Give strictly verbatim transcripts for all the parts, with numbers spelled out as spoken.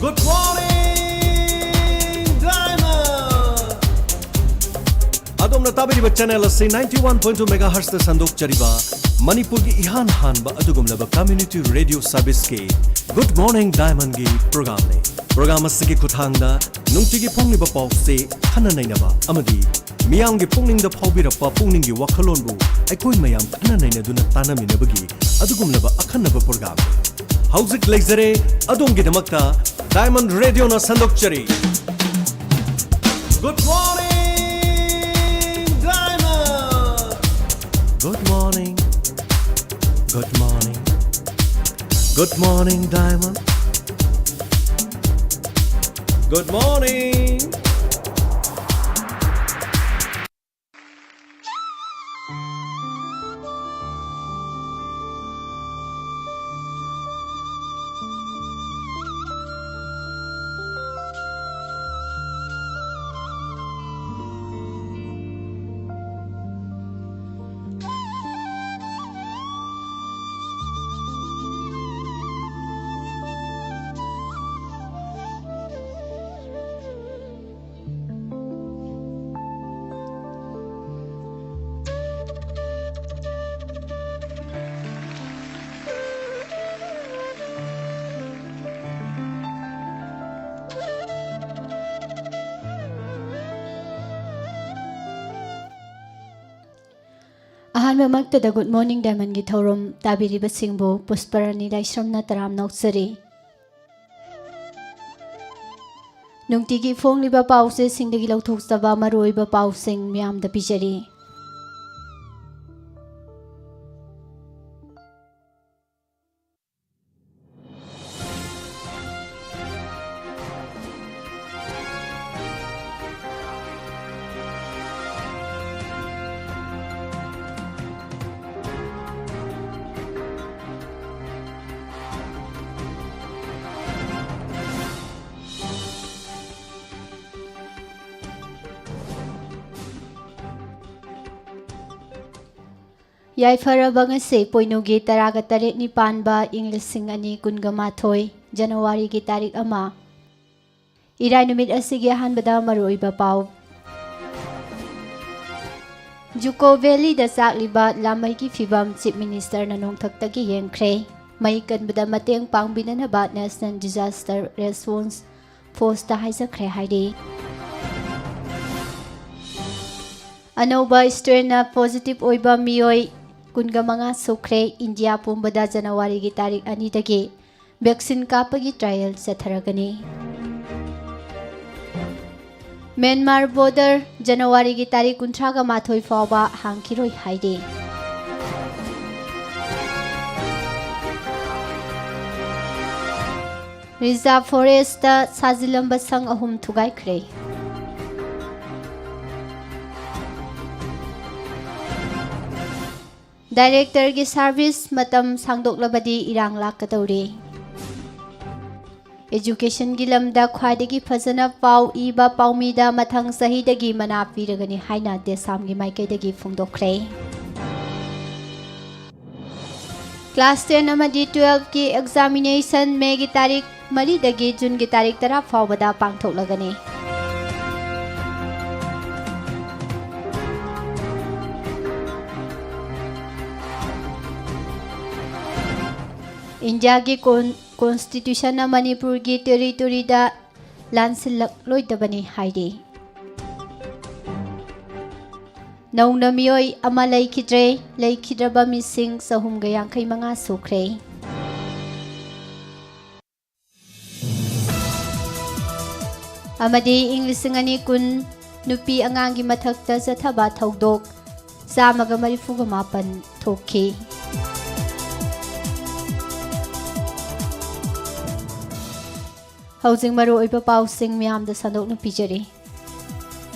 Good morning, Diamond! ꯑꯗꯣꯝꯅ ꯇꯥꯕꯤꯔꯤꯕ channel ꯑꯁꯤ ninety one point two megahertz ꯇ ꯁꯟꯗꯣꯛꯆꯔꯤꯕ ꯃꯅꯤꯄꯨꯔꯒꯤ ꯏꯍꯥꯟ ꯍꯥꯟꯕ ꯑꯗꯨꯒꯨꯝꯂꯕ community radio service ꯀꯤ Good Morning Diamond ꯒꯤ program ꯅꯤ꯫ Program ꯑꯁꯤꯒꯤ ꯈꯨꯠꯊꯥꯡꯗ ꯅꯨꯡꯇꯤꯒꯤ ꯐꯣꯡꯂꯤꯕ ꯄꯥꯎꯁꯦ ꯈꯟꯅ ꯅꯩꯅꯕ ꯑꯃꯗꯤ ꯃꯤꯌꯥꯝꯒꯤ ꯄꯨꯛꯅꯤꯡꯗ ꯐꯥꯎꯕꯤꯔꯛꯄ ꯄꯨꯛꯅꯤꯡꯒꯤ ꯋꯥꯈꯜꯂꯣꯟꯕꯨ ꯑꯩꯈꯣꯏ ꯃꯌꯥꯝ ꯈꯟꯅ ꯅꯩꯅꯗꯨꯅ ꯇꯥꯟꯅꯃꯤꯟꯅꯕꯒꯤ ꯑꯗꯨꯒꯨꯝꯂꯕ ꯑꯈꯟꯅꯕ program ꯅꯤ꯫ ꯍꯧꯖꯤꯛ ꯂꯩꯖꯔꯦ ꯑꯗꯣꯝꯒꯤꯗꯃꯛꯇ Diamond Radio ꯅ ꯁꯟꯗꯣꯛꯆꯔꯤ꯫ Good morning, Diamond! Good morning. Good morning. Good morning, Diamond. Good morning. ꯑꯍꯥꯟꯕꯃꯛꯇꯗ Good Morning Diamond ꯒꯤ ꯊꯧꯔꯝ ꯇꯥꯕꯤꯔꯤꯕꯁꯤꯡꯕꯨ ꯄꯨꯁꯄꯔꯥꯅꯤ ꯂꯥꯏꯁ꯭ꯔꯝꯅ ꯇꯔꯥꯝꯅ ꯑꯣꯛꯆꯔꯤ꯫ ꯅꯨꯡꯇꯤꯒꯤ ꯐꯣꯡꯂꯤꯕ ꯄꯥꯎꯆꯦꯁꯤꯡꯗꯒꯤ ꯂꯧꯊꯣꯛꯆꯕ ꯃꯔꯨꯑꯣꯏꯕ ꯄꯥꯎꯁꯤꯡ ꯃꯤꯌꯥꯝꯗ ꯄꯤꯖꯔꯤ꯫ ꯌꯥꯏꯐꯔꯕ ꯉꯁꯤ ꯄꯣꯏꯅꯨꯒꯤ ꯇꯔꯥꯒ ꯇꯔꯦꯠꯅꯤ ꯄꯥꯟꯕ ꯏꯪ ꯂꯤꯁꯤꯡ ꯑꯅꯤ ꯀꯨꯟꯒ ꯃꯥꯊꯣꯏ꯫ ꯖꯅꯋꯥꯔꯤꯒꯤ ꯇꯥꯔꯤꯛ ꯑꯃ꯫ ꯏꯔꯥꯏ ꯅꯨꯃꯤꯠ ꯑꯁꯤꯒꯤ ꯑꯍꯥꯟꯕꯗ ꯃꯔꯨꯑꯣꯏꯕ ꯄꯥꯎ꯫ ꯖꯨꯀꯣ ꯚꯦꯂꯤꯗ ꯆꯥꯛꯂꯤꯕ ꯂꯥꯃꯩꯒꯤ ꯐꯤꯚꯝ ꯆꯤꯐ ꯃꯤꯅꯤꯁꯇꯔꯅ ꯅꯣꯡꯊꯛꯇꯒꯤ ꯌꯦꯡꯈ꯭ꯔꯦ꯫ ꯃꯩ ꯀꯟꯕꯗ ꯃꯇꯦꯡ ꯄꯥꯡꯕꯤꯅꯅꯕ ꯅꯦꯁꯅꯦꯜ ꯗꯤꯖꯥꯁꯇꯔ ꯔꯦꯁꯄꯣꯟꯁ ꯐꯣꯔꯁꯇ ꯍꯥꯏꯖꯈ꯭ꯔꯦ ꯍꯥꯏꯔꯤ꯫ ꯑꯅꯧꯕ ꯁ꯭ꯇ꯭ꯔꯦꯟꯅ ꯄꯣꯖꯤꯇꯤꯚ ꯑꯣꯏꯕ ꯃꯤꯑꯣꯏ ꯀꯨꯟꯒ ꯃꯉꯥ ꯁꯨꯈ꯭ꯔꯦ꯫ ꯏꯟꯗꯤꯌꯥ ꯄꯨꯝꯕꯗ ꯖꯅꯋꯥꯔꯤꯒꯤ ꯇꯥꯔꯤꯛ ꯑꯅꯤꯗꯒꯤ ꯚꯦꯛꯁꯤꯟ ꯀꯥꯞꯄꯒꯤ ꯇ꯭ꯔꯥꯌꯦꯜ ꯆꯠꯊꯔꯒꯅꯤ꯫ ꯃ꯭ꯌꯥꯟꯃꯥꯔ ꯕꯣꯔꯗꯔ ꯖꯅꯋꯥꯔꯤꯒꯤ ꯇꯥꯔꯤꯛ ꯀꯨꯟꯊ꯭ꯔꯥꯒ ꯃꯥꯊꯣꯏ ꯐꯥꯎꯕ ꯍꯥꯡꯈꯤꯔꯣꯏ ꯍꯥꯏꯔꯤ꯫ ꯔꯤꯖꯥꯔꯚ ꯐꯣꯔꯦꯁꯇ ꯁꯥꯖꯤꯜꯂꯝꯕ ꯁꯪ ꯑꯍꯨꯝ ꯊꯨꯒꯥꯏꯈ꯭ꯔꯦ꯫ ꯗꯥꯏꯔꯦꯛꯇꯔꯒꯤ ꯁꯥꯔꯚꯤꯁ ꯃꯇꯝ ꯁꯥꯡꯗꯣꯛꯂꯕꯗꯤ ꯏꯔꯥꯡ ꯂꯥꯛꯀꯗꯧꯔꯤ꯫ ꯑꯦꯖꯨꯀꯦꯁꯟꯒꯤ ꯂꯝꯗ ꯈ꯭ꯋꯥꯏꯗꯒꯤ ꯐꯖꯅ ꯄꯥꯎ ꯏꯕ ꯄꯥꯎꯃꯤꯗ ꯃꯊꯪ ꯆꯍꯤꯗꯒꯤ ꯃꯅꯥ ꯄꯤꯔꯒꯅꯤ ꯍꯥꯏꯅ ꯗꯦꯁꯥꯝꯒꯤ ꯃꯥꯏꯀꯩꯗꯒꯤ ꯐꯣꯡꯗꯣꯛꯈ꯭ꯔꯦ꯫ ꯀ꯭ꯂꯥꯁ ꯇꯦꯟ ꯑꯃꯗꯤ ꯇꯨꯋꯦꯜꯐꯀꯤ ꯑꯦꯛꯖꯥꯃꯤꯅꯦꯁꯟ ꯃꯦꯒꯤ ꯇꯥꯔꯤꯛ ꯃꯔꯤꯗꯒꯤ ꯖꯨꯟꯒꯤ ꯇꯥꯔꯤꯛ ꯇꯔꯥ ꯐꯥꯎꯕꯗ ꯄꯥꯡꯊꯣꯛꯂꯒꯅꯤ꯫ ꯏꯟꯗꯤꯌꯥꯒꯤ ꯀꯣꯟ-, ꯀꯣꯟꯁꯇꯤꯇ꯭ꯌꯨꯁꯟꯅ ꯃꯅꯤꯄꯨꯔꯒꯤ ꯇꯦꯔꯤꯇꯣꯔꯤꯗ ꯂꯥꯟꯁꯤꯜꯂꯛꯂꯣꯏꯗꯕꯅꯤ ꯍꯥꯏꯔꯤ꯫ ꯅꯧꯅ ꯃꯤꯑꯣꯏ ꯑꯃ ꯂꯩꯈꯤꯗ꯭ꯔꯦ, ꯂꯩꯈꯤꯗ꯭ꯔꯕ ꯃꯤꯁꯤꯡ ꯆꯍꯨꯝꯒ ꯌꯥꯡꯈꯩ ꯃꯉꯥ ꯁꯨꯈ꯭ꯔꯦ꯫ ꯑꯃꯗꯤ ꯏꯪ ꯂꯤꯁꯤꯡ ꯑꯅꯤ ꯀꯨꯟ ꯅꯨꯄꯤ ꯑꯉꯥꯡꯒꯤ ꯃꯊꯛꯇ ꯆꯠꯊꯕ ꯊꯧꯗꯣꯛ ꯆꯥꯝꯃꯒ ꯃꯔꯤꯐꯨꯒ ꯃꯥꯄꯟ ꯊꯣꯛꯈꯤ꯫ ꯍꯧꯖꯤꯛ ꯃꯔꯨꯑꯣꯏꯕ ꯄꯥꯎꯁꯤꯡ ꯃꯌꯥꯝꯗ ꯁꯟꯗꯣꯛꯅ ꯄꯤꯖꯔꯤ꯫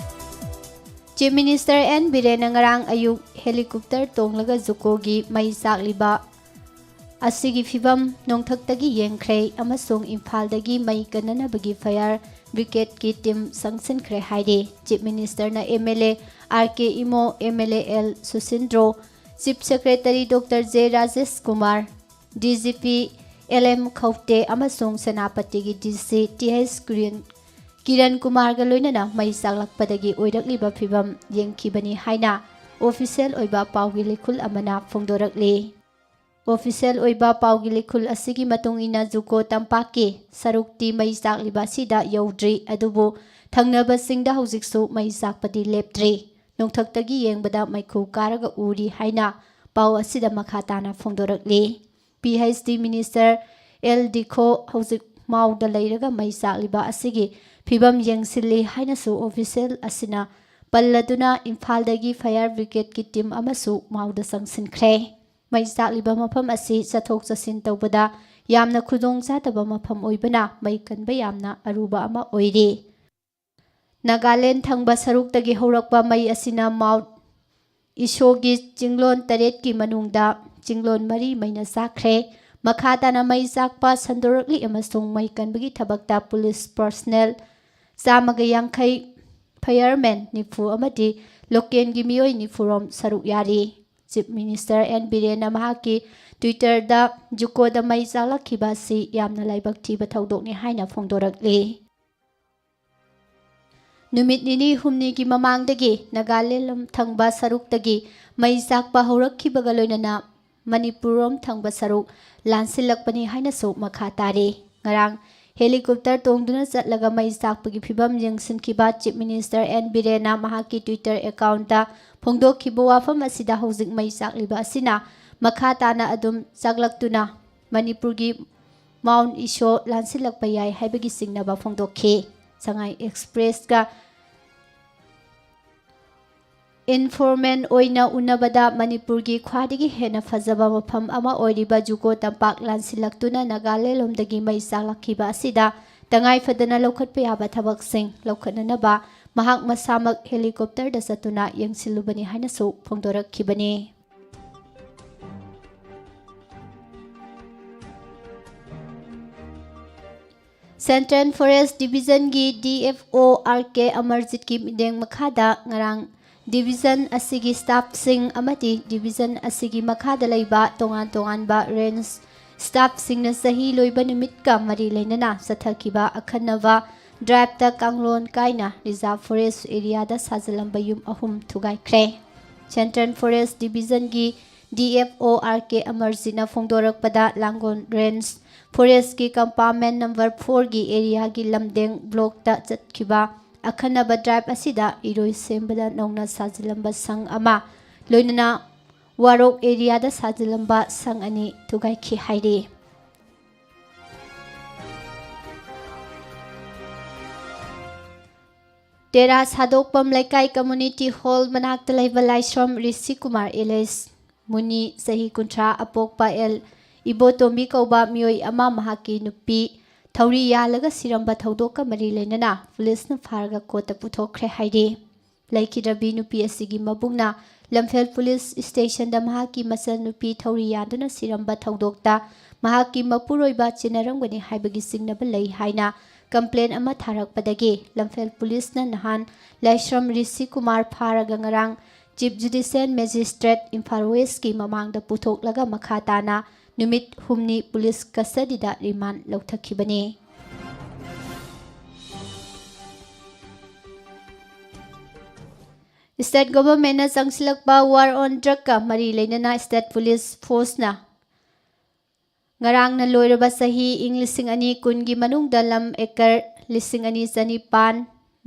ꯆꯤꯐ ꯃꯤꯅꯤꯁꯇꯔ ꯑꯦꯟ ꯕꯤꯔꯦꯟꯅ ꯉꯔꯥꯡ ꯑꯌꯨꯛ ꯍꯦꯂꯤꯀꯣꯞꯇꯔ ꯇꯣꯡꯂꯒ ꯖꯨꯀꯣꯒꯤ ꯃꯩ ꯆꯥꯛꯂꯤꯕ ꯑꯁꯤꯒꯤ ꯐꯤꯚꯝ ꯅꯣꯡꯊꯛꯇꯒꯤ ꯌꯦꯡꯈ꯭ꯔꯦ ꯑꯃꯁꯨꯡ ꯏꯝꯐꯥꯜꯗꯒꯤ ꯃꯩ ꯀꯟꯅꯅꯕꯒꯤ ꯐꯥꯌꯔ ꯕ꯭ꯔꯤꯒꯦꯗꯀꯤ ꯇꯤꯝ ꯆꯪꯁꯤꯟꯈ꯭ꯔꯦ ꯍꯥꯏꯔꯤ꯫ ꯆꯤꯐ ꯃꯤꯅꯤꯁꯇꯔꯅ M L A R K Imo, M L A L Susindro, chief secretary doctor J Rajesh Kumar, D G P L M ꯈꯧꯇꯦ ꯑꯃꯁꯨꯡ ꯁꯦꯅꯥꯄꯇꯤꯒꯤ D C T H Kiran, Kiran ꯀꯨꯃꯥꯔꯒ ꯂꯣꯏꯅꯅ ꯃꯩ ꯆꯥꯛꯂꯛꯄꯗꯒꯤ ꯑꯣꯏꯔꯛꯂꯤꯕ ꯐꯤꯕꯝ ꯌꯦꯡꯈꯤꯕꯅꯤ ꯍꯥꯏꯅ ꯑꯣꯐꯤꯁꯤꯌꯦꯜ ꯑꯣꯏꯕ ꯄꯥꯎꯒꯤ ꯂꯤꯈꯨꯜ ꯑꯃꯅ ꯐꯣꯡꯗꯣꯔꯛꯂꯤ꯫ ꯑꯣꯐꯤꯁꯤꯌꯦꯜ ꯑꯣꯏꯕ ꯄꯥꯎꯒꯤ ꯂꯤꯈꯨꯜ ꯑꯁꯤꯒꯤ ꯃꯇꯨꯡ ꯏꯟꯅ ꯖꯨꯀꯣ ꯇꯝꯄꯥꯛꯀꯤ ꯁꯔꯨꯛꯇꯤ ꯃꯩ ꯆꯥꯛꯂꯤꯕ ꯑꯁꯤꯗ ꯌꯧꯗ꯭ꯔꯤ, ꯑꯗꯨꯕꯨ ꯊꯪꯅꯕꯁꯤꯡꯗ ꯍꯧꯖꯤꯛꯁꯨ ꯃꯩ ꯆꯥꯛꯄꯗꯤ ꯂꯦꯞꯇ꯭ꯔꯤ꯫ ꯅꯣꯡꯊꯛꯇꯒꯤ ꯌꯦꯡꯕꯗ ꯃꯩꯈꯨ ꯀꯥꯔꯒ ꯎꯔꯤ ꯍꯥꯏꯅ ꯄꯥꯎ ꯑꯁꯤꯗ ꯃꯈꯥ ꯇꯥꯅ ꯐꯣꯡꯗꯣꯔꯛꯂꯤ꯫ P H D minister L Dikho ꯍꯧꯖꯤꯛ ꯃꯥꯎꯗ ꯂꯩꯔꯒ ꯃꯩ ꯆꯥꯛꯂꯤꯕ ꯑꯁꯤꯒꯤ ꯐꯤꯕꯝ ꯌꯦꯡꯁꯤꯜꯂꯤ ꯍꯥꯏꯅꯁꯨ ꯑꯣꯐꯤꯁꯤꯌꯦꯜ ꯑꯁꯤꯅ ꯄꯜꯂꯗꯨꯅ, ꯏꯝꯐꯥꯜꯗꯒꯤ ꯐꯥꯌꯔ ꯕ꯭ꯔꯤꯒꯦꯗꯀꯤ ꯇꯤꯝ ꯑꯃꯁꯨ ꯃꯥꯎꯗ ꯆꯪꯁꯤꯟꯈ꯭ꯔꯦ꯫ ꯃꯩ ꯆꯥꯛꯂꯤꯕ ꯃꯐꯝ ꯑꯁꯤ ꯆꯠꯊꯣꯛ ꯆꯠꯁꯤꯟ ꯇꯧꯕꯗ ꯌꯥꯝꯅ ꯈꯨꯗꯣꯡ ꯆꯥꯗꯕ ꯃꯐꯝ ꯑꯣꯏꯕꯅ ꯃꯩ ꯀꯟꯕ ꯌꯥꯝꯅ ꯑꯔꯨꯕ ꯑꯃ ꯑꯣꯏꯔꯤ꯫ ꯅꯥꯒꯥꯂꯦꯟ ꯊꯪꯕ ꯁꯔꯨꯛꯇꯒꯤ ꯍꯧꯔꯛꯄ ꯃꯩ ꯑꯁꯤꯅ ꯃꯥꯎꯟꯠ ꯏꯁꯣꯒꯤ ꯆꯤꯡꯂꯣꯟ ꯇꯔꯦꯠꯀꯤ ꯃꯅꯨꯡꯗ ꯆꯤꯡꯂꯣꯟ ꯃꯔꯤ ꯃꯩꯅ ꯆꯥꯛꯈ꯭ꯔꯦ꯫ ꯃꯈꯥ ꯇꯥꯅ ꯃꯩ ꯆꯥꯛꯄ ꯁꯟꯗꯣꯔꯛꯂꯤ ꯑꯃꯁꯨꯡ ꯃꯩ ꯀꯟꯕꯒꯤ ꯊꯕꯛꯇ ꯄꯨꯂꯤꯁ ꯄꯔꯁꯅꯦꯜ ꯆꯥꯝꯃꯒ ꯌꯥꯡꯈꯩ, ꯐꯥꯌꯔꯃꯦꯟ ꯅꯤꯐꯨ ꯑꯃꯗꯤ ꯂꯣꯀꯦꯜꯒꯤ ꯃꯤꯑꯣꯏ ꯅꯤꯐꯨꯔꯣꯝ ꯁꯔꯨꯛ ꯌꯥꯔꯤ꯫ ꯆꯤꯐ ꯃꯤꯅꯤꯁꯇꯔ ꯑꯦꯟ ꯕꯤꯔꯦꯟꯅ ꯃꯍꯥꯛꯀꯤ ꯇ꯭ꯋꯤꯇꯔꯗ ꯖꯨꯀꯣꯗ ꯃꯩ ꯆꯥꯛꯂꯛꯈꯤꯕ ꯑꯁꯤ ꯌꯥꯝꯅ ꯂꯥꯏꯕꯛ ꯊꯤꯕ ꯊꯧꯗꯣꯛꯅꯤ ꯍꯥꯏꯅ ꯐꯣꯡꯗꯣꯔꯛꯂꯤ꯫ ꯅꯨꯃꯤꯠ ꯅꯤꯅꯤ ꯍꯨꯝꯅꯤꯒꯤ ꯃꯃꯥꯡꯗꯒꯤ ꯅꯥꯒꯥꯂꯦꯟ ꯊꯪꯕ ꯁꯔꯨꯛꯇꯒꯤ ꯃꯩ ꯆꯥꯛꯄ ꯍꯧꯔꯛꯈꯤꯕꯒ ꯂꯣꯏꯅꯅ ꯃꯅꯤꯄꯨꯔꯔꯣꯝ ꯊꯪꯕ ꯁꯔꯨꯛ ꯂꯥꯟꯁꯤꯜꯂꯛꯄꯅꯤ ꯍꯥꯏꯅꯁꯨ ꯃꯈꯥ ꯇꯥꯔꯤ꯫ ꯉꯔꯥꯡ ꯍꯦꯂꯤꯀꯣꯞꯇꯔ ꯇꯣꯡꯗꯨꯅ ꯆꯠꯂꯒ ꯃꯩ ꯆꯥꯛꯄꯒꯤ ꯐꯤꯕꯝ ꯌꯦꯡꯁꯤꯟꯈꯤꯕ ꯆꯤꯐ ꯃꯤꯅꯤꯁꯇꯔ ꯑꯦꯟ ꯕꯤꯔꯦꯟꯅ ꯃꯍꯥꯛꯀꯤ ꯇ꯭ꯋꯤꯇꯔ ꯑꯦꯀꯥꯎꯟꯠꯇ ꯐꯣꯡꯗꯣꯛꯈꯤꯕ ꯋꯥꯐꯝ ꯑꯁꯤꯗ ꯍꯧꯖꯤꯛ ꯃꯩ ꯆꯥꯛꯂꯤꯕ ꯑꯁꯤꯅ ꯃꯈꯥ ꯇꯥꯅ ꯑꯗꯨꯝ ꯆꯥꯛꯂꯛꯇꯨꯅ ꯃꯅꯤꯄꯨꯔꯒꯤ ꯃꯥꯎꯟꯠ ꯏꯁꯣ ꯂꯥꯟꯁꯤꯜꯂꯛꯄ ꯌꯥꯏ ꯍꯥꯏꯕꯒꯤ ꯆꯤꯡꯅꯕ ꯐꯣꯡꯗꯣꯛꯈꯤ꯫ ꯁꯉꯥꯏ ꯑꯦꯛꯁꯄ꯭ꯔꯦꯁꯀ ꯏꯟꯐꯣꯔꯃꯦꯟ ꯑꯣꯏꯅ ꯎꯅꯕꯗ ꯃꯅꯤꯄꯨꯔꯒꯤ ꯈ꯭ꯋꯥꯏꯗꯒꯤ ꯍꯦꯟꯅ ꯐꯖꯕ ꯃꯐꯝ ꯑꯃ ꯑꯣꯏꯔꯤꯕ ꯖꯨꯀꯣ ꯇꯝꯄꯥꯛ ꯂꯥꯟꯁꯤꯜꯂꯛꯇꯨꯅ ꯅꯥꯒꯥꯂꯦꯟ ꯂꯣꯝꯗꯒꯤ ꯃꯩ ꯆꯥꯛꯂꯛꯈꯤꯕ ꯑꯁꯤꯗ ꯇꯉꯥꯏ ꯐꯗꯅ ꯂꯧꯈꯠꯄ ꯌꯥꯕ ꯊꯕꯛꯁꯤꯡ ꯂꯧꯈꯠꯅꯅꯕ ꯃꯍꯥꯛ ꯃꯁꯥꯃꯛ ꯍꯦꯂꯤꯀꯣꯞꯇꯔꯗ ꯆꯠꯇꯨꯅ ꯌꯦꯡꯁꯤꯜꯂꯨꯕꯅꯤ ꯍꯥꯏꯅꯁꯨ ꯐꯣꯡꯗꯣꯔꯛꯈꯤꯕꯅꯤ꯫ ꯁꯦꯟꯇ꯭ꯔꯦꯜ ꯐꯣꯔꯦꯁ ꯗꯤꯕꯤꯖꯟꯒꯤ D F O R K ꯑꯃꯔꯖꯤꯠꯀꯤ ꯃꯤꯠꯌꯦꯡ ꯃꯈꯥꯗ ꯉꯔꯥꯡ ꯗꯤꯕꯤꯖꯟ ꯑꯁꯤꯒꯤ ꯁ꯭ꯇꯥꯐꯁꯤꯡ ꯑꯃꯗꯤ ꯗꯤꯕꯤꯖꯟ ꯑꯁꯤꯒꯤ ꯃꯈꯥꯗ ꯂꯩꯕ ꯇꯣꯉꯥꯟ ꯇꯣꯉꯥꯟꯕ ꯔꯦꯟꯖ ꯁ꯭ꯇꯥꯐꯁꯤꯡꯅ ꯆꯍꯤ ꯂꯣꯏꯕ ꯅꯨꯃꯤꯠꯀ ꯃꯔꯤ ꯂꯩꯅꯅ ꯆꯠꯊꯈꯤꯕ ꯑꯈꯟꯅꯕ ꯗ꯭ꯔꯥꯏꯚꯇ ꯀꯥꯡꯂꯣꯟ ꯀꯥꯏꯅ ꯔꯤꯖꯥꯔꯚ ꯐꯣꯔꯦꯁ ꯑꯦꯔꯤꯌꯥꯗ ꯁꯥꯖꯤꯜꯂꯝꯕ ꯌꯨꯝ ꯑꯍꯨꯝ ꯊꯨꯒꯥꯏꯈ꯭ꯔꯦ꯫ ꯁꯦꯟꯇ꯭ꯔꯦꯜ ꯐꯣꯔꯦꯁ ꯗꯤꯕꯤꯖꯟꯒꯤ D F O R K ꯑꯃꯔꯖꯤꯠꯅ ꯐꯣꯡꯗꯣꯔꯛꯄꯗ, ꯂꯥꯡꯒꯣꯜ ꯔꯦꯟꯖ ꯐꯣꯔꯦꯁꯀꯤ ꯀꯝꯄꯥꯔꯠꯃꯦꯟ ꯅꯝꯕꯔ ꯐꯣꯔꯒꯤ ꯑꯦꯔꯤꯌꯥꯒꯤ ꯂꯝꯗꯦꯡ ꯕ꯭ꯂꯣꯛꯇ ꯆꯠꯈꯤꯕ ꯑꯈꯟꯅꯕ ꯗ꯭ꯔꯥꯏꯚ ꯑꯁꯤꯗ ꯏꯔꯣꯏꯁꯦꯝꯕꯗ ꯅꯧꯅ ꯁꯥꯖꯤꯜꯂꯝꯕ ꯁꯪ ꯑꯃ, ꯂꯣꯏꯅꯅ ꯋꯥꯔꯣꯛ ꯑꯦꯔꯤꯌꯥꯗ ꯁꯥꯖꯤꯜꯂꯝꯕ ꯁꯪ ꯑꯅꯤ ꯊꯨꯒꯥꯏꯈꯤ ꯍꯥꯏꯔꯤ꯫ ꯇꯦꯔꯥ ꯁꯥꯗꯣꯛꯄꯝ ꯂꯩꯀꯥꯏ ꯀꯝꯃ꯭ꯌꯨꯅꯤꯇꯤ ꯍꯣꯜ ꯃꯅꯥꯛꯇ ꯂꯩꯕ ꯂꯥꯏꯁ꯭ꯔꯝ ꯔꯤꯁꯤ ꯀꯨꯃꯥꯔ ꯑꯦꯂꯤꯌꯥꯁ ꯃꯨꯅꯤ, ꯆꯍꯤ ꯀꯨꯟꯊ꯭ꯔꯥ, ꯑꯄꯣꯛꯄ ꯑꯦꯜ ꯏꯕꯣꯇꯣꯝꯕꯤ ꯀꯧꯕ ꯃꯤꯑꯣꯏ ꯑꯃ ꯃꯍꯥꯛꯀꯤ ꯅꯨꯄꯤ ꯊꯧꯔꯤ ꯌꯥꯜꯂꯒ ꯁꯤꯔꯝꯕ ꯊꯧꯗꯣꯛꯀ ꯃꯔꯤ ꯂꯩꯅꯅ ꯄꯨꯂꯤꯁꯅ ꯐꯥꯔꯒ ꯀꯣꯔꯠꯇ ꯄꯨꯊꯣꯛꯈ꯭ꯔꯦ ꯍꯥꯏꯔꯤ꯫ ꯂꯩꯈꯤꯗ꯭ꯔꯕꯤ ꯅꯨꯄꯤ ꯑꯁꯤꯒꯤ ꯃꯕꯨꯡꯅ ꯂꯝꯐꯦꯜ ꯄꯨꯂꯤꯁ ꯁ꯭ꯇꯦꯁꯟꯗ ꯃꯍꯥꯛꯀꯤ ꯃꯆꯟꯅꯨꯄꯤ ꯊꯧꯔꯤ ꯌꯥꯟꯗꯨꯅ ꯁꯤꯔꯝꯕ ꯊꯧꯗꯣꯛꯇ ꯃꯍꯥꯛꯀꯤ ꯃꯄꯨꯔꯣꯏꯕ ꯆꯦꯟꯅꯔꯝꯒꯅꯤ ꯍꯥꯏꯕꯒꯤ ꯆꯤꯡꯅꯕ ꯂꯩ ꯍꯥꯏꯅ ꯀꯝꯄ꯭ꯂꯦꯟ ꯑꯃ ꯊꯥꯔꯛꯄꯗꯒꯤ ꯂꯝꯐꯦꯜ ꯄꯨꯂꯤꯁꯅ ꯅꯍꯥꯟ ꯂꯥꯏꯁ꯭ꯔꯝ ꯔꯤꯁꯤ ꯀꯨꯃꯥꯔ ꯐꯥꯔꯒ ꯉꯔꯥꯡ ꯆꯤꯐ ꯖꯨꯗꯤꯁꯤꯌꯦꯜ ꯃꯦꯖꯤꯁꯇ꯭ꯔꯦꯠ ꯏꯝꯐꯥꯜ ꯋꯦꯁꯀꯤ ꯃꯃꯥꯡꯗ ꯄꯨꯊꯣꯛꯂꯒ ꯃꯈꯥ ꯇꯥꯅ ꯅꯨꯃꯤꯠ ꯍꯨꯝꯅꯤ ꯄꯨꯂꯤꯁ ꯀꯁꯇꯗꯤꯗ ꯔꯤꯃꯥꯟ ꯂꯧꯊꯈꯤꯕꯅꯤ꯫ ꯁ꯭ꯇꯦꯠ ꯒꯣꯚꯔꯟꯃꯦꯟꯠꯅ ꯆꯪꯁꯤꯜꯂꯛꯄ ꯋꯥꯔ ꯑꯣꯟ ꯗ꯭ꯔꯒꯀ ꯃꯔꯤ ꯂꯩꯅꯅ ꯁ꯭ꯇꯦꯠ ꯄꯨꯂꯤꯁ ꯐꯣꯔꯁꯅ ꯉꯔꯥꯡꯅ ꯂꯣꯏꯔꯕ ꯆꯍꯤ ꯏꯪ ꯂꯤꯁꯤꯡ ꯑꯅꯤ ꯀꯨꯟꯒꯤ ꯃꯅꯨꯡꯗ ꯂꯝ ꯑꯦꯀꯔ ꯂꯤꯁꯤꯡ ꯑꯅꯤ ꯆꯅꯤꯄꯥꯟ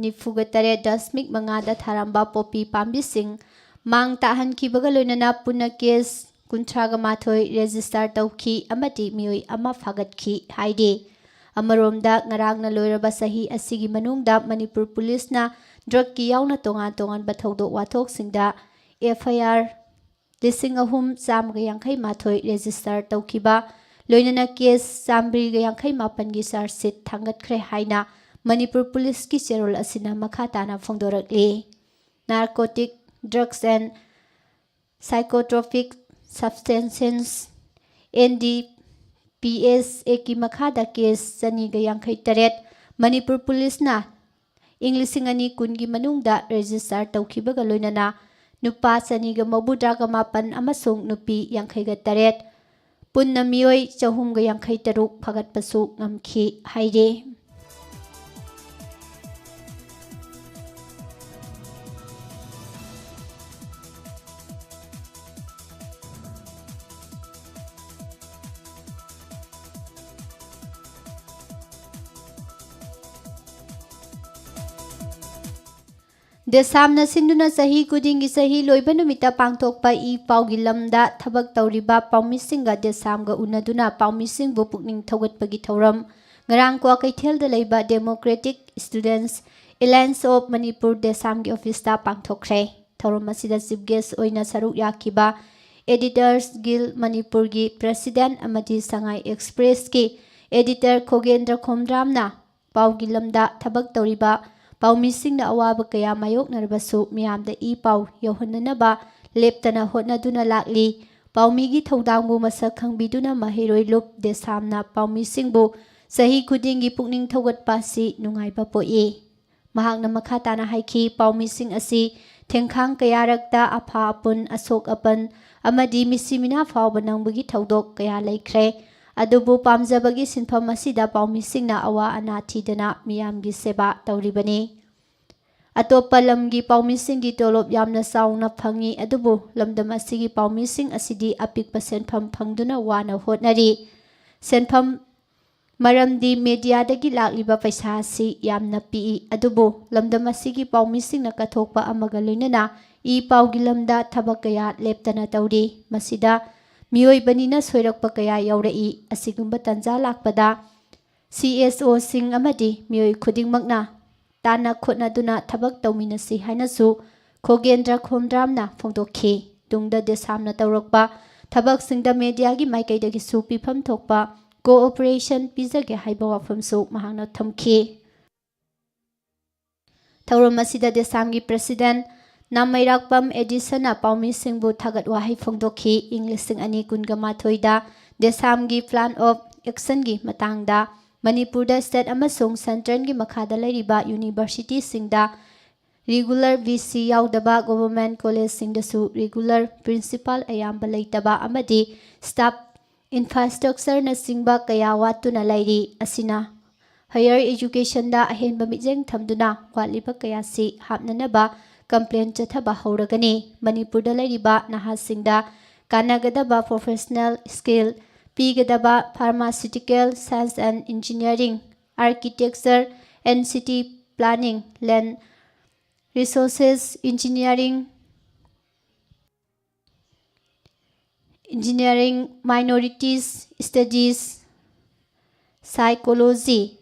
ꯅꯤꯐꯨꯒ ꯇꯔꯦꯠ ꯗꯁꯃꯤꯛ ꯃꯉꯥꯗ ꯊꯥꯔꯝꯕ ꯄꯣꯄꯤ ꯄꯥꯝꯕꯤꯁꯤꯡ ꯃꯥꯡ ꯇꯥꯛꯍꯟꯈꯤꯕꯒ ꯂꯣꯏꯅꯅ ꯄꯨꯟꯅ ꯀꯦꯁ ꯀꯨꯟꯊ꯭ꯔꯥꯒ ꯃꯥꯊꯣꯏ ꯔꯦꯖꯤꯁꯇꯥꯔ ꯇꯧꯈꯤ ꯑꯃꯗꯤ ꯃꯤꯑꯣꯏ ꯑꯃ ꯐꯥꯒꯠꯈꯤ ꯍꯥꯏꯔꯤ꯫ ꯑꯃꯔꯣꯝꯗ, ꯉꯔꯥꯡꯅ ꯂꯣꯏꯔꯕ ꯆꯍꯤ ꯑꯁꯤꯒꯤ ꯃꯅꯨꯡꯗ ꯃꯅꯤꯄꯨꯔ ꯄꯨꯂꯤꯁꯅ ꯗ꯭ꯔꯒꯀꯤ ꯌꯥꯎꯅ ꯇꯣꯉꯥꯟ ꯇꯣꯉꯥꯟꯕ ꯊꯧꯗꯣꯛ ꯋꯥꯊꯣꯛꯁꯤꯡꯗ ꯑꯦꯐ ꯑꯥꯏ ꯑꯥꯔ ꯂꯤꯁꯤꯡ ꯑꯍꯨꯝ ꯆꯥꯝꯃꯒ ꯌꯥꯡꯈꯩ ꯃꯥꯊꯣꯏ ꯔꯦꯖꯤꯁꯇꯥꯔ ꯇꯧꯈꯤꯕ, ꯂꯣꯏꯅꯅ ꯀꯦꯁ ꯆꯥꯃꯔꯤꯒ ꯌꯥꯡꯈꯩ ꯃꯥꯄꯟꯒꯤ ꯆꯥꯔꯖ ꯁꯤꯠ ꯊꯥꯡꯒꯠꯈ꯭ꯔꯦ ꯍꯥꯏꯅ ꯃꯅꯤꯄꯨꯔ ꯄꯨꯂꯤꯁꯀꯤ ꯆꯦꯔꯣꯜ ꯑꯁꯤꯅ ꯃꯈꯥ ꯇꯥꯅ ꯐꯣꯡꯗꯣꯔꯛꯂꯤ꯫ Narcotic Drugs and Psychotropic Substances, N D P S ꯑꯦꯛꯀꯤ ꯃꯈꯥꯗ ꯀꯦꯁ ꯆꯅꯤꯒ ꯌꯥꯡꯈꯩ ꯇꯔꯦꯠ, ꯃꯅꯤꯄꯨꯔ ꯄꯨꯂꯤꯁꯅ ꯏꯪ ꯂꯤꯁꯤꯡ ꯑꯅꯤ ꯀꯨꯟꯒꯤ ꯃꯅꯨꯡꯗ ꯔꯦꯖꯤꯁꯇꯥꯔ ꯇꯧꯈꯤꯕꯒ ꯂꯣꯏꯅꯅ ꯅꯨꯄꯥ ꯆꯅꯤꯒ ꯃꯧꯗ꯭ꯔꯥꯒ ꯃꯥꯄꯟ ꯑꯃꯁꯨꯡ ꯅꯨꯄꯤ ꯌꯥꯡꯈꯩꯒ ꯇꯔꯦꯠ ꯄꯨꯟꯅ ꯃꯤꯑꯣꯏ ꯆꯍꯨꯝꯒ ꯌꯥꯡꯈꯩ ꯇꯔꯨꯛ ꯐꯒꯠꯄꯁꯨ ꯉꯝꯈꯤ ꯍꯥꯏꯔꯤ꯫ ꯗꯦꯁꯥꯝꯅ ꯁꯤꯟꯗꯨꯅ ꯆꯍꯤ ꯈꯨꯗꯤꯡꯒꯤ ꯆꯍꯤ ꯂꯣꯏꯕ ꯅꯨꯃꯤꯠꯇ ꯄꯥꯡꯊꯣꯛꯄ ꯏ ꯄꯥꯎꯒꯤ ꯂꯝꯗ ꯊꯕꯛ ꯇꯧꯔꯤꯕ ꯄꯥꯎꯃꯤꯁꯤꯡꯒ ꯗꯦꯁꯥꯝꯒ ꯎꯅꯗꯨꯅ ꯄꯥꯎꯃꯤꯁꯤꯡꯕꯨ ꯄꯨꯛꯅꯤꯡ ꯊꯧꯒꯠꯄꯒꯤ ꯊꯧꯔꯝ ꯉꯔꯥꯡ ꯀ꯭ꯋꯥꯀꯩꯊꯦꯜꯗ ꯂꯩꯕ Democratic Students Alliance of Manipur ꯗꯦꯁꯥꯝꯒꯤ ꯑꯣꯐꯤꯁꯇ ꯄꯥꯡꯊꯣꯛꯈ꯭ꯔꯦ꯫ ꯊꯧꯔꯝ ꯑꯁꯤꯗ Chief Guest ꯑꯣꯏꯅ ꯁꯔꯨꯛ ꯌꯥꯈꯤꯕ Editors Guild ꯃꯅꯤꯄꯨꯔꯒꯤ President ꯑꯃꯗꯤ ꯁꯉꯥꯏ Expressꯀꯤ Editor ꯈꯣꯒꯦꯟꯗ꯭ꯔ ꯈꯣꯝꯗ꯭ꯔꯥꯝꯅ ꯄꯥꯎꯒꯤ ꯂꯝꯗ ꯊꯕꯛ ꯇꯧꯔꯤꯕ ꯄꯥꯎꯃꯤꯁꯤꯡꯅ ꯑꯋꯥꯕ ꯀꯌꯥ ꯃꯥꯌꯣꯛꯅꯔꯕꯁꯨ ꯃꯤꯌꯥꯝꯗ ꯏ ꯄꯥꯎ ꯌꯧꯍꯟꯅꯅꯕ ꯂꯦꯞꯇꯅ ꯍꯣꯠꯅꯗꯨꯅ ꯂꯥꯛꯂꯤ꯫ ꯄꯥꯎꯃꯤꯒꯤ ꯊꯧꯗꯥꯡꯕꯨ ꯃꯁꯛ ꯈꯪꯕꯤꯗꯨꯅ ꯃꯍꯩꯔꯣꯏ ꯂꯨꯞ ꯗꯦꯁꯥꯝꯅ ꯄꯥꯎꯃꯤꯁꯤꯡꯕꯨ ꯆꯍꯤ ꯈꯨꯗꯤꯡꯒꯤ ꯄꯨꯛꯅꯤꯡ ꯊꯧꯒꯠꯄ ꯑꯁꯤ ꯅꯨꯡꯉꯥꯏꯕ ꯄꯣꯛꯏ꯫ ꯃꯍꯥꯛꯅ ꯃꯈꯥ ꯇꯥꯅ ꯍꯥꯏꯈꯤ, ꯄꯥꯎꯃꯤꯁꯤꯡ ꯑꯁꯤ ꯊꯦꯡꯈꯥꯡ ꯀꯌꯥꯔꯛꯇ ꯑꯐꯥ ꯑꯄꯨꯟ, ꯑꯁꯣꯛ ꯑꯄꯟ ꯑꯃꯗꯤ ꯃꯤꯁꯤ ꯃꯤꯅꯥ ꯐꯥꯎꯕ ꯅꯪꯕꯒꯤ ꯊꯧꯗꯣꯛ ꯀꯌꯥ ꯂꯩꯈ꯭ꯔꯦ꯫ ꯑꯗꯨꯕꯨ ꯄꯥꯝꯖꯕꯒꯤ ꯁꯤꯟꯐꯝ ꯑꯁꯤꯗ ꯄꯥꯎꯃꯤꯁꯤꯡꯅ ꯑꯋꯥ ꯑꯅꯥ ꯊꯤꯗꯅ ꯃꯤꯌꯥꯝꯒꯤ ꯁꯦꯕꯥ ꯇꯧꯔꯤꯕꯅꯤ꯫ ꯑꯇꯣꯞꯄ ꯂꯝꯒꯤ ꯄꯥꯎꯃꯤꯁꯤꯡꯒꯤ ꯇꯣꯂꯣꯞ ꯌꯥꯝꯅ ꯆꯥꯎꯅ ꯐꯪꯏ, ꯑꯗꯨꯕꯨ ꯂꯝꯗꯝ ꯑꯁꯤꯒꯤ ꯄꯥꯎꯃꯤꯁꯤꯡ ꯑꯁꯤꯗꯤ ꯑꯄꯤꯛꯄ ꯁꯦꯟꯐꯝ ꯐꯪꯗꯨꯅ ꯋꯥꯅ ꯍꯣꯠꯅꯔꯤ꯫ ꯁꯦꯟꯐꯝ ꯃꯔꯝꯗꯤ ꯃꯦꯗꯤꯌꯥꯗꯒꯤ ꯂꯥꯛꯂꯤꯕ ꯄꯩꯁꯥ ꯑꯁꯤ ꯌꯥꯝꯅ ꯄꯤꯛꯏ, ꯑꯗꯨꯕꯨ ꯂꯝꯗꯝ ꯑꯁꯤꯒꯤ ꯄꯥꯎꯃꯤꯁꯤꯡꯅ ꯀꯠꯊꯣꯛꯄ ꯑꯃꯒ ꯂꯣꯏꯅꯅ ꯏ ꯄꯥꯎꯒꯤ ꯂꯝꯗ ꯊꯕꯛ ꯀꯌꯥ ꯂꯦꯞꯇꯅ ꯇꯧꯔꯤ꯫ ꯃꯁꯤꯗ ꯃꯤꯑꯣꯏꯕꯅꯤꯅ ꯁꯣꯏꯔꯛꯄ ꯀꯌꯥ ꯌꯥꯎꯔꯛꯏ꯫ ꯑꯁꯤꯒꯨꯝꯕ ꯇꯥꯟꯖꯥ ꯂꯥꯛꯄꯗ ꯁꯤ ꯑꯦꯁ ꯑꯣꯁꯤꯡ ꯑꯃꯗꯤ ꯃꯤꯑꯣꯏ ꯈꯨꯗꯤꯡꯃꯛꯅ ꯇꯥꯟꯅ ꯈꯣꯠꯅꯗꯨꯅ ꯊꯕꯛ ꯇꯧꯃꯤꯟꯅꯁꯤ ꯍꯥꯏꯅꯁꯨ ꯈꯣꯒꯦꯟꯗ꯭ꯔ ꯈꯣꯝꯗ꯭ꯔꯥꯝꯅ ꯐꯣꯡꯗꯣꯛꯈꯤ꯫ ꯇꯨꯡꯗ ꯗꯦꯁꯥꯝꯅ ꯇꯧꯔꯛꯄ ꯊꯕꯛꯁꯤꯡꯗ ꯃꯦꯗꯤꯌꯥꯒꯤ ꯃꯥꯏꯀꯩꯗꯒꯤꯁꯨ ꯄꯤꯐꯝ ꯊꯣꯛꯄ cooperation ꯄꯤꯖꯒꯦ ꯍꯥꯏꯕ ꯋꯥꯐꯝꯁꯨ ꯃꯍꯥꯛꯅ ꯊꯝꯈꯤ꯫ ꯊꯧꯔꯝ ꯑꯁꯤꯗ ꯗꯦꯁꯥꯝꯒꯤ President ꯅꯥꯃꯩꯔꯥꯛꯄꯝ ꯑꯦꯗꯤꯁꯟꯅ ꯄꯥꯎꯃꯤꯁꯤꯡꯕꯨ ꯊꯥꯒꯠ ꯋꯥꯍꯩ ꯐꯣꯡꯗꯣꯛꯈꯤ꯫ ꯏꯪ ꯂꯤꯁꯤꯡ ꯑꯅꯤ ꯀꯨꯟꯒ ꯃꯥꯊꯣꯏꯗ ꯗꯦꯁꯥꯝꯒꯤ Plan of Actionꯒꯤ ꯃꯇꯥꯡꯗ ꯃꯅꯤꯄꯨꯔꯗ state ꯑꯃꯁꯨꯡ centreꯒꯤ ꯃꯈꯥꯗ ꯂꯩꯔꯤꯕ universityꯁꯤꯡꯗ regular V C ꯌꯥꯎꯗꯕ, government collegeꯁꯤꯡꯗꯁꯨ regular principal ꯑꯌꯥꯝꯕ ꯂꯩꯇꯕ ꯑꯃꯗꯤ staff ꯏꯟꯐ꯭ꯔꯥꯁ꯭ꯇ꯭ꯔꯛꯆꯔꯅꯆꯤꯡꯕ ꯀꯌꯥ ꯋꯥꯠꯇꯨꯅ ꯂꯩꯔꯤ꯫ ꯑꯁꯤꯅ ꯍꯥꯌꯔ ꯏꯖꯨꯀꯦꯁꯟꯗ ꯑꯍꯦꯟꯕ ꯃꯤꯠꯌꯦꯡ ꯊꯝꯗꯨꯅ ꯋꯥꯠꯂꯤꯕ ꯀꯌꯥꯁꯤ ꯍꯥꯞꯅꯅꯕ ꯀꯝꯄ꯭ꯂꯦꯟ ꯆꯠꯊꯕ ꯍꯧꯔꯒꯅꯤ꯫ ꯃꯅꯤꯄꯨꯔꯗ ꯂꯩꯔꯤꯕ ꯅꯍꯥꯁꯤꯡꯗ ꯀꯥꯟꯅꯒꯗꯕ ꯄ꯭ꯔꯣꯐꯦꯁꯅꯦꯜ ꯁ꯭ꯀꯤꯜ ꯄꯤꯒꯗꯕ pharmaceutical, science and engineering, architecture and city planning, land resources engineering, engineering, minorities studies, psychology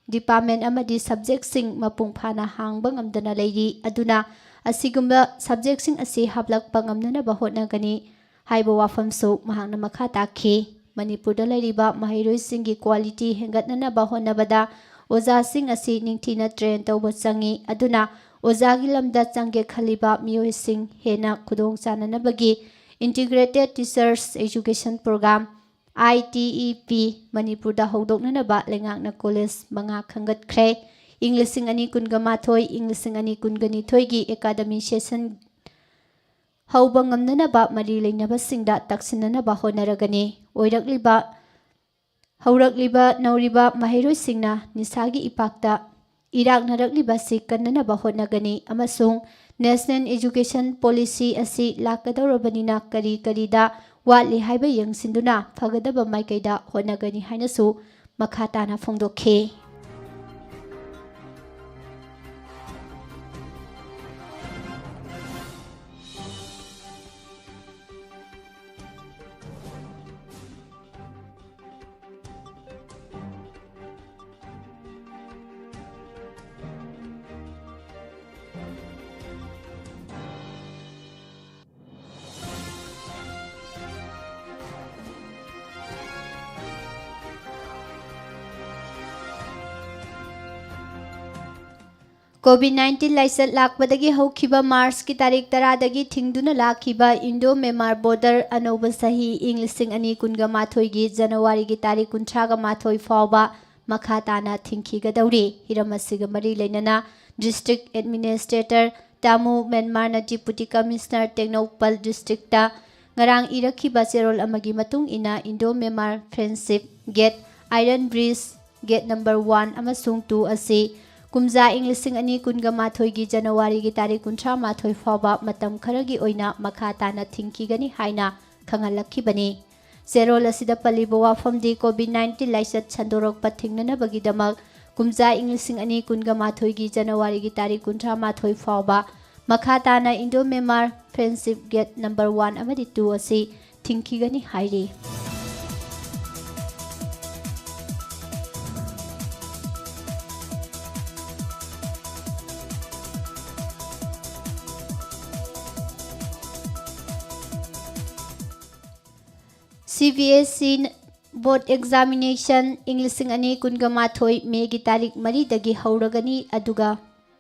department ꯑꯃꯗꯤ subjectꯁꯤꯡ ꯃꯄꯨꯡ ꯐꯥꯅ ꯍꯥꯡꯕ ꯉꯝꯗꯅ ꯂꯩꯔꯤ꯫ ꯑꯗꯨꯅ ꯑꯁꯤꯒꯨꯝꯕ subjectꯁꯤꯡ ꯑꯁꯤ ꯍꯥꯞꯂꯛꯄ ꯉꯝꯅꯅꯕ ꯍꯣꯠꯅꯒꯅꯤ ꯍꯥꯏꯕ ꯋꯥꯐꯝꯁꯨ ꯃꯍꯥꯛꯅ ꯃꯈꯥ ꯇꯥꯈꯤ꯫ ꯃꯅꯤꯄꯨꯔꯗ ꯂꯩꯔꯤꯕ ꯃꯍꯩꯔꯣꯏꯁꯤꯡꯒꯤ quality ꯍꯦꯟꯒꯠꯅꯅꯕ ꯍꯣꯠꯅꯕꯗ ꯑꯣꯖꯥꯁꯤꯡ ꯑꯁꯤ ꯅꯤꯡꯊꯤꯅ train ꯇꯧꯕ ꯆꯪꯏ꯫ ꯑꯗꯨꯅ ꯑꯣꯖꯥꯒꯤ ꯂꯝꯗ ꯆꯪꯒꯦ ꯈꯜꯂꯤꯕ ꯃꯤꯑꯣꯏꯁꯤꯡ ꯍꯦꯟꯅ ꯈꯨꯗꯣꯡ ꯆꯥꯅꯅꯕꯒꯤ Integrated Teachers Education Program, I T E P, ꯃꯅꯤꯄꯨꯔꯗ ꯍꯧꯗꯣꯛꯅꯅꯕ ꯂꯩꯉꯥꯛꯅ ꯀꯣꯂꯦꯖ ꯃꯉꯥ ꯈꯟꯒꯠꯈ꯭ꯔꯦ꯫ ꯏꯪ ꯂꯤꯁꯤꯡ ꯑꯅꯤ ꯀꯨꯟꯒ ꯃꯥꯊꯣꯏ, ꯏꯪ ꯂꯤꯁꯤꯡ ꯑꯅꯤ ꯀꯨꯟꯒ ꯅꯤꯊꯣꯏꯒꯤ academic session ꯍꯧꯕ ꯉꯝꯅꯅꯕ ꯃꯔꯤ ꯂꯩꯅꯕꯁꯤꯡꯗ ꯇꯛꯁꯤꯟꯅꯅꯕ ꯍꯣꯠꯅꯔꯒꯅꯤ꯫ ꯑꯣꯏꯔꯛꯂꯤꯕ, ꯍꯧꯔꯛꯂꯤꯕ ꯅꯧꯔꯤꯕ ꯃꯍꯩꯔꯣꯏꯁꯤꯡꯅ ꯅꯤꯁꯥꯒꯤ ꯏꯄꯥꯛꯇ ꯏꯔꯥꯛꯅꯔꯛꯂꯤꯕ ꯑꯁꯤ ꯀꯟꯅꯅꯕ ꯍꯣꯠꯅꯒꯅꯤ ꯑꯃꯁꯨꯡ National Education Policy ꯑꯁꯤ ꯂꯥꯛꯀꯗꯧꯔꯕꯅꯤꯅ ꯀꯔꯤ ꯀꯔꯤꯗ ꯋꯥꯠꯂꯤ ꯍꯥꯏꯕ ꯌꯦꯡꯁꯤꯟꯗꯨꯅ ꯐꯒꯗꯕ ꯃꯥꯏꯀꯩꯗ ꯍꯣꯠꯅꯒꯅꯤ ꯍꯥꯏꯅꯁꯨ ꯃꯈꯥ ꯇꯥꯅ ꯐꯣꯡꯗꯣꯛꯈꯤ꯫ COVID nineteen ꯂꯥꯏꯆꯠ ꯂꯥꯛꯄꯗꯒꯤ ꯍꯧꯈꯤꯕ ꯃꯥꯔꯆꯀꯤ ꯇꯥꯔꯤꯛ ꯇꯔꯥꯗꯒꯤ ꯊꯤꯡꯗꯨꯅ ꯂꯥꯛꯈꯤꯕ Indo Myanmar border ꯑꯅꯧꯕ ꯆꯍꯤ ꯏꯪ ꯂꯤꯁꯤꯡ ꯑꯅꯤ ꯀꯨꯟꯒ ꯃꯥꯊꯣꯏꯒꯤ ꯖꯅꯋꯥꯔꯤꯒꯤ ꯇꯥꯔꯤꯛ ꯀꯨꯟꯊ꯭ꯔꯥꯒ ꯃꯥꯊꯣꯏ ꯐꯥꯎꯕ ꯃꯈꯥ ꯇꯥꯅ ꯊꯤꯡꯈꯤꯒꯗꯧꯔꯤ꯫ ꯍꯤꯔꯝ ꯑꯁꯤꯒ ꯃꯔꯤ ꯂꯩꯅꯅ district administrator Tamu ꯃꯦꯟꯃꯥꯔꯅ Deputy Commissioner Tengnoupal districtꯇ ꯉꯔꯥꯡ ꯏꯔꯛꯈꯤꯕ ꯆꯦꯔꯣꯜ ꯑꯃꯒꯤ ꯃꯇꯨꯡ ꯏꯟꯅ, Indo Myanmar Friendship Gate, Iron Bridge, Gate number one ꯑꯃꯁꯨꯡ two ꯑꯁꯤ ꯀꯨꯝꯖꯥ ꯏꯪ ꯂꯤꯁꯤꯡ ꯑꯅꯤ ꯀꯨꯟꯒ ꯃꯥꯊꯣꯏꯒꯤ ꯖꯅꯋꯥꯔꯤꯒꯤ ꯇꯥꯔꯤꯛ ꯀꯨꯟꯊ꯭ꯔꯥ ꯃꯥꯊꯣꯏ ꯐꯥꯎꯕ ꯃꯇꯝ ꯈꯔꯒꯤ ꯑꯣꯏꯅ ꯃꯈꯥ ꯇꯥꯅ ꯊꯤꯡꯈꯤꯒꯅꯤ ꯍꯥꯏꯅ ꯈꯪꯍꯜꯂꯛꯈꯤꯕꯅꯤ꯫ ꯆꯦꯔꯣꯜ ꯑꯁꯤꯗ ꯄꯜꯂꯤꯕ ꯋꯥꯐꯝꯗꯤ COVID nineteen ꯂꯥꯏꯆꯠ ꯁꯟꯗꯣꯔꯛꯄ ꯊꯤꯡꯅꯅꯕꯒꯤꯗꯃꯛ ꯀꯨꯝꯖꯥ ꯏꯪ ꯂꯤꯁꯤꯡ ꯑꯅꯤ ꯀꯨꯟꯒ ꯃꯥꯊꯣꯏꯒꯤ ꯖꯅꯋꯥꯔꯤꯒꯤ ꯇꯥꯔꯤꯛ ꯀꯨꯟꯊ꯭ꯔꯥ ꯃꯥꯊꯣꯏ ꯐꯥꯎꯕ ꯃꯈꯥ ꯇꯥꯅ Indo Myanmar Friendship Gate number one ꯑꯃꯗꯤ two ꯑꯁꯤ ꯊꯤꯡꯈꯤꯒꯅꯤ ꯍꯥꯏꯔꯤ꯫ CBSE Board Examination ꯏꯪ ꯂꯤꯁꯤꯡ ꯑꯅꯤ ꯀꯨꯟꯒ ꯃꯥꯊꯣꯏ May ꯒꯤ ꯇꯥꯔꯤꯛ ꯃꯔꯤꯗꯒꯤ ꯍꯧꯔꯒꯅꯤ, ꯑꯗꯨꯒ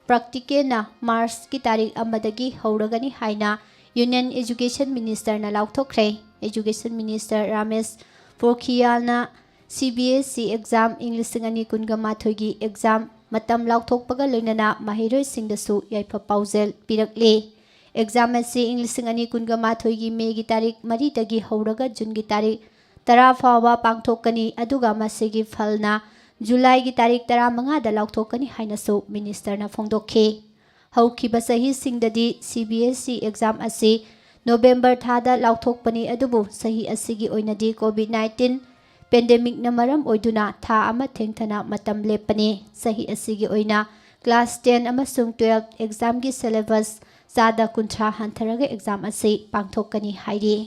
practical ꯅ March ꯀꯤ ꯇꯥꯔꯤꯛ ꯑꯃꯗꯒꯤ ꯍꯧꯔꯒꯅꯤ ꯍꯥꯏꯅ Union Education Minister ꯅ ꯂꯥꯎꯊꯣꯛꯈ꯭ꯔꯦ꯫ Education Minister Ramesh ꯄꯣꯈ꯭ꯔꯤꯌꯥꯜꯅ CBSE exam ꯏꯪ ꯂꯤꯁꯤꯡ ꯑꯅꯤ ꯀꯨꯟꯒ ꯃꯥꯊꯣꯏꯒꯤ exam ꯃꯇꯝ ꯂꯥꯎꯊꯣꯛꯄꯒ ꯂꯣꯏꯅꯅ ꯃꯍꯩꯔꯣꯏꯁꯤꯡꯗꯁꯨ ꯌꯥꯏꯐ ꯄꯥꯎꯖꯦꯜ ꯄꯤꯔꯛꯂꯤ꯫ Exam ꯑꯁꯤ ꯏꯪ ꯂꯤꯁꯤꯡ ꯑꯅꯤ ꯀꯨꯟꯒ ꯃꯥꯊꯣꯏꯒꯤ May ꯒꯤ ꯇꯥꯔꯤꯛ ꯃꯔꯤꯗꯒꯤ ꯍꯧꯔꯒ June ꯒꯤ ꯇꯥꯔꯤꯛ ꯇꯔꯥ ꯐꯥꯎꯕ ꯄꯥꯡꯊꯣꯛꯀꯅꯤ, ꯑꯗꯨꯒ ꯃꯁꯤꯒꯤ ꯐꯜꯅ July ꯒꯤ ꯇꯥꯔꯤꯛ ꯇꯔꯥꯃꯉꯥꯗ ꯂꯥꯎꯊꯣꯛꯀꯅꯤ ꯍꯥꯏꯅꯁꯨ Minister ꯅ ꯐꯣꯡꯗꯣꯛꯈꯤ꯫ ꯍꯧꯈꯤꯕ ꯆꯍꯤꯁꯤꯡꯗꯗꯤ CBSE exam ꯑꯁꯤ November ꯊꯥꯗ ꯂꯥꯎꯊꯣꯛꯄꯅꯤ, ꯑꯗꯨꯕꯨ ꯆꯍꯤ ꯑꯁꯤꯒꯤ ꯑꯣꯏꯅꯗꯤ COVID nineteen pandemic ꯅ ꯃꯔꯝ ꯑꯣꯏꯗꯨꯅ ꯊꯥ ꯑꯃ ꯊꯦꯡꯊꯅ ꯃꯇꯝ ꯂꯦꯞꯄꯅꯤ꯫ ꯆꯍꯤ ꯑꯁꯤꯒꯤ ꯑꯣꯏꯅ class ten ꯑꯃꯁꯨꯡ twelve exam ꯒꯤ syllabus ꯆꯥꯗ ꯀꯨꯟꯊ꯭ꯔꯥ ꯍꯟꯊꯔꯒ exam ꯑꯁꯤ ꯄꯥꯡꯊꯣꯛꯀꯅꯤ ꯍꯥꯏꯔꯤ꯫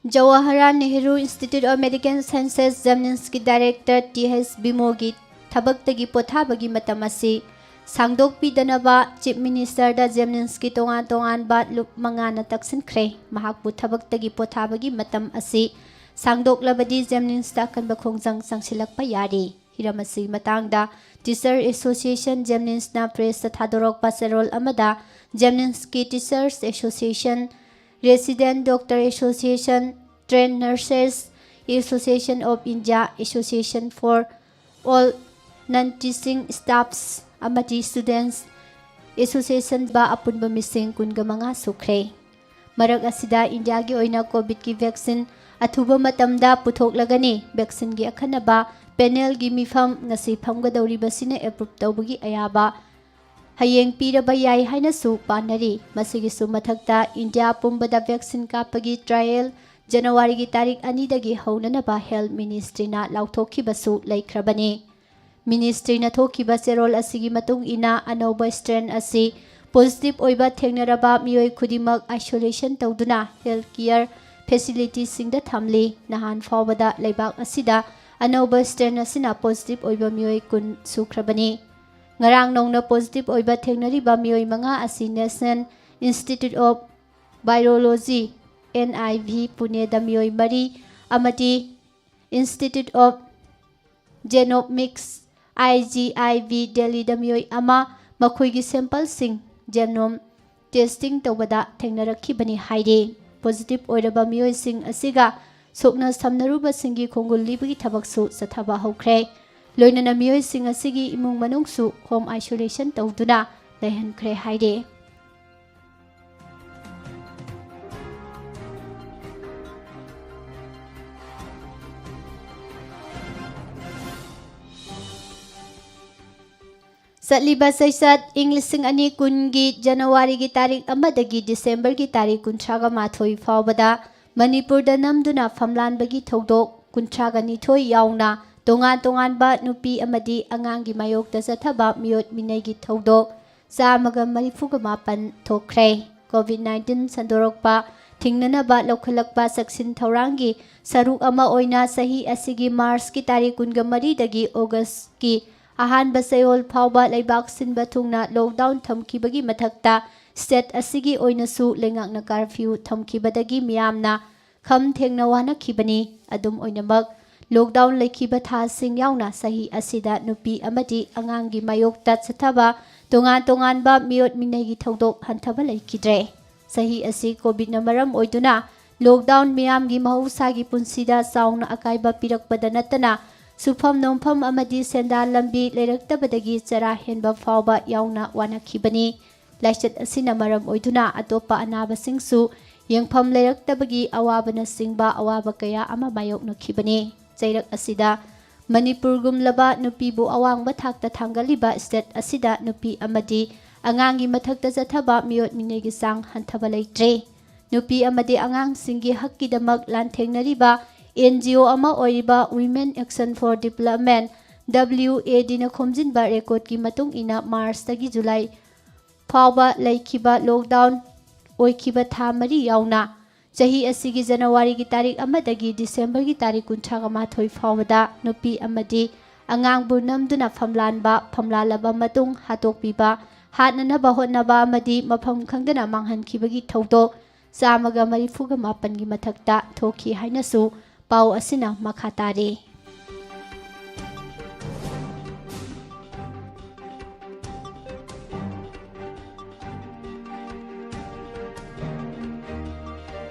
Jawaharlal Nehru Institute of Medical Sciences JNIMS ꯀꯤ director T H ꯕꯤꯃꯣꯜꯒꯤ ꯊꯕꯛꯇꯒꯤ ꯄꯣꯊꯥꯕꯒꯤ ꯃꯇꯝ ꯑꯁꯤ ꯁꯥꯡꯗꯣꯛꯄꯤꯗꯅꯕ Chief Minister ꯗ JNIMS ꯀꯤ ꯇꯣꯉꯥꯟ ꯇꯣꯉꯥꯟꯕ ꯂꯨꯞ ꯃꯉꯥꯅ ꯇꯛꯁꯤꯟꯈ꯭ꯔꯦ꯫ ꯃꯍꯥꯛꯄꯨ ꯊꯕꯛꯇꯒꯤ ꯄꯣꯊꯥꯕꯒꯤ ꯃꯇꯝ ꯑꯁꯤ ꯁꯥꯡꯗꯣꯛꯂꯕꯗꯤ JNIMS ꯇ ꯑꯀꯟꯕ ꯈꯣꯡꯖꯪ ꯆꯪꯁꯤꯜꯂꯛꯄ ꯌꯥꯔꯤ꯫ ꯍꯤꯔꯝ ꯑꯁꯤꯒꯤ ꯃꯇꯥꯡꯗ Teacher Association JNIMS ꯅ press ꯇ ꯊꯥꯗꯣꯔꯛꯄ ꯆꯦꯔꯣꯜ ꯑꯃꯗ, JNIMS ꯀꯤ Teachers Association, Resident Doctor Association, Trained Nurses Association of India, Association for All Non-Teaching Staffs ꯑꯃꯗꯤ Students Association ꯕ ꯑꯄꯨꯟꯕ ꯃꯤꯁꯤꯡ ꯀꯨꯟꯒ ꯃꯉꯥ ꯁꯨꯈ꯭ꯔꯦ꯫ ꯃꯔꯛ ꯑꯁꯤꯗ ꯏꯟꯗꯤꯌꯥꯒꯤ ꯑꯣꯏꯅ ꯀꯣꯚꯤꯗꯀꯤ ꯚꯦꯛꯁꯤꯟ ꯑꯊꯨꯕ ꯃꯇꯝꯗ ꯄꯨꯊꯣꯛꯂꯒꯅꯤ꯫ ꯚꯦꯛꯁꯤꯟꯒꯤ ꯑꯈꯟꯅꯕ ꯄꯦꯅꯦꯜꯒꯤ ꯃꯤꯐꯝ ꯉꯁꯤ ꯐꯝꯒꯗꯧꯔꯤꯕꯁꯤꯅ ꯑꯦꯄ꯭ꯔꯨꯞ ꯇꯧꯕꯒꯤ ꯑꯌꯥꯕ ꯍꯌꯦꯡ ꯄꯤꯔꯕ ꯌꯥꯏ ꯍꯥꯏꯅꯁꯨ ꯄꯥꯅꯔꯤ꯫ ꯃꯁꯤꯒꯤꯁꯨ ꯃꯊꯛꯇ ꯏꯟꯗꯤꯌꯥ ꯄꯨꯝꯕꯗ ꯚꯦꯛꯁꯤꯟ ꯀꯥꯞꯄꯒꯤ ꯇ꯭ꯔꯥꯌꯦꯜ ꯖꯅꯋꯥꯔꯤꯒꯤ ꯇꯥꯔꯤꯛ ꯑꯅꯤꯗꯒꯤ ꯍꯧꯅꯅꯕ ꯍꯦꯜꯊ ꯃꯤꯅꯤꯁꯇ꯭ꯔꯤꯅ ꯂꯥꯎꯊꯣꯛꯈꯤꯕꯁꯨ ꯂꯩꯈ꯭ꯔꯕꯅꯤ꯫ ꯃꯤꯅꯤꯁꯇ꯭ꯔꯤꯅ ꯊꯣꯛꯈꯤꯕ ꯆꯦꯔꯣꯜ ꯑꯁꯤꯒꯤ ꯃꯇꯨꯡ ꯏꯟꯅ ꯑꯅꯧꯕ ꯁ꯭ꯇ꯭ꯔꯦꯟ ꯑꯁꯤ ꯄꯣꯖꯤꯇꯤꯚ ꯑꯣꯏꯕ ꯊꯦꯡꯅꯔꯕ ꯃꯤꯑꯣꯏ ꯈꯨꯗꯤꯡꯃꯛ ꯑꯥꯏꯁꯣꯂꯦꯁꯟ ꯇꯧꯗꯨꯅ ꯍꯦꯜꯊ ꯀꯤꯌꯔ ꯐꯦꯁꯤꯂꯤꯇꯤꯁꯤꯡꯗ ꯊꯝꯂꯤ꯫ ꯅꯍꯥꯟ ꯐꯥꯎꯕꯗ ꯂꯩꯕꯥꯛ ꯑꯁꯤꯗ ꯑꯅꯧꯕ ꯁ꯭ꯇ꯭ꯔꯦꯟ ꯑꯁꯤꯅ ꯄꯣꯖꯤꯇꯤꯚ ꯑꯣꯏꯕ ꯃꯤꯑꯣꯏ ꯀꯨꯟ ꯁꯨꯈ꯭ꯔꯕꯅꯤ꯫ ꯉꯔꯥꯡ ꯅꯧꯅ ꯄꯣꯖꯤꯇꯤꯚ ꯑꯣꯏꯕ ꯊꯦꯡꯅꯔꯤꯕ ꯃꯤꯑꯣꯏ ꯃꯉꯥ ꯑꯁꯤ national institute of virology, N I V, ꯄꯨꯅꯦꯗ ꯃꯤꯑꯣꯏ ꯃꯔꯤ ꯑꯃꯗꯤ institute of genomics, I G I V, ꯗꯦꯜꯂꯤꯗ ꯃꯤꯑꯣꯏ ꯑꯃ, ꯃꯈꯣꯏꯒꯤ ꯁꯦꯝꯄꯜꯁꯤꯡ ꯖꯦꯅꯣꯝ ꯇꯦꯁꯇꯤꯡ ꯇꯧꯕꯗ ꯊꯦꯡꯅꯔꯛꯈꯤꯕꯅꯤ ꯍꯥꯏꯔꯤ꯫ ꯄꯣꯖꯤꯇꯤꯚ ꯑꯣꯏꯔꯕ ꯃꯤꯑꯣꯏꯁꯤꯡ ꯑꯁꯤꯒ ꯁꯣꯛꯅ ꯁꯝꯅꯔꯨꯕꯁꯤꯡꯒꯤ ꯈꯣꯡꯒꯨꯜ ꯂꯤꯕꯒꯤ ꯊꯕꯛꯁꯨ ꯆꯠꯊꯕ ꯍꯧꯈ꯭ꯔꯦ꯫ ꯂꯣꯏꯅꯅ ꯃꯤꯑꯣꯏꯁꯤꯡ ꯑꯁꯤꯒꯤ ꯏꯃꯨꯡ ꯃꯅꯨꯡꯁꯨ ꯍꯣꯝ ꯑꯥꯏꯁꯣꯂꯦꯁꯟ ꯇꯧꯗꯨꯅ ꯂꯩꯍꯟꯈ꯭ꯔꯦ ꯍꯥꯏꯔꯤ꯫ ꯆꯠꯂꯤꯕ ꯆꯩꯆꯠ ꯏꯪ ꯂꯤꯁꯤꯡ ꯑꯅꯤ ꯀꯨꯟꯒꯤ ꯖꯅꯋꯥꯔꯤꯒꯤ ꯇꯥꯔꯤꯛ ꯑꯃꯗꯒꯤ ꯗꯤꯁꯦꯝꯕꯔꯒꯤ ꯇꯥꯔꯤꯛ ꯀꯨꯟꯊ꯭ꯔꯥꯒ ꯃꯥꯊꯣꯏ ꯐꯥꯎꯕꯗ ꯃꯅꯤꯄꯨꯔꯗ ꯅꯝꯗꯨꯅ ꯐꯝꯂꯥꯟꯕꯒꯤ ꯊꯧꯗꯣꯛ ꯀꯨꯟꯊ꯭ꯔꯥꯒ ꯅꯤꯊꯣꯏ ꯌꯥꯎꯅ ꯇꯣꯉꯥꯟ ꯇꯣꯉꯥꯟꯕ ꯅꯨꯄꯤ ꯑꯃꯗꯤ ꯑꯉꯥꯡꯒꯤ ꯃꯥꯌꯣꯛꯇ ꯆꯠꯊꯕ ꯃꯤꯑꯣꯠ ꯃꯤꯅꯩꯒꯤ ꯊꯧꯗꯣꯛ ꯆꯥꯝꯃꯒ ꯃꯔꯤꯐꯨꯒ ꯃꯥꯄꯟ ꯊꯣꯛꯈ꯭ꯔꯦ꯫ ꯀꯣꯚꯤꯗ ꯅꯥꯏꯟꯇꯤꯟ ꯁꯟꯗꯣꯔꯛꯄ ꯊꯤꯡꯅꯅꯕ ꯂꯧꯈꯠꯂꯛꯄ ꯆꯦꯛꯁꯤꯟ ꯊꯧꯔꯥꯡꯒꯤ ꯁꯔꯨꯛ ꯑꯃ ꯑꯣꯏꯅ ꯆꯍꯤ ꯑꯁꯤꯒꯤ ꯃꯥꯔꯆꯀꯤ ꯇꯥꯔꯤꯛ ꯀꯨꯟꯒ ꯃꯔꯤꯗꯒꯤ ꯑꯣꯒꯁꯀꯤ ꯑꯍꯥꯟꯕ ꯆꯌꯣꯜ ꯐꯥꯎꯕ ꯂꯩꯕꯥꯛ ꯁꯤꯟꯕ ꯊꯨꯡꯅ ꯂꯣꯛꯗꯥꯎꯟ ꯊꯝꯈꯤꯕꯒꯤ ꯃꯊꯛꯇ, ꯁ꯭ꯇꯦꯠ ꯑꯁꯤꯒꯤ ꯑꯣꯏꯅꯁꯨ ꯂꯩꯉꯥꯛꯅ ꯀꯥꯔꯐ꯭ꯌꯨ ꯊꯝꯈꯤꯕꯗꯒꯤ ꯃꯤꯌꯥꯝꯅ ꯈꯝ ꯊꯦꯡꯅ ꯋꯥꯅꯈꯤꯕꯅꯤ꯫ ꯑꯗꯨꯝ ꯑꯣꯏꯅꯃꯛ, ꯂꯣꯛꯗꯥꯎꯟ ꯂꯩꯈꯤꯕ ꯊꯥꯁꯤꯡ ꯌꯥꯎꯅ ꯆꯍꯤ ꯑꯁꯤꯗ ꯅꯨꯄꯤ ꯑꯃꯗꯤ ꯑꯉꯥꯡꯒꯤ ꯃꯥꯌꯣꯛꯇ ꯆꯠꯊꯕ ꯇꯣꯉꯥꯟ ꯇꯣꯉꯥꯟꯕ ꯃꯤꯑꯣꯠ ꯃꯤꯅꯩꯒꯤ ꯊꯧꯗꯣꯛ ꯍꯟꯊꯕ ꯂꯩꯈꯤꯗ꯭ꯔꯦ꯫ ꯆꯍꯤ ꯑꯁꯤ ꯀꯣꯚꯤꯗꯅ ꯃꯔꯝ ꯑꯣꯏꯗꯨꯅ Lockdown ꯃꯤꯌꯥꯝꯒꯤ ꯃꯍꯧꯁꯥꯒꯤ ꯄꯨꯟꯁꯤꯗ ꯆꯥꯎꯅ ꯑꯀꯥꯏꯕ ꯄꯤꯔꯛꯄꯗ ꯅꯠꯇꯅ, ꯁꯨꯐꯝ ꯅꯣꯝꯐꯝ ꯑꯃꯗꯤ ꯁꯦꯟꯗꯥꯟ ꯂꯝꯕꯤ ꯂꯩꯔꯛꯇꯕꯗꯒꯤ ꯆꯔꯥ ꯍꯦꯟꯕ ꯐꯥꯎꯕ ꯌꯥꯎꯅ ꯋꯥꯅꯈꯤꯕꯅꯤ꯫ ꯂꯥꯏꯆꯠ ꯑꯁꯤꯅ ꯃꯔꯝ ꯑꯣꯏꯗꯨꯅ ꯑꯇꯣꯞꯄ ꯑꯅꯥꯕꯁꯤꯡꯁꯨ ꯌꯦꯡꯐꯝ ꯂꯩꯔꯛꯇꯕꯒꯤ ꯑꯋꯥꯕꯅꯆꯤꯡꯕ ꯑꯋꯥꯕ ꯀꯌꯥ ꯑꯃ ꯃꯥꯌꯣꯛꯅꯈꯤꯕꯅꯤ꯫ ꯆꯩꯔꯛ ꯑꯁꯤꯗ ꯃꯅꯤꯄꯨꯔꯒꯨꯝꯂꯕ ꯅꯨꯄꯤꯕꯨ ꯑꯋꯥꯡꯕ ꯊꯥꯛꯇ ꯊꯥꯡꯒꯠꯂꯤꯕ state ꯑꯁꯤꯗ ꯅꯨꯄꯤ ꯑꯃꯗꯤ ꯑꯉꯥꯡꯒꯤ ꯃꯊꯛꯇ ꯆꯠꯊꯕ ꯃꯤꯑꯣꯠ ꯃꯤꯅꯩꯒꯤ ꯆꯥꯡ ꯍꯟꯊꯕ ꯂꯩꯇ꯭ꯔꯦ꯫ ꯅꯨꯄꯤ ꯑꯃꯗꯤ ꯑꯉꯥꯡꯁꯤꯡꯒꯤ ꯍꯛꯀꯤꯗꯃꯛ ꯂꯥꯟꯊꯦꯡꯅꯔꯤꯕ N G O ꯑꯃ ꯑꯣꯏꯔꯤꯕ Women Action for Development, W A D ꯅ ꯈꯣꯝꯖꯤꯟꯕ recordꯀꯤ ꯃꯇꯨꯡ ꯏꯟꯅ, Marchꯇꯒꯤ July ꯐꯥꯎꯕ ꯂꯩꯈꯤꯕ lockdown ꯑꯣꯏꯈꯤꯕ ꯊꯥ ꯃꯔꯤ ꯌꯥꯎꯅ, ꯆꯍꯤ ꯑꯁꯤꯒꯤ Januaryꯒꯤ ꯇꯥꯔꯤꯛ ꯑꯃꯗꯒꯤ Decemberꯒꯤ ꯇꯥꯔꯤꯛ ꯀꯨꯟꯊ꯭ꯔꯥꯒ ꯃꯥꯊꯣꯏ ꯐꯥꯎꯕꯗ ꯅꯨꯄꯤ ꯑꯃꯗꯤ ꯑꯉꯥꯡꯕꯨ ꯅꯝꯗꯨꯅ ꯐꯝꯂꯥꯟꯕ, ꯐꯝꯂꯥꯜꯂꯕ ꯃꯇꯨꯡ ꯍꯥꯠꯇꯣꯛꯄꯤꯕ, ꯍꯥꯠꯅꯅꯕ ꯍꯣꯠꯅꯕ ꯑꯃꯗꯤ ꯃꯐꯝ ꯈꯪꯗꯅ ꯃꯥꯡꯍꯟꯈꯤꯕꯒꯤ ꯊꯧꯗꯣꯛ ꯆꯥꯝꯃꯒ ꯃꯔꯤꯐꯨꯒ ꯃꯥꯄꯟꯒꯤ ꯃꯊꯛꯇ ꯊꯣꯛꯈꯤ ꯍꯥꯏꯅꯁꯨ ꯄꯥꯎ ꯑꯁꯤꯅ ꯃꯈꯥ ꯇꯥꯔꯤ꯫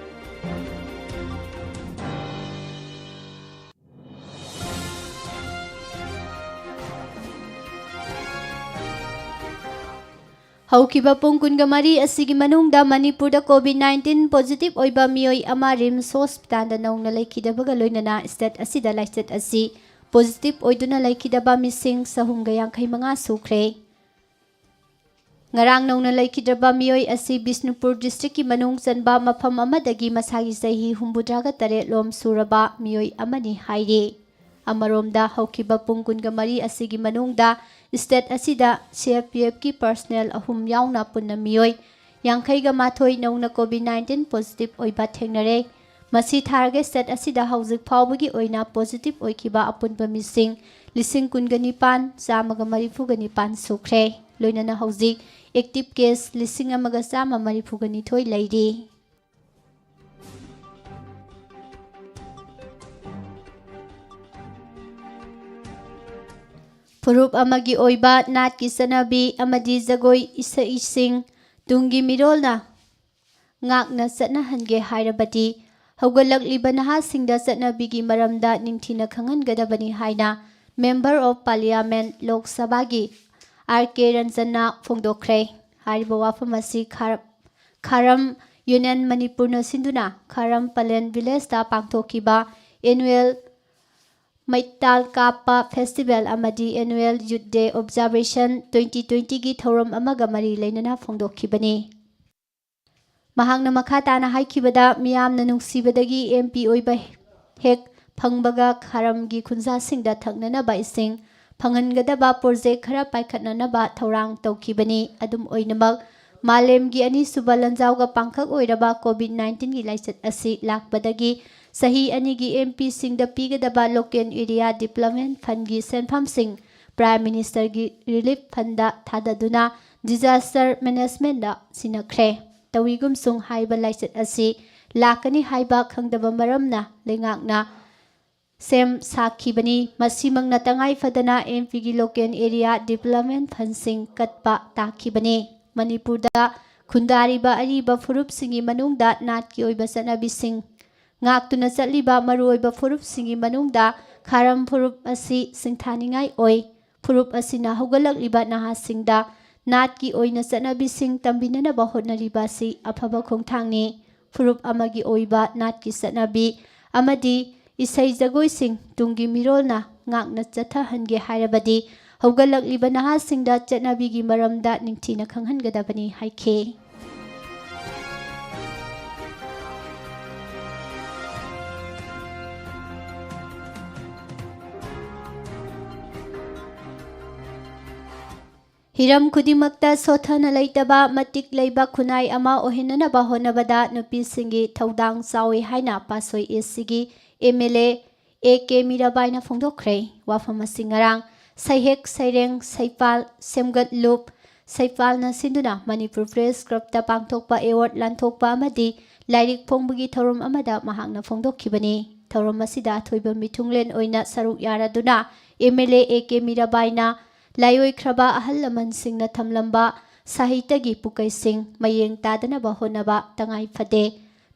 ꯍꯧꯈꯤꯕ ꯄꯨꯡ ꯀꯨꯟꯒ ꯃꯔꯤ ꯑꯁꯤꯒꯤ ꯃꯅꯨꯡꯗ ꯃꯅꯤꯄꯨꯔꯗ COVID nineteen positive ꯑꯣꯏꯕ ꯃꯤꯑꯣꯏ ꯑꯃ RIMS hospitalꯗ ꯅꯧꯅ ꯂꯩꯈꯤꯗꯕꯒ ꯂꯣꯏꯅꯅ state ꯑꯁꯤꯗ ꯂꯥꯏꯆꯠ ꯑꯁꯤ positive ꯑꯣꯏꯗꯨꯅ ꯂꯩꯈꯤꯗꯕ ꯃꯤꯁꯤꯡ ꯆꯍꯨꯝꯒ ꯌꯥꯡꯈꯩ ꯃꯉꯥ ꯁꯨꯈ꯭ꯔꯦ꯫ ꯉꯔꯥꯡ ꯅꯧꯅ ꯂꯩꯈꯤꯗ꯭ꯔꯕ ꯃꯤꯑꯣꯏ ꯑꯁꯤ ꯕꯤꯁꯅꯨꯄꯨꯔ districtꯀꯤ ꯃꯅꯨꯡ ꯆꯟꯕ ꯃꯐꯝ ꯑꯃꯗꯒꯤ ꯃꯁꯥꯒꯤ ꯆꯍꯤ ꯍꯨꯝꯐꯨꯇꯔꯥꯒ ꯇꯔꯦꯠ ꯂꯣꯝ ꯁꯨꯔꯕ ꯃꯤꯑꯣꯏ ꯑꯃꯅꯤ ꯍꯥꯏꯔꯤ꯫ ꯑꯃꯔꯣꯝꯗ, ꯍꯧꯈꯤꯕ ꯄꯨꯡ ꯀꯨꯟꯒ ꯃꯔꯤ ꯑꯁꯤꯒꯤ ꯃꯅꯨꯡꯗ state ꯑꯁꯤꯗ CRPFꯀꯤ personnel ꯑꯍꯨꯝ ꯌꯥꯎꯅ ꯄꯨꯟꯅ ꯃꯤꯑꯣꯏ ꯌꯥꯡꯈꯩꯒ ꯃꯥꯊꯣꯏ ꯅꯧꯅ COVID nineteen positive ꯑꯣꯏꯕ ꯊꯦꯡꯅꯔꯦ꯫ ꯃꯁꯤ ꯊꯥꯔꯒ state ꯑꯁꯤꯗ ꯍꯧꯖꯤꯛ ꯐꯥꯎꯕꯒꯤ ꯑꯣꯏꯅ positive ꯑꯣꯏꯈꯤꯕ ꯑꯄꯨꯟꯕ ꯃꯤꯁꯤꯡ ꯂꯤꯁꯤꯡ ꯀꯨꯟꯒ ꯅꯤꯄꯥꯟ, ꯆꯥꯝꯃꯒ ꯃꯔꯤꯐꯨꯒ ꯅꯤꯄꯥꯟ ꯁꯨꯈ꯭ꯔꯦ꯫ ꯂꯣꯏꯅꯅ ꯍꯧꯖꯤꯛ active case ꯂꯤꯁꯤꯡ ꯑꯃꯒ ꯆꯥꯝꯃ ꯃꯔꯤꯐꯨꯒ ꯅꯤꯊꯣꯏ ꯂꯩꯔꯤ꯫ ꯐꯨꯔꯨꯞ ꯑꯃꯒꯤ ꯑꯣꯏꯕ ꯅꯥꯠꯀꯤ ꯆꯠꯅꯕꯤ ꯑꯃꯗꯤ ꯖꯒꯣꯏ ꯏꯁꯩꯁꯤꯡ ꯇꯨꯡꯒꯤ ꯃꯤꯔꯣꯜꯅ ꯉꯥꯛꯅ ꯆꯠꯅꯍꯟꯒꯦ ꯍꯥꯏꯔꯕꯗꯤ ꯍꯧꯒꯠꯂꯛꯂꯤꯕ ꯅꯍꯥꯁꯤꯡꯗ ꯆꯠꯅꯕꯤꯒꯤ ꯃꯔꯝꯗ ꯅꯤꯡꯊꯤꯅ ꯈꯪꯍꯟꯒꯗꯕꯅꯤ ꯍꯥꯏꯅ Member of Parliament, ꯂꯣꯛ ꯁꯚꯥꯒꯤ R K Ranjan ꯅ ꯐꯣꯡꯗꯣꯛꯈ꯭ꯔꯦ꯫ ꯍꯥꯏꯔꯤꯕ ꯋꯥꯐꯝ ꯑꯁꯤ ꯈꯥꯔ-, ꯈꯥꯔꯝ Union ꯃꯅꯤꯄꯨꯔꯅ ꯁꯤꯟꯗꯨꯅ ꯈꯥꯔꯝ ꯄꯂꯦꯟ Village ꯇ ꯄꯥꯡꯊꯣꯛꯈꯤꯕ Annual ꯃꯩꯇꯥꯜ ꯀꯥꯞꯄ Festival ꯑꯃꯗꯤ Annual Youth Day Observation twenty twenty ꯒꯤ ꯊꯧꯔꯝ ꯑꯃꯒ ꯃꯔꯤ ꯂꯩꯅꯅ ꯐꯣꯡꯗꯣꯛꯈꯤꯕꯅꯤ꯫ ꯃꯍꯥꯛꯅ ꯃꯈꯥ ꯇꯥꯅ ꯍꯥꯏꯈꯤꯕꯗ, ꯃꯤꯌꯥꯝꯅ ꯅꯨꯡꯁꯤꯕꯗꯒꯤ M P ꯑꯣꯏꯕ ꯍꯦꯛ ꯐꯪꯕꯒ ꯈꯥꯔꯝꯒꯤ ꯈꯨꯟꯖꯥꯁꯤꯡꯗ ꯊꯛꯅꯅꯕ ꯏꯁꯤꯡ ꯐꯪꯍꯟꯒꯗꯕ project ꯈꯔ ꯄꯥꯏꯈꯠꯅꯅꯕ ꯊꯧꯔꯥꯡ ꯇꯧꯈꯤꯕꯅꯤ꯫ ꯑꯗꯨꯝ ꯑꯣꯏꯅꯃꯛ, ꯃꯥꯂꯦꯝꯒꯤ ꯑꯅꯤꯁꯨꯕ ꯂꯥꯟꯖꯥꯎꯒ ꯄꯥꯡꯈꯛ ꯑꯣꯏꯔꯕ COVID nineteen ꯒꯤ ꯂꯥꯏꯆꯠ ꯑꯁꯤ ꯂꯥꯛꯄꯗꯒꯤ ꯆꯍꯤ ꯑꯅꯤꯒꯤ M P ꯁꯤꯡꯗ ꯄꯤꯒꯗꯕ Local Area Development Fund ꯒꯤ ꯁꯦꯟꯐꯝꯁꯤꯡ Prime Minister ꯒꯤ Relief Fund ꯗ ꯊꯥꯗꯗꯨꯅ Disaster Management ꯗ ꯁꯤꯟꯅꯈ꯭ꯔꯦ꯫ ꯇꯧꯏꯒꯨꯝꯁꯨꯡ ꯍꯥꯏꯕ ꯂꯥꯏꯆꯠ ꯑꯁꯤ ꯂꯥꯛꯀꯅꯤ ꯍꯥꯏꯕ ꯈꯪꯗꯕ ꯃꯔꯝꯅ ꯂꯩꯉꯥꯛꯅ ꯁꯦꯝ ꯁꯥꯈꯤꯕꯅꯤ꯫ ꯃꯁꯤꯃꯛꯅ ꯇꯉꯥꯏ ꯐꯗꯅ M P ꯒꯤ Local Area Development Fund ꯁꯤꯡ ꯀꯠꯄ ꯇꯥꯈꯤꯕꯅꯤ꯫ ꯃꯅꯤꯄꯨꯔꯗ ꯈꯨꯟꯗꯥꯔꯤꯕ ꯑꯔꯤꯕ ꯐꯨꯔꯨꯞꯁꯤꯡꯒꯤ ꯃꯅꯨꯡꯗ ꯅꯥꯠꯀꯤ ꯑꯣꯏꯕ ꯆꯠꯅꯕꯤꯁꯤꯡ ꯉꯥꯛꯇꯨꯅ ꯆꯠꯂꯤꯕ ꯃꯔꯨꯑꯣꯏꯕ ꯐꯨꯔꯨꯞꯁꯤꯡꯒꯤ ꯃꯅꯨꯡꯗ ꯈꯥꯔꯝ ꯐꯨꯔꯨꯞ ꯑꯁꯤ ꯁꯤꯡꯊꯥꯅꯤꯡꯉꯥꯏ ꯑꯣꯏ꯫ ꯐꯨꯔꯨꯞ ꯑꯁꯤꯅ ꯍꯧꯒꯠꯂꯛꯂꯤꯕ ꯅꯍꯥꯁꯤꯡꯗ ꯅꯥꯠꯀꯤ ꯑꯣꯏꯅ ꯆꯠꯅꯕꯤꯁꯤꯡ ꯇꯝꯕꯤꯅꯅꯕ ꯍꯣꯠꯅꯔꯤꯕ ꯑꯁꯤ ꯑꯐꯕ ꯈꯣꯡꯊꯥꯡꯅꯤ꯫ ꯐꯨꯔꯨꯞ ꯑꯃꯒꯤ ꯑꯣꯏꯕ ꯅꯥꯠꯀꯤ ꯆꯠꯅꯕꯤ ꯑꯃꯗꯤ ꯏꯁꯩ ꯖꯒꯣꯏꯁꯤꯡ ꯇꯨꯡꯒꯤ ꯃꯤꯔꯣꯜꯅ ꯉꯥꯛꯅ ꯆꯠꯊꯍꯟꯒꯦ ꯍꯥꯏꯔꯕꯗꯤ ꯍꯧꯒꯠꯂꯛꯂꯤꯕ ꯅꯍꯥꯁꯤꯡꯗ ꯆꯠꯅꯕꯤꯒꯤ ꯃꯔꯝꯗ ꯅꯤꯡꯊꯤꯅ ꯈꯪꯍꯟꯒꯗꯕꯅꯤ ꯍꯥꯏꯈꯤ꯫ ꯍꯤꯔꯝ ꯈꯨꯗꯤꯡꯃꯛꯇ ꯁꯣꯠꯊꯅ ꯂꯩꯇꯕ ꯃꯇꯤꯛ ꯂꯩꯕ ꯈꯨꯟꯅꯥꯏ ꯑꯃ ꯑꯣꯏꯍꯟꯅꯅꯕ ꯍꯣꯠꯅꯕꯗ ꯅꯨꯄꯤꯁꯤꯡꯒꯤ ꯊꯧꯗꯥꯡ ꯆꯥꯎꯏ ꯍꯥꯏꯅ ꯄꯥꯠꯁꯣꯏ A C ꯒꯤ M L A A K ꯃꯤꯔꯥꯕꯥꯏꯅ ꯐꯣꯡꯗꯣꯛꯈ꯭ꯔꯦ꯫ ꯋꯥꯐꯝ ꯑꯁꯤ ꯉꯔꯥꯡ ꯁꯩꯍꯦꯛ ꯁꯩꯔꯦꯡ, ꯁꯩꯄꯥꯜ, ꯁꯦꯝꯒꯠꯂꯨꯞ, ꯁꯩꯄꯥꯜꯅ ꯁꯤꯟꯗꯨꯅ ꯃꯅꯤꯄꯨꯔ Press Club ꯇ ꯄꯥꯡꯊꯣꯛꯄ award ꯂꯥꯟꯊꯣꯛꯄ ꯑꯃꯗꯤ ꯂꯥꯏꯔꯤꯛ ꯐꯣꯡꯕꯒꯤ ꯊꯧꯔꯝ ꯑꯃꯗ ꯃꯍꯥꯛꯅ ꯐꯣꯡꯗꯣꯛꯈꯤꯕꯅꯤ꯫ ꯊꯧꯔꯝ ꯑꯁꯤꯗ ꯑꯊꯣꯏꯕ ꯃꯤꯊꯨꯡꯂꯦꯟ ꯑꯣꯏꯅ ꯁꯔꯨꯛ ꯌꯥꯔꯗꯨꯅ M L A A K ꯃꯤꯔꯥꯕꯥꯏꯅ ꯂꯥꯏꯑꯣꯏꯈ꯭ꯔꯕ ꯑꯍꯜ ꯂꯃꯟꯁꯤꯡꯅ ꯊꯝꯂꯝꯕ ꯁꯥꯍꯤꯇ꯭ꯌꯒꯤ ꯄꯨꯀꯩꯁꯤꯡ ꯃꯌꯦꯡ ꯇꯥꯗꯅꯕ ꯍꯣꯠꯅꯕ ꯇꯉꯥꯏ ꯐꯗꯦ꯫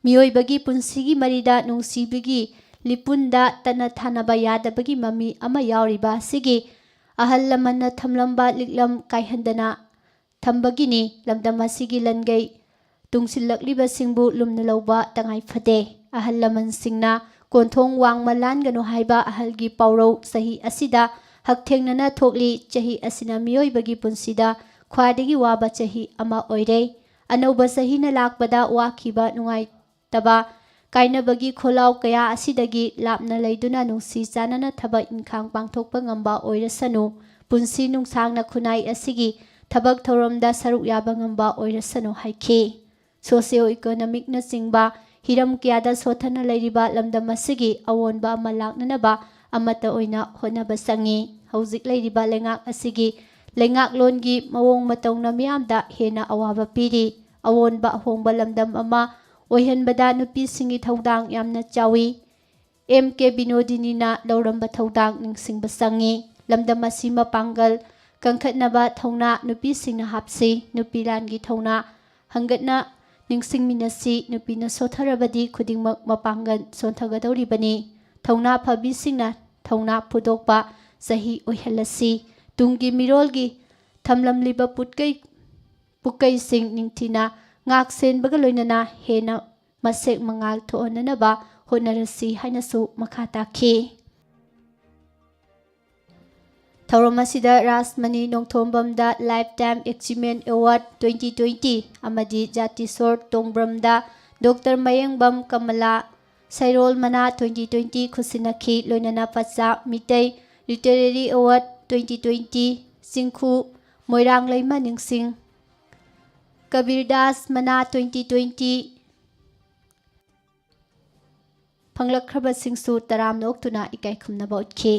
ꯃꯤꯑꯣꯏꯕꯒꯤ ꯄꯨꯟꯁꯤꯒꯤ ꯃꯔꯤꯗ ꯅꯨꯡꯁꯤꯕꯒꯤ ꯂꯤꯄꯨꯟꯗ ꯇꯠꯅ ꯊꯥꯅꯕ ꯌꯥꯗꯕꯒꯤ ꯃꯃꯤ ꯑꯃ ꯌꯥꯎꯔꯤꯕ ꯑꯁꯤꯒꯤ ꯑꯍꯜ ꯂꯃꯟꯅ ꯊꯝꯂꯝꯕ ꯂꯤꯛꯂꯝ ꯀꯥꯏꯍꯟꯗꯅ ꯊꯝꯕꯒꯤꯅꯤ꯫ ꯂꯝꯗꯝ ꯑꯁꯤꯒꯤ ꯂꯟꯒꯩ ꯇꯨꯡꯁꯤꯜꯂꯛꯂꯤꯕꯁꯤꯡꯕꯨ ꯂꯨꯝꯅ ꯂꯧꯕ ꯇꯉꯥꯏ ꯐꯗꯦ꯫ ꯑꯍꯜ ꯂꯃꯟꯁꯤꯡꯅ "ꯀꯣꯟꯊꯣꯡ ꯋꯥꯡꯃ ꯂꯥꯟꯒꯅꯨ" ꯍꯥꯏꯕ ꯑꯍꯜꯒꯤ ꯄꯥꯎꯔꯧ ꯆꯍꯤ ꯑꯁꯤꯗ ꯍꯛꯊꯦꯡꯅꯅ ꯊꯣꯛꯂꯤ꯫ ꯆꯍꯤ ꯑꯁꯤꯅ ꯃꯤꯑꯣꯏꯕꯒꯤ ꯄꯨꯟꯁꯤꯗ ꯈ꯭ꯋꯥꯏꯗꯒꯤ ꯋꯥꯕ ꯆꯍꯤ ꯑꯃ ꯑꯣꯏꯔꯦ꯫ ꯑꯅꯧꯕ ꯆꯍꯤꯅ ꯂꯥꯛꯄꯗ ꯋꯥꯈꯤꯕ, ꯅꯨꯡꯉꯥꯏꯇꯕ, ꯀꯥꯏꯅꯕꯒꯤ ꯈꯣꯜꯂꯥꯎ ꯀꯌꯥ ꯑꯁꯤꯗꯒꯤ ꯂꯥꯞꯅ ꯂꯩꯗꯨꯅ ꯅꯨꯡꯁꯤ ꯆꯥꯟꯅꯅ ꯊꯕꯛ ꯏꯟꯈꯥꯡ ꯄꯥꯡꯊꯣꯛꯄ ꯉꯝꯕ ꯑꯣꯏꯔꯁꯅꯨ, ꯄꯨꯟꯁꯤ ꯅꯨꯡꯁꯥꯡꯅ ꯈꯨꯟꯅꯥꯏ ꯑꯁꯤꯒꯤ ꯊꯕꯛ ꯊꯧꯔꯝꯗ ꯁꯔꯨꯛ ꯌꯥꯕ ꯉꯝꯕ ꯑꯣꯏꯔꯁꯅꯨ ꯍꯥꯏꯈꯤ꯫ ꯁꯣꯁꯤꯌꯣ ꯏꯀꯣꯅꯣꯃꯤꯛꯅꯆꯤꯡꯕ ꯍꯤꯔꯝ ꯀꯌꯥꯗ ꯁꯣꯠꯊꯅ ꯂꯩꯔꯤꯕ ꯂꯝꯗꯝ ꯑꯁꯤꯒꯤ ꯑꯑꯣꯟꯕ ꯑꯃ ꯂꯥꯛꯅꯅꯕ ꯑꯃꯠꯇ ꯑꯣꯏꯅ ꯍꯣꯠꯅꯕ ꯆꯪꯏ꯫ ꯍꯧꯖꯤꯛ ꯂꯩꯔꯤꯕ ꯂꯩꯉꯥꯛ ꯑꯁꯤꯒꯤ ꯂꯩꯉꯥꯛꯂꯣꯟꯒꯤ ꯃꯑꯣꯡ ꯃꯇꯧꯅ ꯃꯤꯌꯥꯝꯗ ꯍꯦꯟꯅ ꯑꯋꯥꯕ ꯄꯤꯔꯤ꯫ ꯑꯑꯣꯟꯕ ꯑꯍꯣꯡꯕ ꯂꯝꯗꯝ ꯑꯃ ꯑꯣꯏꯍꯟꯕꯗ ꯅꯨꯄꯤꯁꯤꯡꯒꯤ ꯊꯧꯗꯥꯡ ꯌꯥꯝꯅ ꯆꯥꯎꯏ꯫ ꯑꯦꯝ ꯀꯦ ꯕꯤꯅꯣꯗꯤꯅꯤꯅ ꯂꯧꯔꯝꯕ ꯊꯧꯗꯥꯡ ꯅꯤꯡꯁꯤꯡꯕ ꯆꯪꯏ꯫ ꯂꯝꯗꯝ ꯑꯁꯤ ꯃꯄꯥꯡꯒꯜ ꯀꯟꯈꯠꯅꯕ ꯊꯧꯅꯥ ꯅꯨꯄꯤꯁꯤꯡꯅ ꯍꯥꯞꯁꯤ꯫ ꯅꯨꯄꯤ ꯂꯥꯟꯒꯤ ꯊꯧꯅꯥ ꯍꯪꯒꯠꯅ ꯅꯤꯡꯁꯤꯡꯃꯤꯟꯅꯁꯤ꯫ ꯅꯨꯄꯤꯅ ꯁꯣꯠꯊꯔꯕꯗꯤ ꯈꯨꯗꯤꯡꯃꯛ ꯃꯄꯥꯡꯒꯜ ꯁꯣꯟꯊꯒꯗꯧꯔꯤꯕꯅꯤ꯫ ꯊꯧꯅꯥ ꯐꯕꯤꯁꯤꯡꯅ ꯊꯧꯅꯥ ꯐꯨꯗꯣꯛꯄ ꯆꯍꯤ ꯑꯣꯏꯍꯜꯂꯁꯤ꯫ ꯇꯨꯡꯒꯤ ꯃꯤꯔꯣꯜꯒꯤ ꯊꯝꯂꯝꯂꯤꯕ ꯄꯨꯠꯀꯩ-, ꯄꯨꯀꯩꯁꯤꯡ ꯅꯤꯡꯊꯤꯅ ꯉꯥꯛ ꯁꯦꯟꯕꯒ ꯂꯣꯏꯅꯅ ꯍꯦꯟꯅ ꯃꯁꯦꯛ ꯃꯉꯥꯜ ꯊꯣꯛꯍꯟꯅꯅꯕ ꯍꯣꯠꯅꯔꯁꯤ ꯍꯥꯏꯅꯁꯨ ꯃꯈꯥ ꯇꯥꯈꯤ꯫ ꯊꯧꯔꯝ ꯑꯁꯤꯗ Rajmani ꯅꯣꯡꯊꯣꯝꯕꯝꯗ Lifetime Achievement Award twenty twenty ꯑꯃꯗꯤ ꯖꯥꯇꯤꯁꯣꯔ ꯇꯣꯡꯕ꯭ꯔꯝꯗ ꯗꯣꯛꯇꯔ ꯃꯌꯦꯡꯕꯝ ꯀꯃꯂꯥ ꯁꯩꯔꯣꯜ ꯃꯅꯥ twenty twenty ꯈꯨꯠꯁꯤꯟꯅꯈꯤ꯫ ꯂꯣꯏꯅꯅ ꯄꯆꯥ Meitei Literary Award twenty twenty ꯆꯤꯡꯈꯨ ꯃꯣꯏꯔꯥꯡꯂꯩꯃ ꯅꯤꯡꯁꯤꯡ ꯀꯕꯤꯔꯗꯥꯁ ꯃꯅꯥ twenty twenty ꯐꯪꯂꯛꯈ꯭ꯔꯕꯁꯤꯡꯁꯨ ꯇꯔꯥꯝꯅ ꯑꯣꯛꯇꯨꯅ ꯏꯀꯥꯏ ꯈꯨꯝꯅꯕ ꯎꯠꯈꯤ꯫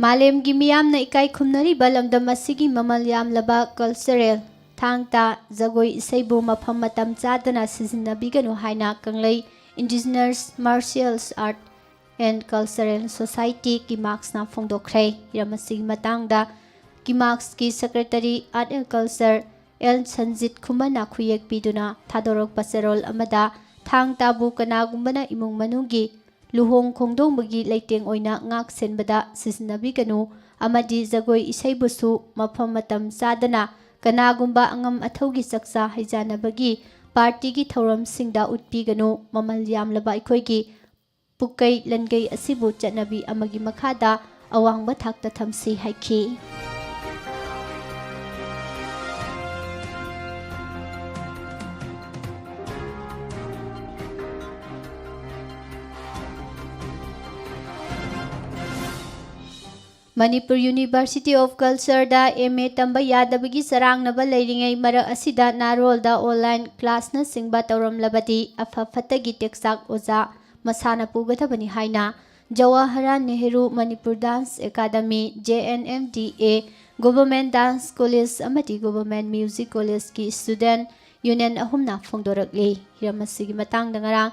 ꯃꯥꯂꯦꯝꯒꯤ ꯃꯤꯌꯥꯝꯅ ꯏꯀꯥꯏ ꯈꯨꯝꯅꯔꯤꯕ ꯂꯝꯗꯝ ꯑꯁꯤꯒꯤ ꯃꯃꯜ ꯌꯥꯝꯂꯕ cultural ꯊꯥꯡ ꯇꯥ ꯖꯒꯣꯏ ꯏꯁꯩꯕꯨ ꯃꯐꯝ ꯃꯇꯝ ꯆꯥꯗꯅ ꯁꯤꯖꯤꯟꯅꯕꯤꯒꯅꯨ ꯍꯥꯏꯅ ꯀꯪꯂꯩ Indigenous Martial Art and Cultural Society, ꯀꯤꯃꯥꯛꯁꯅ ꯐꯣꯡꯗꯣꯛꯈ꯭ꯔꯦ꯫ ꯍꯤꯔꯝ ꯑꯁꯤꯒꯤ ꯃꯇꯥꯡꯗ ꯀꯤꯃꯥꯛꯁꯀꯤ Secretary Art and Culture L Sanjit ꯈꯨꯃꯟꯅ ꯈꯨꯌꯦꯛ ꯄꯤꯗꯨꯅ ꯊꯥꯗꯣꯔꯛꯄ ꯆꯦꯔꯣꯜ ꯑꯃꯗ, ꯊꯥꯡ ꯇꯥꯕꯨ ꯀꯅꯥꯒꯨꯝꯕꯅ ꯏꯃꯨꯡ ꯃꯅꯨꯡꯒꯤ ꯂꯨꯍꯣꯡ ꯈꯣꯡꯗꯣꯡꯕꯒꯤ ꯂꯩꯇꯦꯡ ꯑꯣꯏꯅ ꯉꯥꯛ ꯁꯦꯟꯕꯗ ꯁꯤꯖꯤꯟꯅꯕꯤꯒꯅꯨ ꯑꯃꯗꯤ ꯖꯒꯣꯏ ꯏꯁꯩꯕꯨꯁꯨ ꯃꯐꯝ ꯃꯇꯝ ꯆꯥꯗꯅ ꯀꯅꯥꯒꯨꯝꯕ ꯑꯉꯝ ꯑꯊꯧꯒꯤ ꯆꯥꯛꯆꯥ ꯍꯩꯖꯥꯟꯅꯕꯒꯤ partyꯒꯤ ꯊꯧꯔꯝꯁꯤꯡꯗ ꯎꯠꯄꯤꯒꯅꯨ꯫ ꯃꯃꯜ ꯌꯥꯝꯂꯕ ꯑꯩꯈꯣꯏꯒꯤ ꯄꯨꯛꯀꯩ ꯂꯟꯒꯩ ꯑꯁꯤꯕꯨ ꯆꯠꯅꯕꯤ ꯑꯃꯒꯤ ꯃꯈꯥꯗ ꯑꯋꯥꯡꯕ ꯊꯥꯛꯇ ꯊꯝꯁꯤ ꯍꯥꯏꯈꯤ꯫ Manipur University of Cultureꯗ M A ꯇꯝꯕ ꯌꯥꯗꯕꯒꯤ ꯆꯔꯥꯡꯅꯕ ꯂꯩꯔꯤꯉꯩ ꯃꯔꯛ ꯑꯁꯤꯗ ꯅꯥꯔꯣꯜꯗ online classꯅꯆꯤꯡꯕ ꯇꯧꯔꯝꯂꯕꯗꯤ ꯑꯐ ꯐꯠꯇꯒꯤ ꯇꯦꯛꯆꯥꯛ ꯑꯣꯖꯥ ꯃꯁꯥꯅ ꯄꯨꯒꯗꯕꯅꯤ ꯍꯥꯏꯅ Jawaharlal Nehru Manipur Dance Academy, J N M D A, Government Dance College ꯑꯃꯗꯤ Government Music Collegeꯀꯤ student union ꯑꯍꯨꯝꯅ ꯐꯣꯡꯗꯣꯔꯛꯂꯤ꯫ ꯍꯤꯔꯝ ꯑꯁꯤꯒꯤ ꯃꯇꯥꯡꯗ ꯉꯔꯥꯡ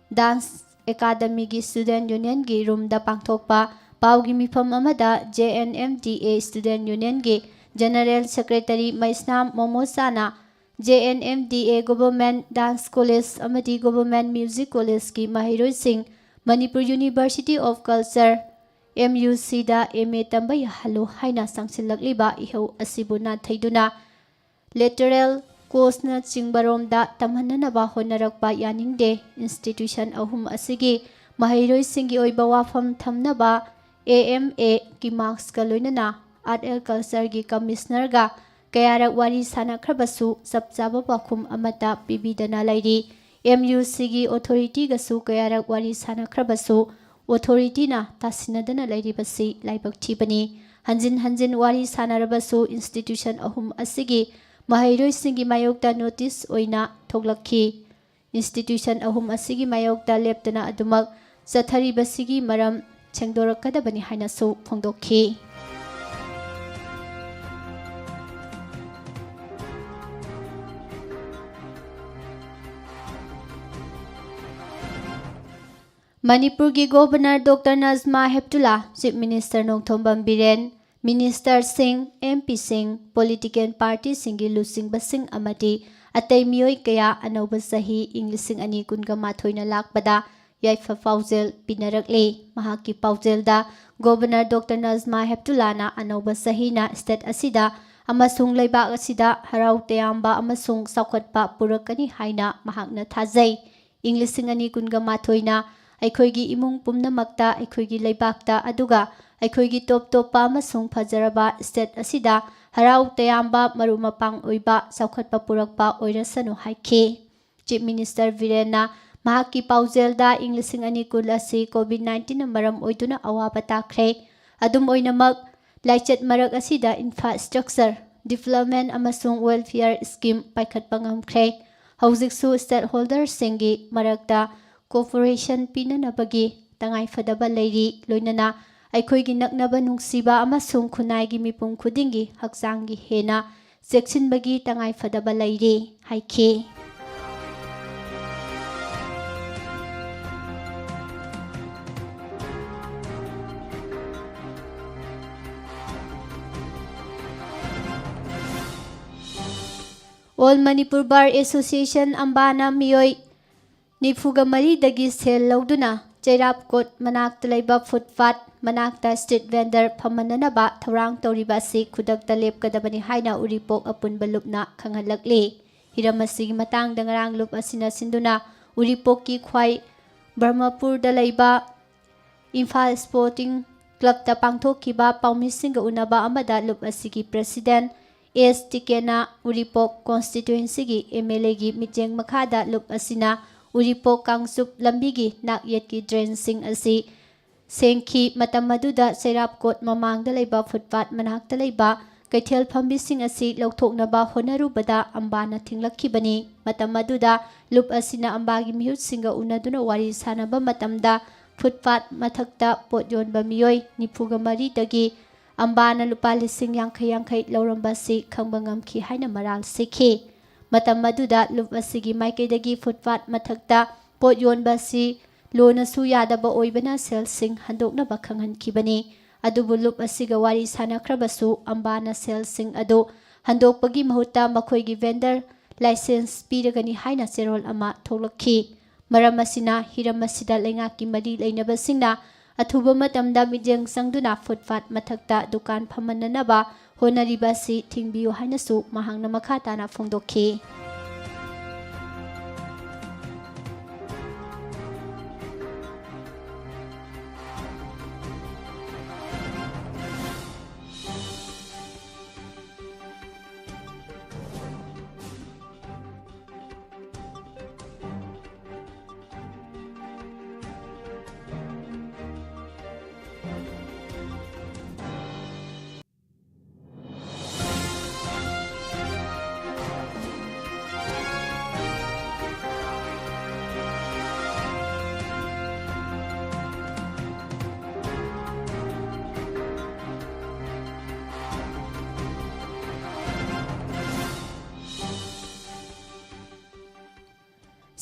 Dance Academyꯒꯤ student unionꯒꯤ roomꯗ ꯄꯥꯡꯊꯣꯛꯄ ꯄꯥꯎꯒꯤ ꯃꯤꯐꯝ ꯑꯃꯗ J N M D A student unionꯒꯤ general secretary Meisnam ꯃꯣꯃꯣꯆꯥꯅ J N M D A Government Dance College ꯑꯃꯗꯤ Government Music Collegeꯀꯤ ꯃꯍꯩꯔꯣꯏꯁꯤꯡ Manipur University of Culture, M U Cꯗ M A ꯇꯝꯕ ꯌꯥꯍꯜꯂꯨ ꯍꯥꯏꯅ ꯆꯪꯁꯤꯜꯂꯛꯂꯤꯕ ꯏꯍꯧ ꯑꯁꯤꯕꯨ ꯅꯥꯊꯩꯗꯨꯅ lateral courseꯅꯆꯤꯡꯕꯔꯣꯝꯗ ꯇꯝꯍꯟꯅꯅꯕ ꯍꯣꯠꯅꯔꯛꯄ ꯌꯥꯅꯤꯡꯗꯦ꯫ Institution ꯑꯍꯨꯝ ꯑꯁꯤꯒꯤ ꯃꯍꯩꯔꯣꯏꯁꯤꯡꯒꯤ ꯑꯣꯏꯕ ꯋꯥꯐꯝ ꯊꯝꯅꯕ A M A ꯀꯤꯃꯥꯛꯁꯀ ꯂꯣꯏꯅꯅ Art and Cultureꯒꯤ Commissionerꯒ ꯀꯌꯥꯔꯛ ꯋꯥꯔꯤ ꯁꯥꯅꯈ꯭ꯔꯕꯁꯨ ꯆꯞ ꯆꯥꯕ ꯄꯥꯎꯈꯨꯝ ꯑꯃꯠꯇ ꯄꯤꯕꯤꯗꯅ ꯂꯩꯔꯤ꯫ M U Cꯒꯤ authorityꯒꯁꯨ ꯀꯌꯥꯔꯛ ꯋꯥꯔꯤ ꯁꯥꯅꯈ꯭ꯔꯕꯁꯨ authorityꯅ ꯇꯥꯁꯤꯟꯅꯗꯅ ꯂꯩꯔꯤꯕꯁꯤ ꯂꯥꯏꯕꯛ ꯊꯤꯕꯅꯤ꯫ ꯍꯟꯖꯤꯟ ꯍꯟꯖꯤꯟ ꯋꯥꯔꯤ ꯁꯥꯅꯔꯕꯁꯨ institution ꯑꯍꯨꯝ ꯑꯁꯤꯒꯤ ꯃꯍꯩꯔꯣꯏꯁꯤꯡꯒꯤ ꯃꯥꯌꯣꯛꯇ notice ꯑꯣꯏꯅ ꯊꯣꯛꯂꯛꯈꯤ꯫ Institution ꯑꯍꯨꯝ ꯑꯁꯤꯒꯤ ꯃꯥꯌꯣꯛꯇ ꯂꯦꯞꯇꯅ ꯑꯗꯨꯃꯛ ꯆꯠꯊꯔꯤꯕꯁꯤꯒꯤ ꯃꯔꯝ ꯁꯦꯡꯗꯣꯔꯛꯀꯗꯕꯅꯤ ꯍꯥꯏꯅꯁꯨ ꯐꯣꯡꯗꯣꯛꯈꯤ꯫ ꯃꯅꯤꯄꯨꯔꯒꯤ governor doctor Najma Heptulla, chief minister Nongthombam Biren, ꯃꯤꯅꯤꯁꯇꯔꯁꯤꯡ, ꯑꯦꯝ ꯄꯤꯁꯤꯡ, ꯄꯣꯂꯤꯇꯤꯀꯦꯜ ꯄꯥꯔꯇꯤꯁꯤꯡꯒꯤ ꯂꯨꯆꯤꯡꯕꯁꯤꯡ ꯑꯃꯗꯤ ꯑꯇꯩ ꯃꯤꯑꯣꯏ ꯀꯌꯥ ꯑꯅꯧꯕ ꯆꯍꯤ ꯏꯪ ꯂꯤꯁꯤꯡ ꯑꯅꯤ ꯀꯨꯟꯒ ꯃꯥꯊꯣꯏꯅ ꯂꯥꯛꯄꯗ ꯌꯥꯏꯐ ꯄꯥꯎꯖꯦꯜ ꯄꯤꯅꯔꯛꯂꯤ꯫ ꯃꯍꯥꯛꯀꯤ ꯄꯥꯎꯖꯦꯜꯗ ꯒꯣꯚꯔꯅꯔ ꯗꯣꯛꯇꯔ ꯅꯖꯃꯥ ꯍꯦꯞꯇꯨꯂꯥꯅ ꯑꯅꯧꯕ ꯆꯍꯤꯅ ꯁ꯭ꯇꯦꯠ ꯑꯁꯤꯗ ꯑꯃꯁꯨꯡ ꯂꯩꯕꯥꯛ ꯑꯁꯤꯗ ꯍꯔꯥꯎ ꯇꯌꯥꯝꯕ ꯑꯃꯁꯨꯡ ꯆꯥꯎꯈꯠꯄ ꯄꯨꯔꯛꯀꯅꯤ ꯍꯥꯏꯅ ꯃꯍꯥꯛꯅ ꯊꯥꯖꯩ꯫ ꯏꯪ ꯂꯤꯁꯤꯡ ꯑꯅꯤ ꯀꯨꯟꯒ ꯃꯥꯊꯣꯏꯅ ꯑꯩꯈꯣꯏꯒꯤ ꯏꯃꯨꯡ ꯄꯨꯝꯅꯃꯛꯇ, ꯑꯩꯈꯣꯏꯒꯤ ꯂꯩꯕꯥꯛꯇ, ꯑꯗꯨꯒ ꯑꯩꯈꯣꯏꯒꯤ ꯇꯣꯞ ꯇꯣꯞꯄ ꯑꯃꯁꯨꯡ ꯐꯖꯔꯕ ꯁ꯭ꯇꯦꯠ ꯑꯁꯤꯗ ꯍꯔꯥꯎ ꯇꯌꯥꯝꯕ, ꯃꯔꯨꯞ ꯃꯄꯥꯡ ꯑꯣꯏꯕ ꯆꯥꯎꯈꯠꯄ ꯄꯨꯔꯛꯄ ꯑꯣꯏꯔꯁꯅꯨ ꯍꯥꯏꯈꯤ꯫ ꯆꯤꯐ ꯃꯤꯅꯤꯁꯇꯔ ꯕꯤꯔꯦꯟꯅ ꯃꯍꯥꯛꯀꯤ ꯄꯥꯎꯖꯦꯜꯗ ꯏꯪ ꯂꯤꯁꯤꯡ ꯑꯅꯤ ꯀꯨꯟ ꯑꯁꯤ ꯀꯣꯚꯤꯗ ꯅꯥꯏꯟꯇꯤꯟꯅ ꯃꯔꯝ ꯑꯣꯏꯗꯨꯅ ꯑꯋꯥꯕ ꯇꯥꯈ꯭ꯔꯦ꯫ ꯑꯗꯨꯝ ꯑꯣꯏꯅꯃꯛ, ꯂꯥꯏꯆꯠ ꯃꯔꯛ ꯑꯁꯤꯗ ꯏꯟꯐ꯭ꯔꯥꯁ꯭ꯇ꯭ꯔꯛꯆꯔ ꯗꯤꯕ꯭ꯂꯞꯃꯦꯟ ꯑꯃꯁꯨꯡ ꯋꯦꯜꯐꯤꯌꯔ ꯁ꯭ꯀꯤꯝ ꯄꯥꯏꯈꯠꯄ ꯉꯝꯈ꯭ꯔꯦ꯫ ꯍꯧꯖꯤꯛꯁꯨ ꯁ꯭ꯇꯦꯛꯍꯣꯜꯗꯔꯁꯤꯡꯒꯤ ꯃꯔꯛꯇ ꯀꯣꯑꯣꯄꯔꯦꯁꯟ ꯄꯤꯅꯅꯕꯒꯤ ꯇꯉꯥꯏꯐꯗꯕ ꯂꯩꯔꯤ, ꯂꯣꯏꯅꯅ ꯑꯩꯈꯣꯏꯒꯤ ꯅꯛꯅꯕ ꯅꯨꯡꯁꯤꯕ ꯑꯃꯁꯨꯡ ꯈꯨꯟꯅꯥꯏꯒꯤ ꯃꯤꯄꯨꯝ ꯈꯨꯗꯤꯡꯒꯤ ꯍꯛꯆꯥꯡꯒꯤ ꯍꯦꯟꯅ ꯆꯦꯛꯁꯤꯟꯕꯒꯤ ꯇꯉꯥꯏꯐꯗꯕ ꯂꯩꯔꯤ ꯍꯥꯏꯈꯤ꯫ ꯑꯣꯜ ꯃꯅꯤꯄꯨꯔ ꯕꯥꯔ ꯑꯦꯁꯣꯁꯤꯌꯦꯁꯟ, ꯑꯝꯕꯥꯅ ꯃꯤꯑꯣꯏ ꯅꯤꯐꯨꯒ ꯃꯔꯤꯗꯒꯤ ꯁꯦꯜ ꯂꯧꯗꯨꯅ ꯆꯩꯔꯥꯞꯀꯣꯠ ꯃꯅꯥꯛꯇ ꯂꯩꯕ ꯐꯨꯠꯄꯥꯠ ꯃꯅꯥꯛꯇ ꯁ꯭ꯇ꯭ꯔꯤꯠ ꯚꯦꯟꯗꯔ ꯐꯝꯍꯟꯅꯅꯕ ꯊꯧꯔꯥꯡ ꯇꯧꯔꯤꯕ ꯑꯁꯤ ꯈꯨꯗꯛꯇ ꯂꯦꯞꯀꯗꯕꯅꯤ ꯍꯥꯏꯅ ꯎꯔꯤꯄꯣꯛ ꯑꯄꯨꯟꯕ ꯂꯨꯞꯅ ꯈꯪꯍꯜꯂꯛꯂꯤ꯫ ꯍꯤꯔꯝ ꯑꯁꯤꯒꯤ ꯃꯇꯥꯡꯗ ꯉꯔꯥꯡ ꯂꯨꯞ ꯑꯁꯤꯅ ꯁꯤꯟꯗꯨꯅ ꯎꯔꯤꯄꯣꯛꯀꯤ ꯈ꯭ꯋꯥꯏ ꯕ꯭ꯔꯍꯃꯄꯨꯔꯗ ꯂꯩꯕ ꯏꯝꯐꯥꯜ ꯁ꯭ꯄꯣꯔꯇꯤꯡ ꯀ꯭ꯂꯕꯇ ꯄꯥꯡꯊꯣꯛꯈꯤꯕ ꯄꯥꯎꯃꯤꯁꯤꯡꯒ ꯎꯅꯕ ꯑꯃꯗ ꯂꯨꯞ ꯑꯁꯤꯒꯤ ꯄ꯭ꯔꯦꯁꯤꯗꯦꯟꯠ ꯑꯦꯁ ꯇꯤꯀꯦꯅ ꯎꯔꯤꯄꯣꯛ ꯀꯣꯟꯁꯇꯤꯇ꯭ꯋꯦꯟꯁꯤꯒꯤ ꯑꯦꯝ ꯑꯦꯜ ꯑꯦꯒꯤ ꯃꯤꯠꯌꯦꯡ ꯃꯈꯥꯗ ꯂꯨꯞ ꯑꯁꯤꯅ ꯎꯔꯤꯄꯣꯛ ꯀꯥꯡꯆꯨꯞ ꯂꯝꯕꯤꯒꯤ ꯅꯥꯛꯌꯦꯠꯀꯤ ꯗ꯭ꯔꯦꯟꯁꯤꯡ ꯑꯁꯤ ꯁꯦꯡꯈꯤ꯫ ꯃꯇꯝ ꯑꯗꯨꯗ ꯆꯩꯔꯥꯞꯀꯣꯠ ꯃꯃꯥꯡꯗ ꯂꯩꯕ ꯐꯨꯠꯄꯥꯠ ꯃꯅꯥꯛꯇ ꯂꯩꯕ ꯀꯩꯊꯦꯜ ꯐꯝꯕꯤꯁꯤꯡ ꯑꯁꯤ ꯂꯧꯊꯣꯛꯅꯕ ꯍꯣꯠꯅꯔꯨꯕꯗ ꯑꯝꯕꯥꯅ ꯊꯤꯡꯂꯛꯈꯤꯕꯅꯤ꯫ ꯃꯇꯝ ꯑꯗꯨꯗ ꯂꯨꯞ ꯑꯁꯤꯅ ꯑꯝꯕꯥꯒꯤ ꯃꯤꯍꯨꯠꯁꯤꯡꯒ ꯎꯅꯗꯨꯅ ꯋꯥꯔꯤ ꯁꯥꯅꯕ ꯃꯇꯝꯗ ꯐꯨꯠꯄꯥꯠ ꯃꯊꯛꯇ ꯄꯣꯠ ꯌꯣꯟꯕ ꯃꯤꯑꯣꯏ ꯅꯤꯐꯨꯒ ꯃꯔꯤꯗꯒꯤ ꯑꯝꯕꯥꯅ ꯂꯨꯄꯥ ꯂꯤꯁꯤꯡ ꯌꯥꯡꯈꯩ ꯌꯥꯡꯈꯩ ꯂꯧꯔꯝꯕ ꯑꯁꯤ ꯈꯪꯕ ꯉꯝꯈꯤ ꯍꯥꯏꯅ ꯃꯔꯥꯜ ꯁꯤꯈꯤ꯫ ꯃꯇꯝ ꯑꯗꯨꯗ ꯂꯨꯞ ꯑꯁꯤꯒꯤ ꯃꯥꯏꯀꯩꯗꯒꯤ ꯐꯨꯠꯄꯥꯠ ꯃꯊꯛꯇ ꯄꯣꯠ ꯌꯣꯟꯕ ꯑꯁꯤ ꯂꯣꯅꯁꯨ ꯌꯥꯗꯕ ꯑꯣꯏꯕꯅ ꯁꯦꯜꯁꯤꯡ ꯍꯟꯗꯣꯛꯅꯕ ꯈꯪꯍꯟꯈꯤꯕꯅꯤ꯫ ꯑꯗꯨꯕꯨ ꯂꯨꯞ ꯑꯁꯤꯒ ꯋꯥꯔꯤ ꯁꯥꯟꯅꯈ꯭ꯔꯕꯁꯨ ꯑꯝꯕꯥꯅ ꯁꯦꯜꯁꯤꯡ ꯑꯗꯨ ꯍꯟꯗꯣꯛꯄꯒꯤ ꯃꯍꯨꯠꯇ ꯃꯈꯣꯏꯒꯤ ꯚꯦꯟꯗꯔ ꯂꯥꯏꯁꯦꯟꯁ ꯄꯤꯔꯒꯅꯤ ꯍꯥꯏꯅ ꯆꯦꯔꯣꯜ ꯑꯃ ꯊꯣꯛꯂꯛꯈꯤ꯫ ꯃꯔꯝ ꯑꯁꯤꯅ ꯍꯤꯔꯝ ꯑꯁꯤꯗ ꯂꯩꯉꯥꯛꯀꯤ ꯃꯔꯤ ꯂꯩꯅꯕꯁꯤꯡꯅ ꯑꯊꯨꯕ ꯃꯇꯝꯗ ꯃꯤꯠꯌꯦꯡ ꯆꯪꯗꯨꯅ ꯐꯨꯠꯄꯥꯠ ꯃꯊꯛꯇ ꯗꯨꯀꯥꯟ ꯐꯝꯍꯟꯅꯅꯕ ꯍꯣꯠꯅꯔꯤꯕ ꯑꯁꯤ ꯊꯤꯡꯕꯤꯌꯨ ꯍꯥꯏꯅꯁꯨ ꯃꯍꯥꯛꯅ ꯃꯈꯥ ꯇꯥꯅ ꯐꯣꯡꯗꯣꯛꯈꯤ꯫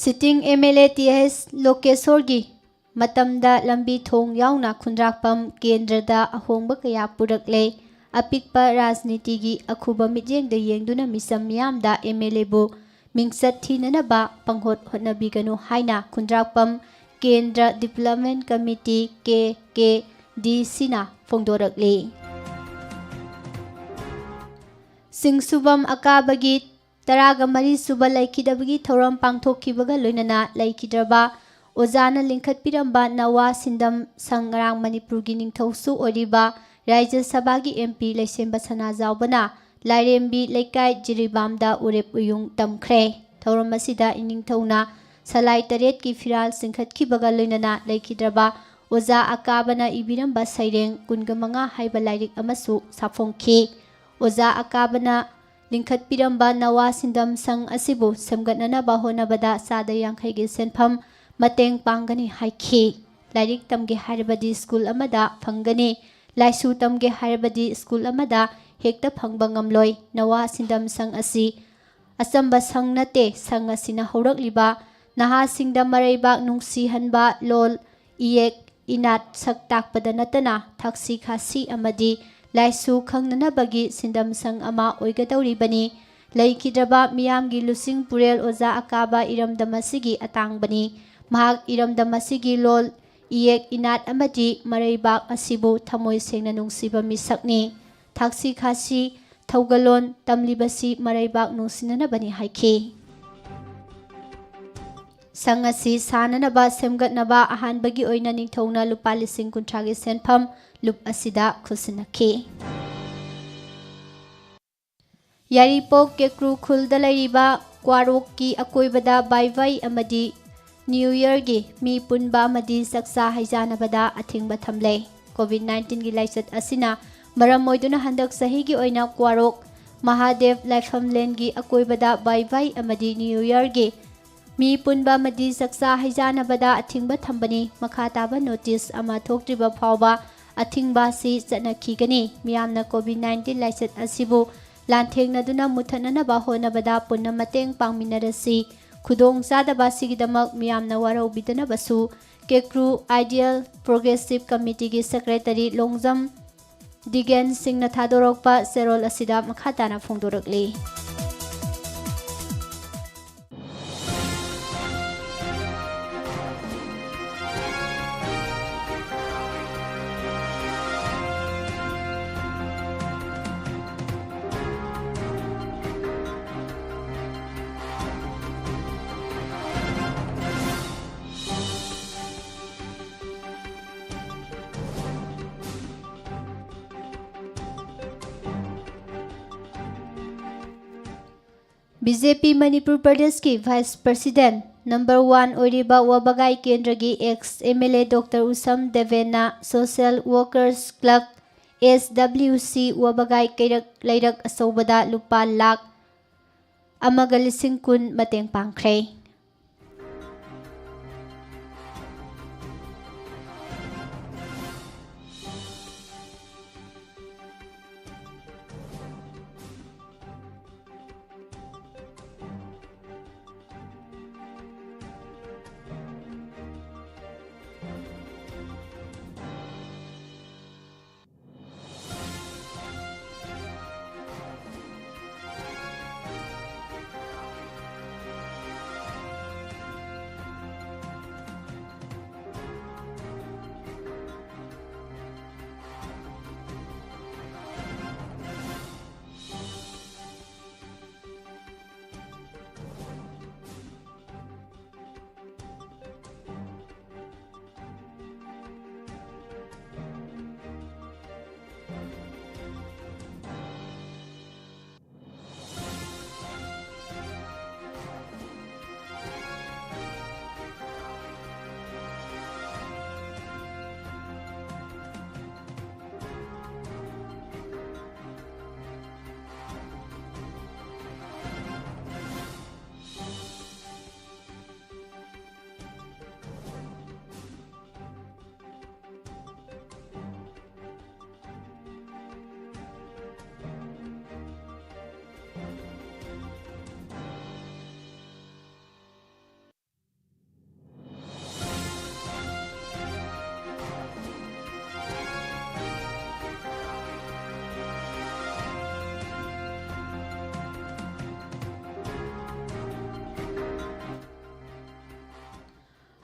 Sitting M L A T H ꯂꯣꯀꯦꯁꯣꯔꯒꯤ ꯃꯇꯝꯗ ꯂꯝꯕꯤ ꯊꯣꯡ ꯌꯥꯎꯅ ꯈꯨꯟꯗ꯭ꯔꯥꯛꯄꯝ ꯀꯦꯟꯗ꯭ꯔꯗ ꯑꯍꯣꯡꯕ ꯀꯌꯥ ꯄꯨꯔꯛꯂꯦ꯫ ꯑꯄꯤꯛꯄ ꯔꯥꯖꯅꯤꯇꯤꯒꯤ ꯑꯈꯨꯕ ꯃꯤꯠꯌꯦꯡꯗ ꯌꯦꯡꯗꯨꯅ ꯃꯤꯆꯝ ꯃꯤꯌꯥꯝꯗ M L A ꯕꯨ ꯃꯤꯡꯆꯠ ꯊꯤꯅꯅꯕ ꯄꯪꯍꯣꯠ ꯍꯣꯠꯅꯕꯤꯒꯅꯨ ꯍꯥꯏꯅ ꯈꯨꯟꯗ꯭ꯔꯥꯛꯄꯝ ꯀꯦꯟꯗ꯭ꯔ Development Committee, K K D C ꯅ ꯐꯣꯡꯗꯣꯔꯛꯂꯤ꯫ ꯁꯤꯡꯁꯨꯕꯝ ꯑꯀꯥꯕꯒꯤ ꯇꯔꯥꯒ ꯃꯔꯤ ꯁꯨꯕ ꯂꯩꯈꯤꯗꯕꯒꯤ ꯊꯧꯔꯝ ꯄꯥꯡꯊꯣꯛꯈꯤꯕꯒ ꯂꯣꯏꯅꯅ ꯂꯩꯈꯤꯗ꯭ꯔꯕ ꯑꯣꯖꯥꯅ ꯂꯤꯡꯈꯠꯄꯤꯔꯝꯕ ꯅꯋꯥ ꯁꯤꯟꯗꯝ ꯁꯪ ꯉꯔꯥꯡ ꯃꯅꯤꯄꯨꯔꯒꯤ ꯅꯤꯡꯊꯧꯁꯨ ꯑꯣꯏꯔꯤꯕ ꯔꯥꯖ꯭ꯌ ꯁꯚꯥꯒꯤ M P ꯂꯩꯁꯦꯝꯕ ꯁꯅꯥꯖꯥꯎꯕꯅ ꯂꯥꯏꯔꯦꯝꯕꯤ ꯂꯩꯀꯥꯏ ꯖꯤꯔꯤꯕꯥꯝꯗ ꯎꯔꯦꯞ ꯎꯌꯨꯡ ꯇꯝꯈ꯭ꯔꯦ꯫ ꯊꯧꯔꯝ ꯑꯁꯤꯗ ꯏꯅꯤꯡꯊꯧꯅ ꯁꯂꯥꯏ ꯇꯔꯦꯠꯀꯤ ꯐꯤꯔꯥꯜ ꯆꯤꯡꯈꯠꯈꯤꯕꯒ ꯂꯣꯏꯅꯅ ꯂꯩꯈꯤꯗ꯭ꯔꯕ ꯑꯣꯖꯥ ꯑꯀꯥꯕꯅ ꯏꯕꯤꯔꯝꯕ ꯁꯩꯔꯦꯡ ꯀꯨꯟꯒ ꯃꯉꯥ ꯍꯥꯏꯕ ꯂꯥꯏꯔꯤꯛ ꯑꯃꯁꯨ ꯁꯥꯐꯣꯡꯈꯤ꯫ ꯑꯣꯖꯥ ꯑꯀꯥꯕꯅ ꯂꯤꯡꯈꯠꯄꯤꯔꯝꯕ ꯅꯋꯥ ꯁꯤꯟꯗꯝ ꯁꯪ ꯑꯁꯤꯕꯨ ꯁꯦꯝꯒꯠꯅꯅꯕ ꯍꯣꯠꯅꯕꯗ ꯆꯥꯗ ꯌꯥꯡꯈꯩꯒꯤ ꯁꯦꯟꯐꯝ ꯃꯇꯦꯡ ꯄꯥꯡꯒꯅꯤ ꯍꯥꯏꯈꯤ꯫ ꯂꯥꯏꯔꯤꯛ ꯇꯝꯒꯦ ꯍꯥꯏꯔꯕꯗꯤ ꯁ꯭ꯀꯨꯜ ꯑꯃꯗ ꯐꯪꯒꯅꯤ꯫ ꯂꯥꯏꯁꯨ ꯇꯝꯒꯦ ꯍꯥꯏꯔꯕꯗꯤ ꯁ꯭ꯀꯨꯜ ꯑꯃꯗ ꯍꯦꯛꯇ ꯐꯪꯕ ꯉꯝꯂꯣꯏ꯫ ꯅꯋꯥ ꯁꯤꯟꯗꯝ ꯁꯪ ꯑꯁꯤ ꯑꯆꯝꯕ ꯁꯪ ꯅꯠꯇꯦ꯫ ꯁꯪ ꯑꯁꯤꯅ ꯍꯧꯔꯛꯂꯤꯕ ꯅꯍꯥꯁꯤꯡꯗ ꯃꯔꯩꯕꯥꯛ ꯅꯨꯡꯁꯤꯍꯟꯕ, ꯂꯣꯜ, ꯏꯌꯦꯛ, ꯏꯅꯥꯠ ꯁꯛ ꯇꯥꯛꯄꯗ ꯅꯠꯇꯅ ꯊꯛꯁꯤ ꯈꯥꯁꯤ ꯑꯃꯗꯤ ꯂꯥꯏꯁꯨ ꯈꯪꯅꯅꯕꯒꯤ ꯁꯤꯟꯗꯝ ꯁꯪ ꯑꯃ ꯑꯣꯏꯒꯗꯧꯔꯤꯕꯅꯤ꯫ ꯂꯩꯈꯤꯗ꯭ꯔꯕ ꯃꯤꯌꯥꯝꯒꯤ ꯂꯨꯆꯤꯡ ꯄꯨꯔꯦꯜ ꯑꯣꯖꯥ ꯑꯀꯥꯕ ꯏꯔꯝꯗꯝ ꯑꯁꯤꯒꯤ ꯑꯇꯥꯡꯕꯅꯤ꯫ ꯃꯍꯥꯛ ꯏꯔꯝꯗꯝ ꯑꯁꯤꯒꯤ ꯂꯣꯜ, ꯏꯌꯦꯛ, ꯏꯅꯥꯠ ꯑꯃꯗꯤ ꯃꯔꯩꯕꯥꯛ ꯑꯁꯤꯕꯨ ꯊꯃꯣꯏ ꯁꯦꯡꯅ ꯅꯨꯡꯁꯤꯕ ꯃꯤꯁꯛꯅꯤ꯫ ꯊꯛꯁꯤ ꯈꯥꯁꯤ, ꯊꯧꯒꯜꯂꯣꯟ ꯇꯝꯂꯤꯕꯁꯤ ꯃꯔꯩꯕꯥꯛ ꯅꯨꯡꯁꯤꯅꯅꯕꯅꯤ ꯍꯥꯏꯈꯤ꯫ ꯁꯪ ꯑꯁꯤ ꯁꯥꯅꯅꯕ ꯁꯦꯝꯒꯠꯅꯕ ꯑꯍꯥꯟꯕꯒꯤ ꯑꯣꯏꯅ ꯅꯤꯡꯊꯧꯅ ꯂꯨꯄꯥ ꯂꯤꯁꯤꯡ ꯀꯨꯟꯊ꯭ꯔꯥꯒꯤ ꯁꯦꯟꯐꯝ ꯂꯨꯞ ꯑꯁꯤꯗ ꯈꯨꯠꯁꯤꯟꯅꯈꯤ꯫ ꯌꯥꯏꯔꯤꯄꯣꯛ ꯀꯦꯀ꯭ꯔꯨ ꯈꯨꯜꯗ ꯂꯩꯔꯤꯕ ꯀ꯭ꯋꯥꯔꯣꯛꯀꯤ ꯑꯀꯣꯏꯕꯗ ꯕꯥꯏ ꯕꯥꯏ ꯑꯃꯗꯤ ꯅ꯭ꯌꯨ ꯌꯔꯒꯤ ꯃꯤ ꯄꯨꯟꯕ ꯑꯃꯗꯤ ꯆꯥꯛꯆꯥ ꯍꯩꯖꯥꯅꯕꯗ ꯑꯊꯤꯡꯕ ꯊꯝꯂꯦ꯫ ꯀꯣꯚꯤꯗ ꯅꯥꯏꯟꯇꯤꯟꯒꯤ ꯂꯥꯏꯆꯠ ꯑꯁꯤꯅ ꯃꯔꯝ ꯑꯣꯏꯗꯨꯅ ꯍꯟꯗꯛ ꯆꯍꯤꯒꯤ ꯑꯣꯏꯅ ꯀ꯭ꯋꯥꯔꯣꯛ ꯃꯍꯥꯗꯦꯕ ꯂꯥꯏꯐꯝꯂꯦꯟꯒꯤ ꯑꯀꯣꯏꯕꯗ ꯕꯥꯏ ꯕꯥꯏ ꯑꯃꯗꯤ ꯅ꯭ꯌꯨ ꯌꯔꯒꯤ ꯃꯤ ꯄꯨꯟꯕ ꯑꯃꯗꯤ ꯆꯥꯛꯆꯥ ꯍꯩꯖꯥꯅꯕꯗ ꯑꯊꯤꯡꯕ ꯊꯝꯕꯅꯤ꯫ ꯃꯈꯥ ꯇꯥꯕ ꯅꯣꯇꯤꯁ ꯑꯃ ꯊꯣꯛꯇ꯭ꯔꯤꯕ ꯐꯥꯎꯕ ꯑꯊꯤꯡꯕ ꯑꯁꯤ ꯆꯠꯅꯈꯤꯒꯅꯤ꯫ ꯃꯤꯌꯥꯝꯅ ꯀꯣꯚꯤꯗ ꯅꯥꯏꯟꯇꯤꯟ ꯂꯥꯏꯆꯠ ꯑꯁꯤꯕꯨ ꯂꯥꯟꯊꯦꯡꯅꯗꯨꯅ ꯃꯨꯊꯠꯅꯅꯕ ꯍꯣꯠꯅꯕꯗ ꯄꯨꯟꯅ ꯃꯇꯦꯡ ꯄꯥꯡꯃꯤꯟꯅꯔꯁꯤ꯫ ꯈꯨꯗꯣꯡ ꯆꯥꯗꯕ ꯑꯁꯤꯒꯤꯗꯃꯛ ꯃꯤꯌꯥꯝꯅ ꯋꯥꯔꯧꯕꯤꯗꯅꯕꯁꯨ ꯀꯦꯀ꯭ꯔꯨ ꯑꯥꯏꯗꯤꯌꯦꯜ ꯄ꯭ꯔꯣꯒ꯭ꯔꯦꯁꯤꯞ ꯀꯃꯤꯇꯤꯒꯤ ꯁꯦꯀ꯭ꯔꯦꯇꯔꯤ ꯂꯣꯡꯖꯝ ꯗꯤꯒꯦꯟ ꯁꯤꯡꯅ ꯊꯥꯗꯣꯔꯛꯄ ꯆꯦꯔꯣꯜ ꯑꯁꯤꯗ ꯃꯈꯥ ꯇꯥꯅ ꯐꯣꯡꯗꯣꯔꯛꯂꯤ꯫ ꯕꯤ ꯖꯦ ꯄꯤ ꯃꯅꯤꯄꯨꯔ ꯄ꯭ꯔꯗꯦꯁꯀꯤ ꯚꯥꯏꯁ ꯄ꯭ꯔꯁꯤꯗꯦꯟ ꯅꯝꯕꯔ ꯋꯥꯟ ꯑꯣꯏꯔꯤꯕ ꯋꯥꯕꯒꯥꯏ ꯀꯦꯟꯗ꯭ꯔꯒꯤ ex M L A doctor Usham ꯗꯦꯕꯦꯟꯅ social workers club, S W C, ꯋꯥꯕꯒꯥꯏ ꯀꯩꯔꯛ ꯂꯩꯔꯛ ꯑꯆꯧꯕꯗ ꯂꯨꯄꯥ ꯂꯥꯈ ꯑꯃꯒ ꯂꯤꯁꯤꯡ ꯀꯨꯟ ꯃꯇꯦꯡ ꯄꯥꯡꯈ꯭ꯔꯦ꯫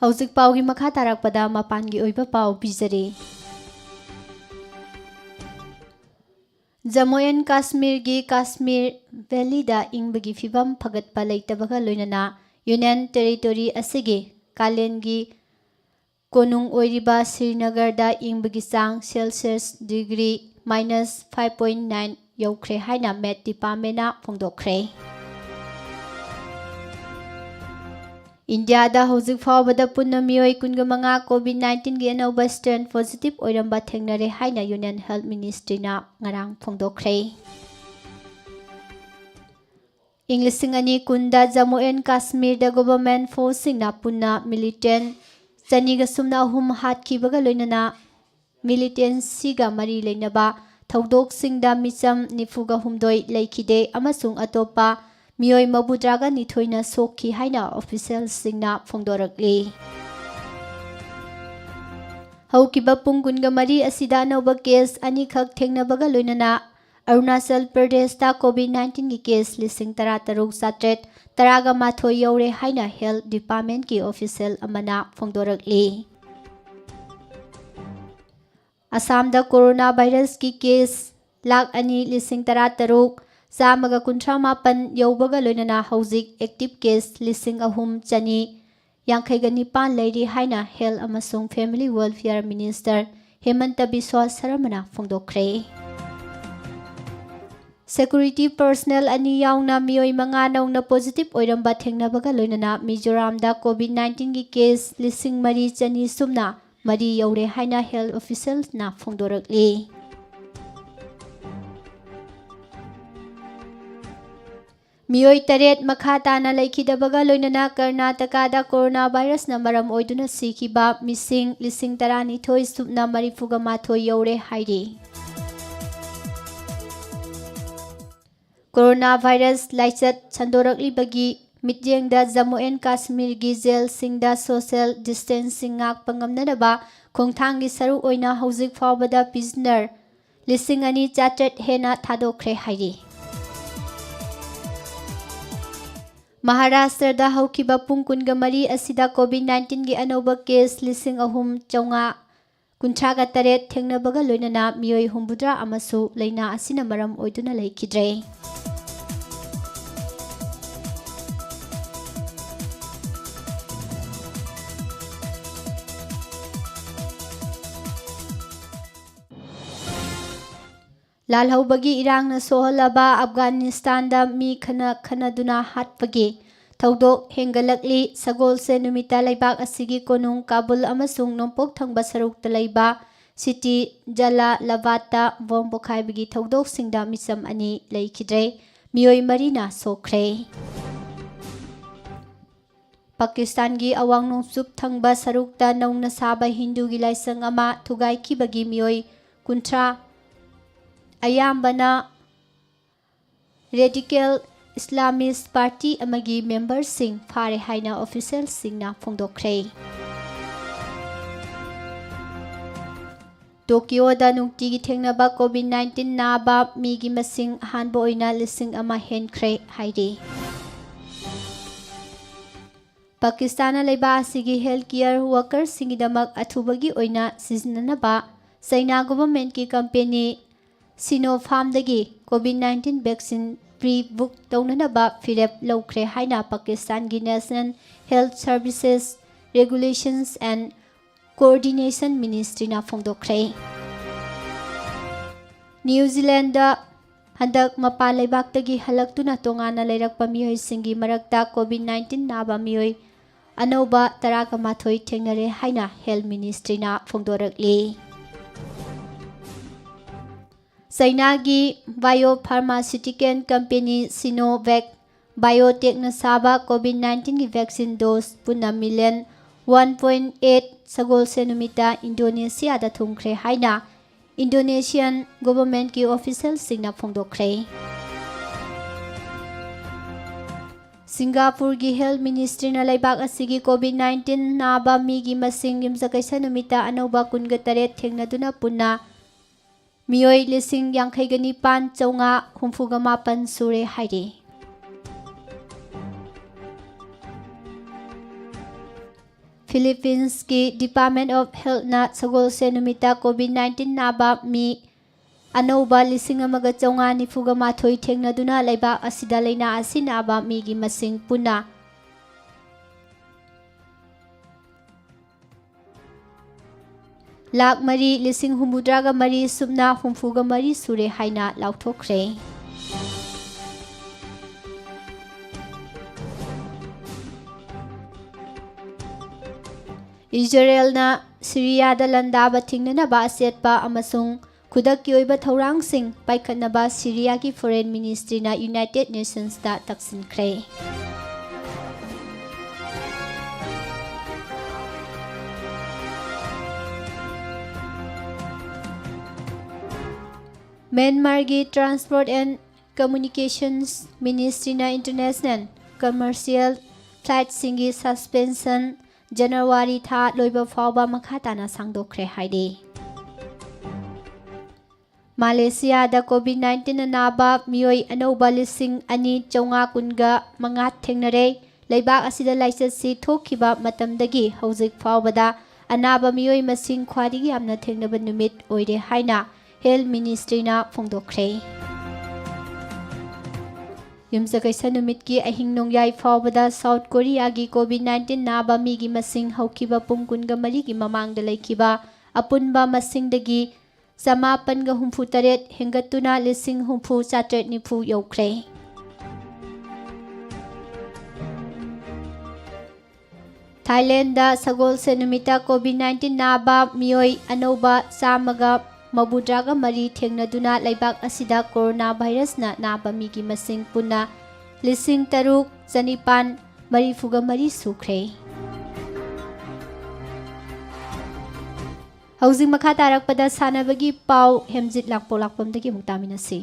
ꯍꯧꯖꯤꯛ ꯄꯥꯎꯒꯤ ꯃꯈꯥ ꯇꯥꯔꯛꯄꯗ ꯃꯄꯥꯟꯒꯤ ꯑꯣꯏꯕ ꯄꯥꯎ ꯄꯤꯖꯔꯤ꯫ ꯖꯝꯃꯨ ꯑꯦꯟ ꯀꯥꯁꯃꯤꯔꯒꯤ ꯀꯥꯁꯃꯤꯔ ꯚꯦꯂꯤꯗ ꯏꯪꯕꯒꯤ ꯐꯤꯚꯝ ꯐꯒꯠꯄ ꯂꯩꯇꯕꯒ ꯂꯣꯏꯅꯅ ꯌꯨꯅꯤꯌꯟ ꯇꯦꯔꯤꯇꯣꯔꯤ ꯑꯁꯤꯒꯤ ꯀꯥꯂꯦꯟꯒꯤ ꯀꯣꯅꯨꯡ ꯑꯣꯏꯔꯤꯕ ꯁ꯭ꯔꯤꯅꯒꯔꯗ ꯏꯪꯕꯒꯤ ꯆꯥꯡ Celsius degree minus five point nine ꯌꯧꯈ꯭ꯔꯦ ꯍꯥꯏꯅ ꯃꯦꯠ ꯗꯤꯄꯥꯔꯠꯃꯦꯟꯅ ꯐꯣꯡꯗꯣꯛꯈ꯭ꯔꯦ꯫ ꯏꯟꯗꯤꯌꯥꯗ ꯍꯧꯖꯤꯛ ꯐꯥꯎꯕꯗ ꯄꯨꯟꯅ ꯃꯤꯑꯣꯏ ꯀꯨꯟꯒ ꯃꯉꯥ ꯀꯣꯚꯤꯗ ꯅꯥꯏꯟꯇꯤꯟꯒꯤ ꯑꯅꯧꯕ ꯁ꯭ꯇ꯭ꯔꯦꯟ ꯄꯣꯖꯤꯇꯤꯚ ꯑꯣꯏꯔꯝꯕ ꯊꯦꯡꯅꯔꯦ ꯍꯥꯏꯅ ꯌꯨꯅꯤꯌꯟ ꯍꯦꯜꯊ ꯃꯤꯅꯤꯁꯇ꯭ꯔꯤꯅ ꯉꯔꯥꯡ ꯐꯣꯡꯗꯣꯛꯈ꯭ꯔꯦ꯫ ꯏꯪ ꯂꯤꯁꯤꯡ ꯑꯅꯤ ꯀꯨꯟꯗ ꯖꯝꯃꯨ ꯑꯦꯟ ꯀꯥꯁꯃꯤꯔꯗ ꯒꯣꯚꯔꯟꯃꯦꯟꯠ ꯐꯣꯔꯁꯁꯤꯡꯅ ꯄꯨꯟꯅ ꯃꯤꯂꯤꯇꯦꯟꯠ ꯆꯅꯤꯒ ꯁꯨꯞꯅ ꯑꯍꯨꯝ ꯍꯥꯠꯈꯤꯕꯒ ꯂꯣꯏꯅꯅ ꯃꯤꯂꯤꯇꯦꯟꯁꯤꯒ ꯃꯔꯤ ꯂꯩꯅꯕ ꯊꯧꯗꯣꯛꯁꯤꯡꯗ ꯃꯤꯆꯝ ꯅꯤꯐꯨꯒ ꯍꯨꯝꯗꯣꯏ ꯂꯩꯈꯤꯗꯦ ꯑꯃꯁꯨꯡ ꯑꯇꯣꯞꯄ ꯃꯤꯑꯣꯏ ꯃꯧꯗ꯭ꯔꯥꯒ ꯅꯤꯊꯣꯏꯅ ꯁꯣꯛꯈꯤ ꯍꯥꯏꯅ ꯑꯣꯐꯤꯁꯤꯌꯦꯜꯁꯤꯡꯅ ꯐꯣꯡꯗꯣꯔꯛꯂꯤ꯫ ꯍꯧꯈꯤꯕ ꯄꯨꯡ ꯀꯨꯟꯒ ꯃꯔꯤ ꯑꯁꯤꯗ ꯑꯅꯧꯕ ꯀꯦꯁ ꯑꯅꯤꯈꯛ ꯊꯦꯡꯅꯕꯒ ꯂꯣꯏꯅꯅ ꯑꯔꯨꯅꯥꯆꯜ ꯄ꯭ꯔꯗꯦꯁꯇ ꯀꯣꯚꯤꯗ ꯅꯥꯏꯟꯇꯤꯟꯒꯤ ꯀꯦꯁ ꯂꯤꯁꯤꯡ ꯇꯔꯥ ꯇꯔꯨꯛ ꯆꯥꯇ꯭ꯔꯦꯠ ꯇꯔꯥꯒ ꯃꯥꯊꯣꯏ ꯌꯧꯔꯦ ꯍꯥꯏꯅ ꯍꯦꯜꯊ ꯗꯤꯄꯥꯔꯠꯃꯦꯟꯠꯀꯤ ꯑꯣꯐꯤꯁꯤꯌꯦꯜ ꯑꯃꯅ ꯐꯣꯡꯗꯣꯔꯛꯂꯤ꯫ ꯑꯁꯥꯝꯗ ꯀꯣꯔꯣꯅꯥ ꯚꯥꯏꯔꯁꯀꯤ ꯀꯦꯁ ꯂꯥꯈ ꯑꯅꯤ ꯂꯤꯁꯤꯡ ꯇꯔꯥ ꯇꯔꯨꯛ ꯆꯥꯝꯃꯒ ꯀꯨꯟꯊ꯭ꯔꯥ ꯃꯥꯄꯟ ꯌꯧꯕꯒ ꯂꯣꯏꯅꯅ ꯍꯧꯖꯤꯛ ꯑꯦꯛꯇꯤꯚ ꯀꯦꯁ ꯂꯤꯁꯤꯡ ꯑꯍꯨꯝ ꯆꯅꯤ ꯌꯥꯡꯈꯩꯒ ꯅꯤꯄꯥꯟ ꯂꯩꯔꯤ ꯍꯥꯏꯅ ꯍꯦꯜꯊ ꯑꯃꯁꯨꯡ family welfare minister Hemanta Biswa ꯁꯔꯃꯅ ꯐꯣꯡꯗꯣꯛꯈ꯭ꯔꯦ꯫ ꯁꯦꯀ꯭ꯌꯨꯔꯤꯇꯤ ꯄꯔꯁꯅꯦꯜ ꯑꯅꯤ ꯌꯥꯎꯅ ꯃꯤꯑꯣꯏ ꯃꯉꯥ ꯅꯧꯅ ꯄꯣꯖꯤꯇꯤꯚ ꯑꯣꯏꯔꯝꯕ ꯊꯦꯡꯅꯕꯒ ꯂꯣꯏꯅꯅ ꯃꯤꯖꯣꯔꯥꯝꯗ ꯀꯣꯚꯤꯗ ꯅꯥꯏꯟꯇꯤꯟꯒꯤ ꯀꯦꯁ ꯂꯤꯁꯤꯡ ꯃꯔꯤ ꯆꯅꯤ ꯁꯨꯞꯅ ꯃꯔꯤ ꯌꯧꯔꯦ ꯍꯥꯏꯅ ꯍꯦꯜꯊ ꯑꯣꯐꯤꯁꯤꯌꯦꯜꯁꯅ ꯐꯣꯡꯗꯣꯔꯛꯂꯤ꯫ ꯃꯤꯑꯣꯏ ꯇꯔꯦꯠ ꯃꯈꯥ ꯇꯥꯅ ꯂꯩꯈꯤꯗꯕꯒ ꯂꯣꯏꯅꯅ ꯀꯔꯅꯥꯇꯀꯥꯗ ꯀꯣꯔꯣꯅꯥ ꯚꯥꯏꯔꯁꯅ ꯃꯔꯝ ꯑꯣꯏꯗꯨꯅ ꯁꯤꯈꯤꯕ ꯃꯤꯁꯤꯡ ꯂꯤꯁꯤꯡ ꯇꯔꯥꯅꯤꯊꯣꯏ ꯁꯨꯞꯅ ꯃꯔꯤꯐꯨꯒ ꯃꯥꯊꯣꯏ ꯌꯧꯔꯦ ꯍꯥꯏꯔꯤ꯫ ꯀꯣꯔꯣꯅꯥ ꯚꯥꯏꯔꯁ ꯂꯥꯏꯆꯠ ꯁꯟꯗꯣꯔꯛꯂꯤꯕꯒꯤ ꯃꯤꯠꯌꯦꯡꯗ ꯖꯝꯃꯨ ꯑꯦꯟ ꯀꯥꯁꯃꯤꯔꯒꯤ ꯖꯦꯜꯁꯤꯡꯗ ꯁꯣꯁꯤꯌꯦꯜ ꯗꯤꯁꯇꯦꯟꯁꯤꯡ ꯉꯥꯛꯄ ꯉꯝꯅꯅꯕ ꯈꯣꯡꯊꯥꯡꯒꯤ ꯁꯔꯨꯛ ꯑꯣꯏꯅ ꯍꯧꯖꯤꯛ ꯐꯥꯎꯕꯗ ꯄ꯭ꯔꯤꯖꯅꯔ ꯂꯤꯁꯤꯡ ꯑꯅꯤ ꯆꯥꯇ꯭ꯔꯦꯠ ꯍꯦꯟꯅ ꯊꯥꯗꯣꯛꯈ꯭ꯔꯦ ꯍꯥꯏꯔꯤ꯫ ꯃꯍꯥꯔꯥꯁꯇ꯭ꯔꯗ ꯍꯧꯈꯤꯕ ꯄꯨꯡ ꯀꯨꯟꯒ ꯃꯔꯤ ꯑꯁꯤꯗ COVID nineteenꯒꯤ ꯑꯅꯧꯕ case ꯂꯤꯁꯤꯡ ꯑꯍꯨꯝ ꯆꯥꯝꯃꯉꯥ ꯀꯨꯟꯊ꯭ꯔꯥꯒ ꯇꯔꯦꯠ ꯊꯦꯡꯅꯕꯒ ꯂꯣꯏꯅꯅ ꯃꯤꯑꯣꯏ ꯍꯨꯝꯐꯨꯇꯔꯥ ꯑꯃꯁꯨ ꯂꯥꯏꯅꯥ ꯑꯁꯤꯅ ꯃꯔꯝ ꯑꯣꯏꯗꯨꯅ ꯂꯩꯈꯤꯗ꯭ꯔꯦ꯫ ꯂꯥꯜꯍꯧꯕꯒꯤ ꯏꯔꯥꯡꯅ ꯁꯣꯛꯍꯜꯂꯕ ꯑꯐꯒꯥꯅꯤꯁꯇꯥꯟꯗ ꯃꯤ ꯈꯠꯅ ꯈꯠꯅꯗꯨꯅ ꯍꯥꯠꯄꯒꯤ ꯊꯧꯗꯣꯛ ꯍꯦꯟꯒꯠꯂꯛꯂꯤ꯫ ꯁꯒꯣꯜꯁꯦꯟ ꯅꯨꯃꯤꯠꯇ ꯂꯩꯕꯥꯛ ꯑꯁꯤꯒꯤ ꯀꯣꯅꯨꯡ ꯀꯥꯕꯨꯜ ꯑꯃꯁꯨꯡ ꯅꯣꯡꯄꯣꯛ ꯊꯪꯕ ꯁꯔꯨꯛꯇ ꯂꯩꯕ city ꯖꯂꯥꯂꯥꯕꯥꯗꯇ bomb ꯄꯣꯈꯥꯏꯕꯒꯤ ꯊꯧꯗꯣꯛꯁꯤꯡꯗ ꯃꯤꯆꯝ ꯑꯅꯤ ꯂꯩꯈꯤꯗ꯭ꯔꯦ, ꯃꯤꯑꯣꯏ ꯃꯔꯤꯅ ꯁꯣꯛꯈ꯭ꯔꯦ꯫ ꯄꯥꯀꯤꯁꯇꯥꯟꯒꯤ ꯑꯋꯥꯡ ꯅꯣꯡꯆꯨꯞ ꯊꯪꯕ ꯁꯔꯨꯛꯇ ꯅꯧꯅ ꯁꯥꯕ ꯍꯤꯟꯗꯨꯒꯤ ꯂꯥꯏꯁꯪ ꯑꯃ ꯊꯨꯒꯥꯏꯈꯤꯕꯒꯤ ꯃꯤꯑꯣꯏ ꯀꯨꯟꯊ꯭ꯔꯥ, ꯑꯌꯥꯝꯕꯅ radical Islamist party ꯑꯃꯒꯤ memberꯁꯤꯡ ꯐꯥꯔꯦ ꯍꯥꯏꯅ officialꯁꯤꯡꯅ ꯐꯣꯡꯗꯣꯛꯈ꯭ꯔꯦ꯫ ꯇꯣꯀꯤꯌꯣꯗ ꯅꯨꯡꯇꯤꯒꯤ ꯊꯦꯡꯅꯕ COVID nineteen ꯅꯥꯕ ꯃꯤꯒꯤ ꯃꯁꯤꯡ ꯑꯍꯥꯟꯕ ꯑꯣꯏꯅ ꯂꯤꯁꯤꯡ ꯑꯃ ꯍꯦꯟꯈ꯭ꯔꯦ ꯍꯥꯏꯔꯤ꯫ ꯄꯥꯀꯤꯁꯇꯥꯟꯅ ꯂꯩꯕꯥꯛ ꯑꯁꯤꯒꯤ health care workerꯁꯤꯡꯒꯤꯗꯃꯛ ꯑꯊꯨꯕꯒꯤ ꯑꯣꯏꯅ ꯁꯤꯖꯤꯟꯅꯅꯕ ꯆꯩꯅꯥ governmentꯀꯤ company Sinopharmꯗꯒꯤ COVID nineteen vaccine pre-book ꯇꯧꯅꯅꯕ ꯐꯤꯔꯦꯞ ꯂꯧꯈ꯭ꯔꯦ ꯍꯥꯏꯅ ꯄꯥꯀꯤꯁꯇꯥꯟꯒꯤ National Health Services Regulations and Coordination Ministryꯅ ꯐꯣꯡꯗꯣꯛꯈ꯭ꯔꯦ꯫ ꯅ꯭ꯌꯨ ꯖꯤꯂꯦꯟꯗ ꯍꯟꯗꯛ ꯃꯄꯥꯟ ꯂꯩꯕꯥꯛꯇꯒꯤ ꯍꯜꯂꯛꯇꯨꯅ ꯇꯣꯉꯥꯟꯅ ꯂꯩꯔꯛꯄ ꯃꯤꯑꯣꯏꯁꯤꯡꯒꯤ ꯃꯔꯛꯇ COVID nineteen ꯅꯥꯕ ꯃꯤꯑꯣꯏ ꯑꯅꯧꯕ ꯇꯔꯥꯒ ꯃꯥꯊꯣꯏ ꯊꯦꯡꯅꯔꯦ ꯍꯥꯏꯅ health ministryꯅ ꯐꯣꯡꯗꯣꯔꯛꯂꯤ꯫ ꯆꯩꯅꯥꯒꯤ biopharmaceutical company Sinovac Biotechꯅ ꯁꯥꯕ COVID nineteenꯒꯤ vaccine dose ꯄꯨꯟꯅ million one point eight ꯁꯒꯣꯜꯁꯦꯟ ꯅꯨꯃꯤꯠꯇ ꯏꯟꯗꯣꯅꯦꯁꯤꯌꯥꯗ ꯊꯨꯡꯈ꯭ꯔꯦ ꯍꯥꯏꯅ Indonesian governmentꯀꯤ officialꯁꯤꯡꯅ ꯐꯣꯡꯗꯣꯛꯈ꯭ꯔꯦ꯫ ꯁꯤꯡꯒꯥꯄꯨꯔꯒꯤ health ministryꯅ ꯂꯩꯕꯥꯛ ꯑꯁꯤꯒꯤ COVID nineteen ꯅꯥꯕ ꯃꯤꯒꯤ ꯃꯁꯤꯡ ꯌꯨꯝꯁꯀꯩꯁ ꯅꯨꯃꯤꯠꯇ ꯑꯅꯧꯕ ꯀꯨꯟꯒ ꯇꯔꯦꯠ ꯊꯦꯡꯅꯗꯨꯅ ꯄꯨꯟꯅ ꯃꯤꯑꯣꯏ ꯂꯤꯁꯤꯡ ꯌꯥꯡꯈꯩꯒ ꯅꯤꯄꯥꯟ ꯆꯥꯝꯃꯉꯥ ꯍꯨꯝꯐꯨꯒ ꯃꯥꯄꯟ ꯁꯨꯔꯦ ꯍꯥꯏꯔꯤ꯫ ꯐꯤꯂꯤꯄꯤꯟꯁꯀꯤ Department of Healthꯅ ꯁꯒꯣꯜꯁꯦꯟ ꯅꯨꯃꯤꯠꯇ COVID nineteen ꯅꯥꯕ ꯃꯤ ꯑꯅꯧꯕ ꯂꯤꯁꯤꯡ ꯑꯃꯒ ꯆꯥꯝꯃꯉꯥ ꯅꯤꯐꯨꯒ ꯃꯥꯊꯣꯏ ꯊꯦꯡꯅꯗꯨꯅ ꯂꯩꯕꯥꯛ ꯑꯁꯤꯗ ꯂꯩꯅꯥ ꯑꯁꯤ ꯅꯥꯕ ꯃꯤꯒꯤ ꯃꯁꯤꯡ ꯄꯨꯟꯅ ꯂꯥꯈ ꯃꯔꯤ ꯂꯤꯁꯤꯡ ꯍꯨꯝꯐꯨꯇꯔꯥꯒ ꯃꯔꯤ ꯁꯨꯞꯅ ꯍꯨꯝꯐꯨꯒ ꯃꯔꯤ ꯁꯨꯔꯦ ꯍꯥꯏꯅ ꯂꯥꯎꯊꯣꯛꯈ꯭ꯔꯦ꯫ ꯏꯖꯔꯦꯜꯅ ꯁꯤꯔꯤꯌꯥꯗ ꯂꯥꯟꯗꯥꯕ ꯊꯤꯡꯅꯅꯕ ꯑꯆꯦꯠꯄ ꯑꯃꯁꯨꯡ ꯈꯨꯗꯛꯀꯤ ꯑꯣꯏꯕ ꯊꯧꯔꯥꯡꯁꯤꯡ ꯄꯥꯏꯈꯠꯅꯕ ꯁꯤꯔꯤꯌꯥꯒꯤ Foreign Ministryꯅ United Nationsꯇ ꯇꯛꯁꯤꯟꯈ꯭ꯔꯦ꯫ ꯃ꯭ꯌꯥꯟꯃꯥꯔꯒꯤ Transport and Communications Ministryꯅ international commercial flightꯁꯤꯡꯒꯤ suspension January ꯊꯥ ꯂꯣꯏꯕ ꯐꯥꯎꯕ ꯃꯈꯥ ꯇꯥꯅ ꯁꯥꯡꯗꯣꯛꯈ꯭ꯔꯦ ꯍꯥꯏꯔꯤ꯫ ꯃꯥꯂꯦꯁꯤꯌꯥꯗ COVID nineteen ꯑꯅꯥꯕ ꯃꯤꯑꯣꯏ ꯑꯅꯧꯕ ꯂꯤꯁꯤꯡ ꯑꯅꯤ ꯆꯥꯝꯃꯉꯥ ꯀꯨꯟꯒ ꯃꯉꯥ ꯊꯦꯡꯅꯔꯦ꯫ ꯂꯩꯕꯥꯛ ꯑꯁꯤꯗ ꯂꯥꯏꯆꯠꯁꯤ ꯊꯣꯛꯈꯤꯕ ꯃꯇꯝꯗꯒꯤ ꯍꯧꯖꯤꯛ ꯐꯥꯎꯕꯗ ꯑꯅꯥꯕ ꯃꯤꯑꯣꯏ ꯃꯁꯤꯡ ꯈ꯭ꯋꯥꯏꯗꯒꯤ ꯌꯥꯝꯅ ꯊꯦꯡꯅꯕ ꯅꯨꯃꯤꯠ ꯑꯣꯏꯔꯦ ꯍꯥꯏꯅ Health Ministryꯅ ꯐꯣꯡꯗꯣꯛꯈ꯭ꯔꯦ꯫ ꯌꯨꯝꯁꯀꯩꯁ ꯅꯨꯃꯤꯠꯀꯤ ꯑꯍꯤꯡ ꯅꯣꯡꯌꯥꯏ ꯐꯥꯎꯕꯗ South Koreaꯒꯤ COVID nineteen ꯅꯥꯕ ꯃꯤꯒꯤ ꯃꯁꯤꯡ ꯍꯧꯈꯤꯕ ꯄꯨꯡ ꯀꯨꯟꯒ ꯃꯔꯤꯒꯤ ꯃꯃꯥꯡꯗ ꯂꯩꯈꯤꯕ ꯑꯄꯨꯟꯕ ꯃꯁꯤꯡꯗꯒꯤ ꯆꯃꯥꯄꯟꯒ ꯍꯨꯝꯐꯨ ꯇꯔꯦꯠ ꯍꯦꯟꯒꯠꯇꯨꯅ ꯂꯤꯁꯤꯡ ꯍꯨꯝꯐꯨ ꯆꯥꯇ꯭ꯔꯦꯠ ꯅꯤꯐꯨ ꯌꯧꯈ꯭ꯔꯦ꯫ ꯊꯥꯏꯂꯦꯟꯗ ꯁꯒꯣꯜꯁꯦꯟ ꯅꯨꯃꯤꯠꯇ COVID nineteen ꯅꯥꯕ ꯃꯤꯑꯣꯏ ꯑꯅꯧꯕ ꯆꯥꯝꯃꯒ ꯃꯧꯗ꯭ꯔꯥꯒ ꯃꯔꯤ ꯊꯦꯡꯅꯗꯨꯅ ꯂꯩꯕꯥꯛ ꯑꯁꯤꯗ corona virusꯅ ꯅꯥꯕ ꯃꯤꯒꯤ ꯃꯁꯤꯡ ꯄꯨꯟꯅ ꯂꯤꯁꯤꯡ ꯇꯔꯨꯛ ꯆꯅꯤꯄꯥꯟ ꯃꯔꯤꯐꯨꯒ ꯃꯔꯤ ꯁꯨꯈ꯭ꯔꯦ꯫ ꯍꯧꯖꯤꯛ ꯃꯈꯥ ꯇꯥꯔꯛꯄꯗ ꯁꯥꯟꯅꯕꯒꯤ ꯄꯥꯎ ꯍꯦꯝꯖꯤꯠ ꯂꯥꯡꯄꯣꯛꯂꯥꯛꯄꯝꯗꯒꯤ ꯑꯃꯨꯛ ꯇꯥꯃꯤꯟꯅꯁꯤ꯫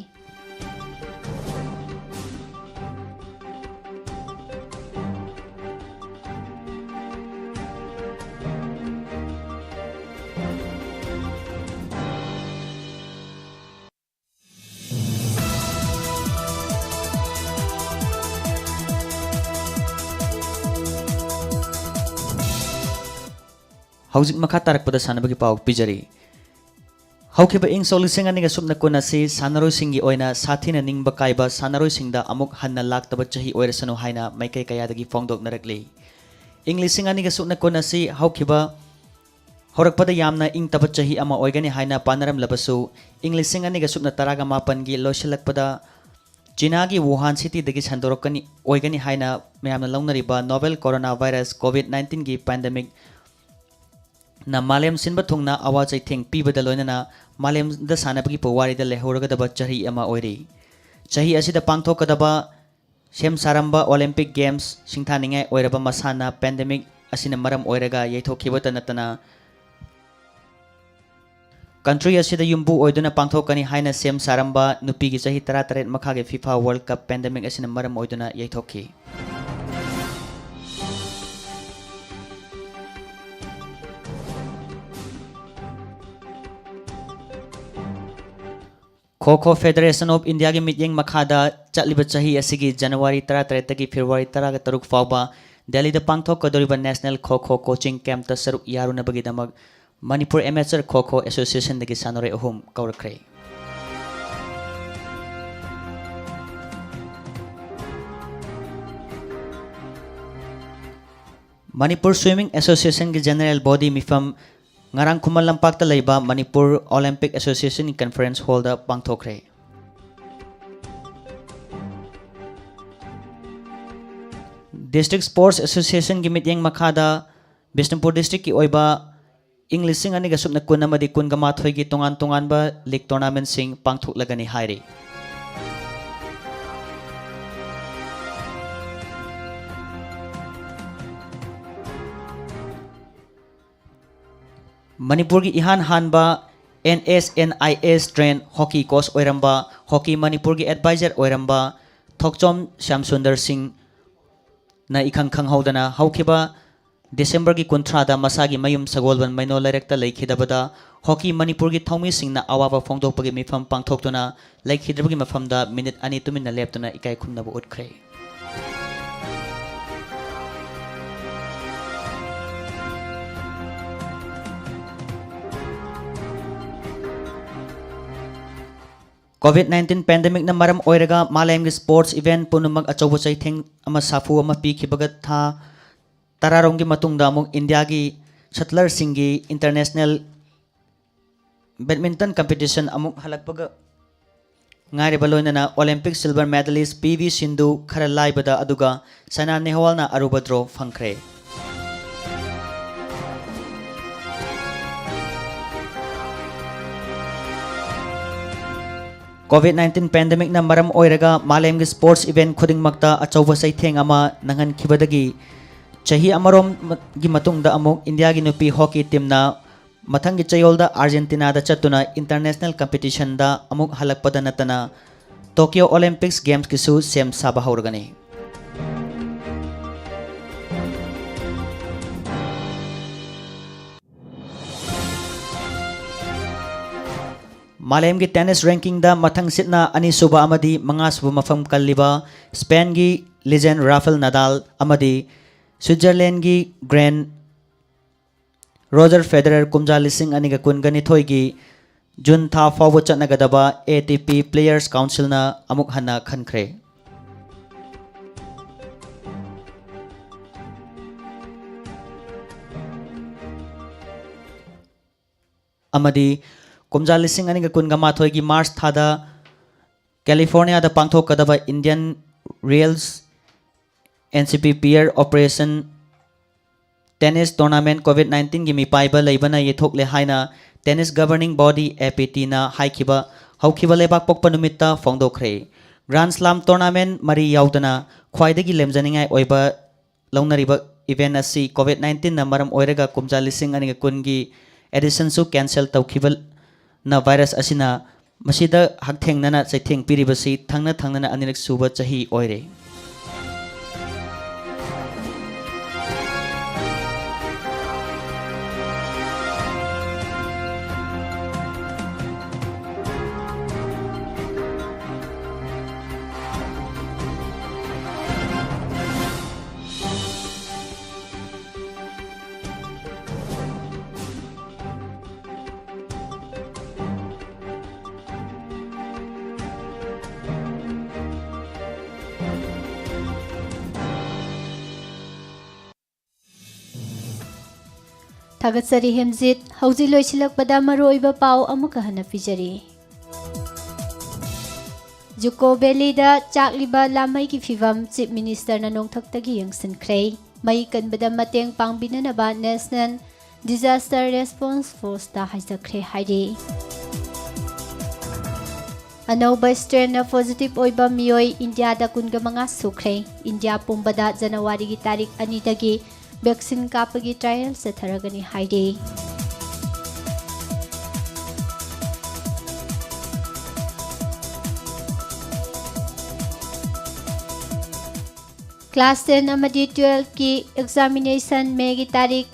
ꯍꯧꯖꯤꯛ ꯃꯈꯥ ꯇꯥꯔꯛꯄꯗ ꯁꯥꯟꯅꯕꯒꯤ ꯄꯥꯎ ꯄꯤꯖꯔꯤ꯫ ꯍꯧꯈꯤꯕ ꯏꯪ ꯁꯣꯛ ꯂꯤꯁꯤꯡ ꯑꯅꯤꯒ ꯁꯨꯞꯅ ꯀꯨꯟ ꯑꯁꯤ ꯁꯥꯟꯅꯔꯣꯏꯁꯤꯡꯒꯤ ꯑꯣꯏꯅ ꯁꯥꯊꯤꯅ ꯅꯤꯡꯕ ꯀꯥꯏꯕ, ꯁꯥꯟꯅꯔꯣꯏꯁꯤꯡꯗ ꯑꯃꯨꯛ ꯍꯟꯅ ꯂꯥꯛꯇꯕ ꯆꯍꯤ ꯑꯣꯏꯔꯁꯅꯨ ꯍꯥꯏꯅ ꯃꯥꯏꯀꯩ ꯀꯌꯥꯗꯒꯤ ꯐꯣꯡꯗꯣꯛꯅꯔꯛꯂꯤ꯫ ꯏꯪ ꯂꯤꯁꯤꯡ ꯑꯅꯤꯒ ꯁꯨꯞꯅ ꯀꯨꯟ ꯑꯁꯤ ꯍꯧꯈꯤꯕ, ꯍꯧꯔꯛꯄꯗ ꯌꯥꯝꯅ ꯏꯪ ꯇꯞꯄ ꯆꯍꯤ ꯑꯃ ꯑꯣꯏꯒꯅꯤ ꯍꯥꯏꯅ ꯄꯥꯅꯔꯝꯂꯕꯁꯨ, ꯏꯪ ꯂꯤꯁꯤꯡ ꯑꯅꯤꯒ ꯁꯨꯞꯅ ꯇꯔꯥꯒ ꯃꯥꯄꯟꯒꯤ ꯂꯣꯏꯁꯤꯜꯂꯛꯄꯗ ꯆꯤꯅꯥꯒꯤ ꯋꯨꯍꯥꯟ ꯁꯤꯇꯤꯗꯒꯤ ꯁꯟꯗꯣꯔꯛꯀꯅꯤ, ꯑꯣꯏꯒꯅꯤ ꯍꯥꯏꯅ ꯃꯌꯥꯝꯅ ꯂꯧꯅꯔꯤꯕ novel coronavirus COVID nineteenꯒꯤ pandemicꯅ ꯃꯥꯂꯦꯝ ꯁꯤꯟꯕ ꯊꯨꯡꯅ ꯑꯋꯥ ꯆꯩꯊꯦꯡ ꯄꯤꯕꯗ ꯂꯣꯏꯅꯅ ꯃꯥꯂꯦꯝꯗ ꯁꯥꯟꯅꯕꯒꯤ ꯄꯨꯋꯥꯔꯤꯗ ꯂꯩꯍꯧꯔꯒꯗꯕ ꯆꯍꯤ ꯑꯃ ꯑꯣꯏꯔꯤ꯫ ꯆꯍꯤ ꯑꯁꯤꯗ ꯄꯥꯡꯊꯣꯛꯀꯗꯕ ꯁꯦꯝ ꯁꯥꯔꯝꯕ Olympic Games ꯁꯤꯡꯊꯥꯅꯤꯡꯉꯥꯏ ꯑꯣꯏꯔꯕ ꯃꯁꯥꯟꯅ pandemic ꯑꯁꯤꯅ ꯃꯔꯝ ꯑꯣꯏꯔꯒ ꯌꯩꯊꯣꯛꯈꯤꯕꯇ ꯅꯠꯇꯅ, country ꯑꯁꯤꯗ ꯌꯨꯝꯕꯨ ꯑꯣꯏꯗꯨꯅ ꯄꯥꯡꯊꯣꯛꯀꯅꯤ ꯍꯥꯏꯅ ꯁꯦꯝ ꯁꯥꯔꯝꯕ ꯅꯨꯄꯤꯒꯤ ꯆꯍꯤ ꯇꯔꯥꯇꯔꯦꯠ ꯃꯈꯥꯒꯤ FIFA World Cup pandemic ꯑꯁꯤꯅ ꯃꯔꯝ ꯑꯣꯏꯗꯨꯅ ꯌꯩꯊꯣꯛꯈꯤ꯫ Kho Kho Federation of Indiaꯒꯤ ꯃꯤꯠꯌꯦꯡ ꯃꯈꯥꯗ ꯆꯠꯂꯤꯕ ꯆꯍꯤ ꯑꯁꯤꯒꯤ January ꯇꯔꯥꯇꯔꯦꯠꯇꯒꯤ February ꯇꯔꯥꯒ ꯇꯔꯨꯛ ꯐꯥꯎꯕ ꯗꯦꯜꯂꯤꯗ ꯄꯥꯡꯊꯣꯛꯀꯗꯧꯔꯤꯕ National Kho Kho Coaching Campꯇ ꯁꯔꯨꯛ ꯌꯥꯔꯨꯅꯕꯒꯤꯗꯃꯛ Manipur Amateur Kho Kho Associationꯗꯒꯤ ꯁꯥꯟꯅꯔꯣꯏ ꯑꯍꯨꯝ ꯀꯧꯔꯛꯈ꯭ꯔꯦ꯫ Manipur Swimming Associationꯒꯤ General Body ꯃꯤꯐꯝ ꯉꯔꯥꯡ ꯈꯨꯃꯟ ꯂꯝꯄꯥꯛꯇ ꯂꯩꯕ Manipur Olympic Association Conference Hallꯗ ꯄꯥꯡꯊꯣꯛꯈ꯭ꯔꯦ꯫ District Sports Associationꯒꯤ ꯃꯤꯠꯌꯦꯡ ꯃꯈꯥꯗ ꯕꯤꯁꯅꯨꯄꯨꯔ districtꯀꯤ ꯑꯣꯏꯕ ꯏꯪ ꯂꯤꯁꯤꯡ ꯑꯅꯤꯒ ꯁꯨꯞꯅ ꯀꯨꯟ ꯑꯃꯗꯤ ꯀꯨꯟꯒ ꯃꯥꯊꯣꯏꯒꯤ ꯇꯣꯉꯥꯟ ꯇꯣꯉꯥꯟꯕ league tournamentꯁꯤꯡ ꯄꯥꯡꯊꯣꯛꯂꯒꯅꯤ ꯍꯥꯏꯔꯤ꯫ ꯃꯅꯤꯄꯨꯔꯒꯤ ꯏꯍꯥꯟ ꯍꯥꯟꯕ NSNIS train hockey coach ꯑꯣꯏꯔꯝꯕ, Hockey Manipurꯒꯤ advisor ꯑꯣꯏꯔꯝꯕ ꯊꯣꯛꯆꯣꯝ ꯁ꯭ꯌꯥꯝꯁꯨꯟꯗꯔ ꯁꯤꯡꯅ ꯏꯈꯪ ꯈꯪꯍꯧꯗꯅ ꯍꯧꯈꯤꯕ Decemberꯒꯤ ꯀꯨꯟꯊ꯭ꯔꯥꯗ ꯃꯁꯥꯒꯤ ꯃꯌꯨꯝ ꯁꯒꯣꯜꯕꯟ ꯃꯩꯅꯣ ꯂꯩꯔꯛꯇ ꯂꯩꯈꯤꯗꯕꯗ, Hockey Manipurꯒꯤ ꯊꯧꯃꯤꯁꯤꯡꯅ ꯑꯋꯥꯕ ꯐꯣꯡꯗꯣꯛꯄꯒꯤ ꯃꯤꯐꯝ ꯄꯥꯡꯊꯣꯛꯇꯨꯅ ꯂꯩꯈꯤꯗ꯭ꯔꯕꯒꯤ ꯃꯐꯝꯗ minute ꯑꯅꯤ ꯇꯨꯃꯤꯟꯅ ꯂꯦꯞꯇꯨꯅ ꯏꯀꯥꯏ ꯈꯨꯝꯅꯕ ꯎꯠꯈ꯭ꯔꯦ꯫ COVID nineteen pandemicꯅ ꯃꯔꯝ ꯑꯣꯏꯔꯒ ꯃꯥꯂꯦꯝꯒꯤ sports event ꯄꯨꯝꯅꯃꯛ ꯑꯆꯧꯕ ꯆꯩꯊꯦꯡ ꯑꯃ ꯁꯥꯐꯨ ꯑꯃ ꯄꯤꯈꯤꯕꯒ ꯊꯥ ꯇꯔꯥꯔꯣꯝꯒꯤ ꯃꯇꯨꯡꯗ ꯑꯃꯨꯛ ꯏꯟꯗꯤꯌꯥꯒꯤ shuttlerꯁꯤꯡꯒꯤ international badminton competition ꯑꯃꯨꯛ ꯍꯜꯂꯛꯄꯒ ꯉꯥꯏꯔꯤꯕ ꯂꯣꯏꯅꯅ Olympic silver medalist P V Sindhu ꯈꯔ ꯂꯥꯏꯕꯗ ꯑꯗꯨꯒ ꯁꯥꯏꯅꯥ ꯅꯦꯍꯋꯥꯜꯅ ꯑꯔꯨꯕ draw ꯐꯪꯈ꯭ꯔꯦ꯫ COVID nineteen pandemicꯅ ꯃꯔꯝ ꯑꯣꯏꯔꯒ ꯃꯥꯂꯦꯝꯒꯤ sports event ꯈꯨꯗꯤꯡꯃꯛꯇ ꯑꯆꯧꯕ ꯆꯩꯊꯦꯡ ꯑꯃ ꯅꯪꯍꯟꯈꯤꯕꯗꯒꯤ ꯆꯍꯤ ꯑꯃꯔꯣꯝꯒꯤ ꯃꯇꯨꯡꯗ ꯑꯃꯨꯛ ꯏꯟꯗꯤꯌꯥꯒꯤ ꯅꯨꯄꯤ hockey teamꯅ ꯃꯊꯪꯒꯤ ꯆꯌꯣꯜꯗ ꯑꯥꯔꯖꯦꯟꯇꯤꯅꯥꯗ ꯆꯠꯇꯨꯅ international competitionꯗ ꯑꯃꯨꯛ ꯍꯜꯂꯛꯄꯗ ꯅꯠꯇꯅ Tokyo Olympics gamesꯀꯤꯁꯨ ꯁꯦꯝ ꯁꯥꯕ ꯍꯧꯔꯒꯅꯤ꯫ ꯃꯥꯂꯦꯝꯒꯤ tennis rankingꯗ ꯃꯊꯪ ꯁꯤꯠꯅ ꯑꯅꯤꯁꯨꯕ ꯑꯃꯗꯤ ꯃꯉꯥꯁꯨꯕ ꯃꯐꯝ ꯀꯜꯂꯤꯕ Spainꯒꯤ legend Rafael Nadal ꯑꯃꯗꯤ Switzerlandꯒꯤ grand Roger Federer ꯀꯨꯝꯖꯥ ꯂꯤꯁꯤꯡ ꯑꯅꯤꯒ ꯀꯨꯟꯒ ꯅꯤꯊꯣꯏꯒꯤ ꯖꯨꯟ ꯊꯥ ꯐꯥꯎꯕ ꯆꯠꯅꯒꯗꯕ ATP Players Councilꯅ ꯑꯃꯨꯛ ꯍꯟꯅ ꯈꯟꯈ꯭ꯔꯦ꯫ ꯑꯃꯗꯤ ꯀꯨꯝꯖꯥ ꯂꯤꯁꯤꯡ ꯑꯅꯤꯒ ꯀꯨꯟꯒ ꯃꯥꯊꯣꯏꯒꯤ March ꯊꯥꯗ Californiaꯗ ꯄꯥꯡꯊꯣꯛꯀꯗꯕ Indian Reels NCP Peer Operation Tennis Tournament COVID nineteenꯒꯤ ꯃꯤꯄꯥꯏꯕ ꯂꯩꯕꯅ ꯌꯩꯊꯣꯛꯂꯦ ꯍꯥꯏꯅ Tennis Governing Body APTꯅ ꯍꯥꯏꯈꯤꯕ ꯍꯧꯈꯤꯕ ꯂꯩꯕꯥꯛꯄꯣꯛꯄ ꯅꯨꯃꯤꯠꯇ ꯐꯣꯡꯗꯣꯛꯈ꯭ꯔꯦ꯫ Grand Slam tournament ꯃꯔꯤ ꯌꯥꯎꯗꯅ ꯈ꯭ꯋꯥꯏꯗꯒꯤ ꯂꯦꯝꯖꯅꯤꯡꯉꯥꯏ ꯑꯣꯏꯕ ꯂꯧꯅꯔꯤꯕ event ꯑꯁꯤ COVID nineteenꯅ ꯃꯔꯝ ꯑꯣꯏꯔꯒ ꯀꯨꯝꯖꯥ ꯂꯤꯁꯤꯡ ꯑꯅꯤꯒ ꯀꯨꯟꯒꯤ editionꯁꯨ cancel ꯇꯧꯈꯤꯕꯅ virus ꯑꯁꯤꯅ ꯃꯁꯤꯗ ꯍꯛꯊꯦꯡꯅꯅ ꯆꯩꯊꯦꯡ ꯄꯤꯔꯤꯕꯁꯤ ꯊꯪꯅ ꯊꯪꯅꯅ ꯑꯅꯤꯔꯛ ꯁꯨꯕ ꯆꯍꯤ ꯑꯣꯏꯔꯦ꯫ ꯊꯥꯒꯠꯆꯔꯤ ꯍꯦꯝꯖꯤꯠ꯫ ꯍꯧꯖꯤꯛ ꯂꯣꯏꯁꯤꯜꯂꯛꯄꯗ ꯃꯔꯨꯑꯣꯏꯕ ꯄꯥꯎ ꯑꯃꯨꯛꯀ ꯍꯟꯅ ꯄꯤꯖꯔꯤ꯫ ꯖꯨꯀꯣ ꯚꯦꯂꯤꯗ ꯆꯥꯛꯂꯤꯕ ꯂꯥꯃꯩꯒꯤ ꯐꯤꯚꯝ ꯆꯤꯐ ꯃꯤꯅꯤꯁꯇꯔꯅ ꯅꯣꯡꯊꯛꯇꯒꯤ ꯌꯦꯡꯁꯤꯟꯈ꯭ꯔꯦ꯫ ꯃꯩ ꯀꯟꯕꯗ ꯃꯇꯦꯡ ꯄꯥꯡꯕꯤꯅꯅꯕ ꯅꯦꯁꯅꯦꯜ ꯗꯤꯖꯥꯁꯇꯔ ꯔꯦꯁꯄꯣꯟꯁ ꯐꯣꯔꯁꯇ ꯍꯥꯏꯖꯈ꯭ꯔꯦ ꯍꯥꯏꯔꯤ꯫ ꯑꯅꯧꯕ ꯁ꯭ꯇ꯭ꯔꯦꯟꯅ ꯄꯣꯖꯤꯇꯤꯚ ꯑꯣꯏꯕ ꯃꯤꯑꯣꯏ ꯏꯟꯗꯤꯌꯥꯗ ꯀꯨꯟꯒ ꯃꯉꯥ ꯁꯨꯈ꯭ꯔꯦ꯫ ꯏꯟꯗꯤꯌꯥ ꯄꯨꯝꯕꯗ ꯖꯅꯋꯥꯔꯤꯒꯤ ꯇꯥꯔꯤꯛ ꯑꯅꯤꯗꯒꯤ ꯚꯦꯛꯁꯤꯟ ꯀꯥꯞꯄꯒꯤ ꯇ꯭ꯔꯥꯌꯦꯜ ꯆꯠꯊꯔꯒꯅꯤ ꯍꯥꯏꯔꯤ꯫ ꯀ꯭ꯂꯥꯁ ꯇꯦꯟ ꯑꯃꯗꯤ ꯇꯨꯌꯦꯜꯐꯀꯤ ꯑꯦꯛꯖꯥꯃꯤꯅꯦꯁꯟ ꯃꯦꯒꯤ ꯇꯥꯔꯤꯛ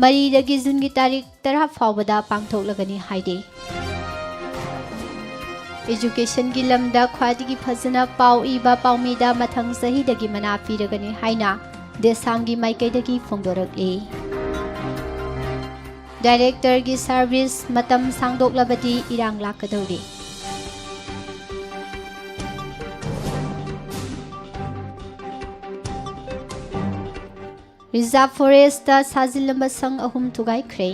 ꯃꯔꯤꯗꯒꯤ ꯖꯨꯟꯒꯤ ꯇꯥꯔꯤꯛ ꯇꯔꯥ ꯐꯥꯎꯕꯗ ꯄꯥꯡꯊꯣꯛꯂꯒꯅꯤ ꯍꯥꯏꯔꯤ꯫ ꯑꯦꯖꯨꯀꯦꯁꯟꯒꯤ ꯂꯝꯗ ꯈ꯭ꯋꯥꯏꯗꯒꯤ ꯐꯖꯅ ꯄꯥꯎ ꯏꯕ ꯄꯥꯎꯃꯤꯗ ꯃꯊꯪ ꯆꯍꯤꯗꯒꯤ ꯃꯅꯥ ꯄꯤꯔꯒꯅꯤ ꯍꯥꯏꯅ ꯗꯦꯁꯥꯝꯒꯤ ꯃꯥꯏꯀꯩꯗꯒꯤ ꯐꯣꯡꯗꯣꯔꯛꯂꯤ꯫ ꯗꯥꯏꯔꯦꯛꯇꯔꯒꯤ ꯁꯥꯔꯚꯤꯁ ꯃꯇꯝ ꯁꯥꯡꯗꯣꯛꯂꯕꯗꯤ ꯏꯔꯥꯡ ꯂꯥꯛꯀꯗꯧꯔꯤ꯫ ꯔꯤꯖꯥꯔꯚ ꯐꯣꯔꯦꯁꯇ ꯁꯥꯖꯤꯜꯂꯝꯕ ꯁꯪ ꯑꯍꯨꯝ ꯊꯨꯒꯥꯏꯈ꯭ꯔꯦ꯫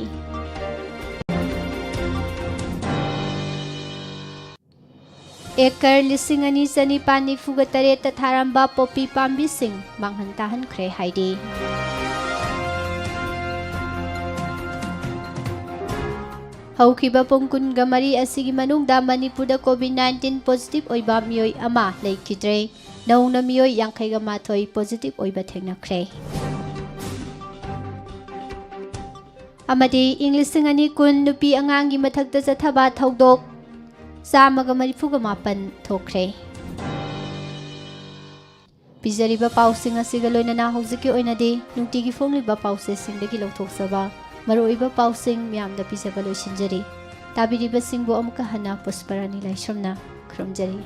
ꯑꯦꯀꯔ ꯂꯤꯁꯤꯡ ꯑꯅꯤ ꯆꯅꯤꯄꯥꯟ ꯅꯤꯐꯨꯒ ꯇꯔꯦꯠꯇ ꯊꯥꯔꯝꯕ ꯄꯣꯄꯤ ꯄꯥꯝꯕꯤꯁꯤꯡ ꯃꯥꯡꯍꯟ ꯇꯥꯍꯟꯈ꯭ꯔꯦ ꯍꯥꯏꯔꯤ꯫ ꯍꯧꯈꯤꯕ ꯄꯨꯡ ꯀꯨꯟꯒ ꯃꯔꯤ ꯑꯁꯤꯒꯤ ꯃꯅꯨꯡꯗ ꯃꯅꯤꯄꯨꯔꯗ ꯀꯣꯚꯤꯗ ꯅꯥꯏꯟꯇꯤꯟ ꯄꯣꯖꯤꯇꯤꯚ ꯑꯣꯏꯕ ꯃꯤꯑꯣꯏ ꯑꯃ ꯂꯩꯈꯤꯗ꯭ꯔꯦ꯫ ꯅꯧꯅ ꯃꯤꯑꯣꯏ ꯌꯥꯡꯈꯩꯒ ꯃꯥꯊꯣꯏ ꯄꯣꯖꯤꯇꯤꯚ ꯑꯣꯏꯕ ꯊꯦꯡꯅꯈ꯭ꯔꯦ꯫ ꯑꯃꯗꯤ ꯏꯪ ꯂꯤꯁꯤꯡ ꯑꯅꯤ ꯀꯨꯟ ꯅꯨꯄꯤ ꯑꯉꯥꯡꯒꯤ ꯃꯊꯛꯇ ꯆꯠꯊꯕ ꯊꯧꯗꯣꯛ ꯆꯥꯝꯃꯒ ꯃꯔꯤꯐꯨꯒ ꯃꯥꯄꯟ ꯊꯣꯛꯈ꯭ꯔꯦ꯫ ꯄꯤꯖꯔꯤꯕ ꯄꯥꯎꯁꯤꯡ ꯑꯁꯤꯒ ꯂꯣꯏꯅꯅ ꯍꯧꯖꯤꯛꯀꯤ ꯑꯣꯏꯅꯗꯤ ꯅꯨꯡꯇꯤꯒꯤ ꯐꯣꯡꯂꯤꯕ ꯄꯥꯎꯆꯦꯁꯤꯡꯗꯒꯤ ꯂꯧꯊꯣꯛꯆꯕ ꯃꯔꯨꯑꯣꯏꯕ ꯄꯥꯎꯁꯤꯡ ꯃꯌꯥꯝꯗ ꯄꯤꯖꯕ ꯂꯣꯏꯁꯤꯟꯖꯔꯤ꯫ ꯇꯥꯕꯤꯔꯤꯕꯁꯤꯡꯕꯨ ꯑꯃꯨꯛꯀ ꯍꯟꯅ ꯄꯨꯁꯄꯔꯥꯅꯤ ꯂꯥꯏꯁ꯭ꯔꯝꯅ ꯈꯨꯔꯨꯝꯖꯔꯤ꯫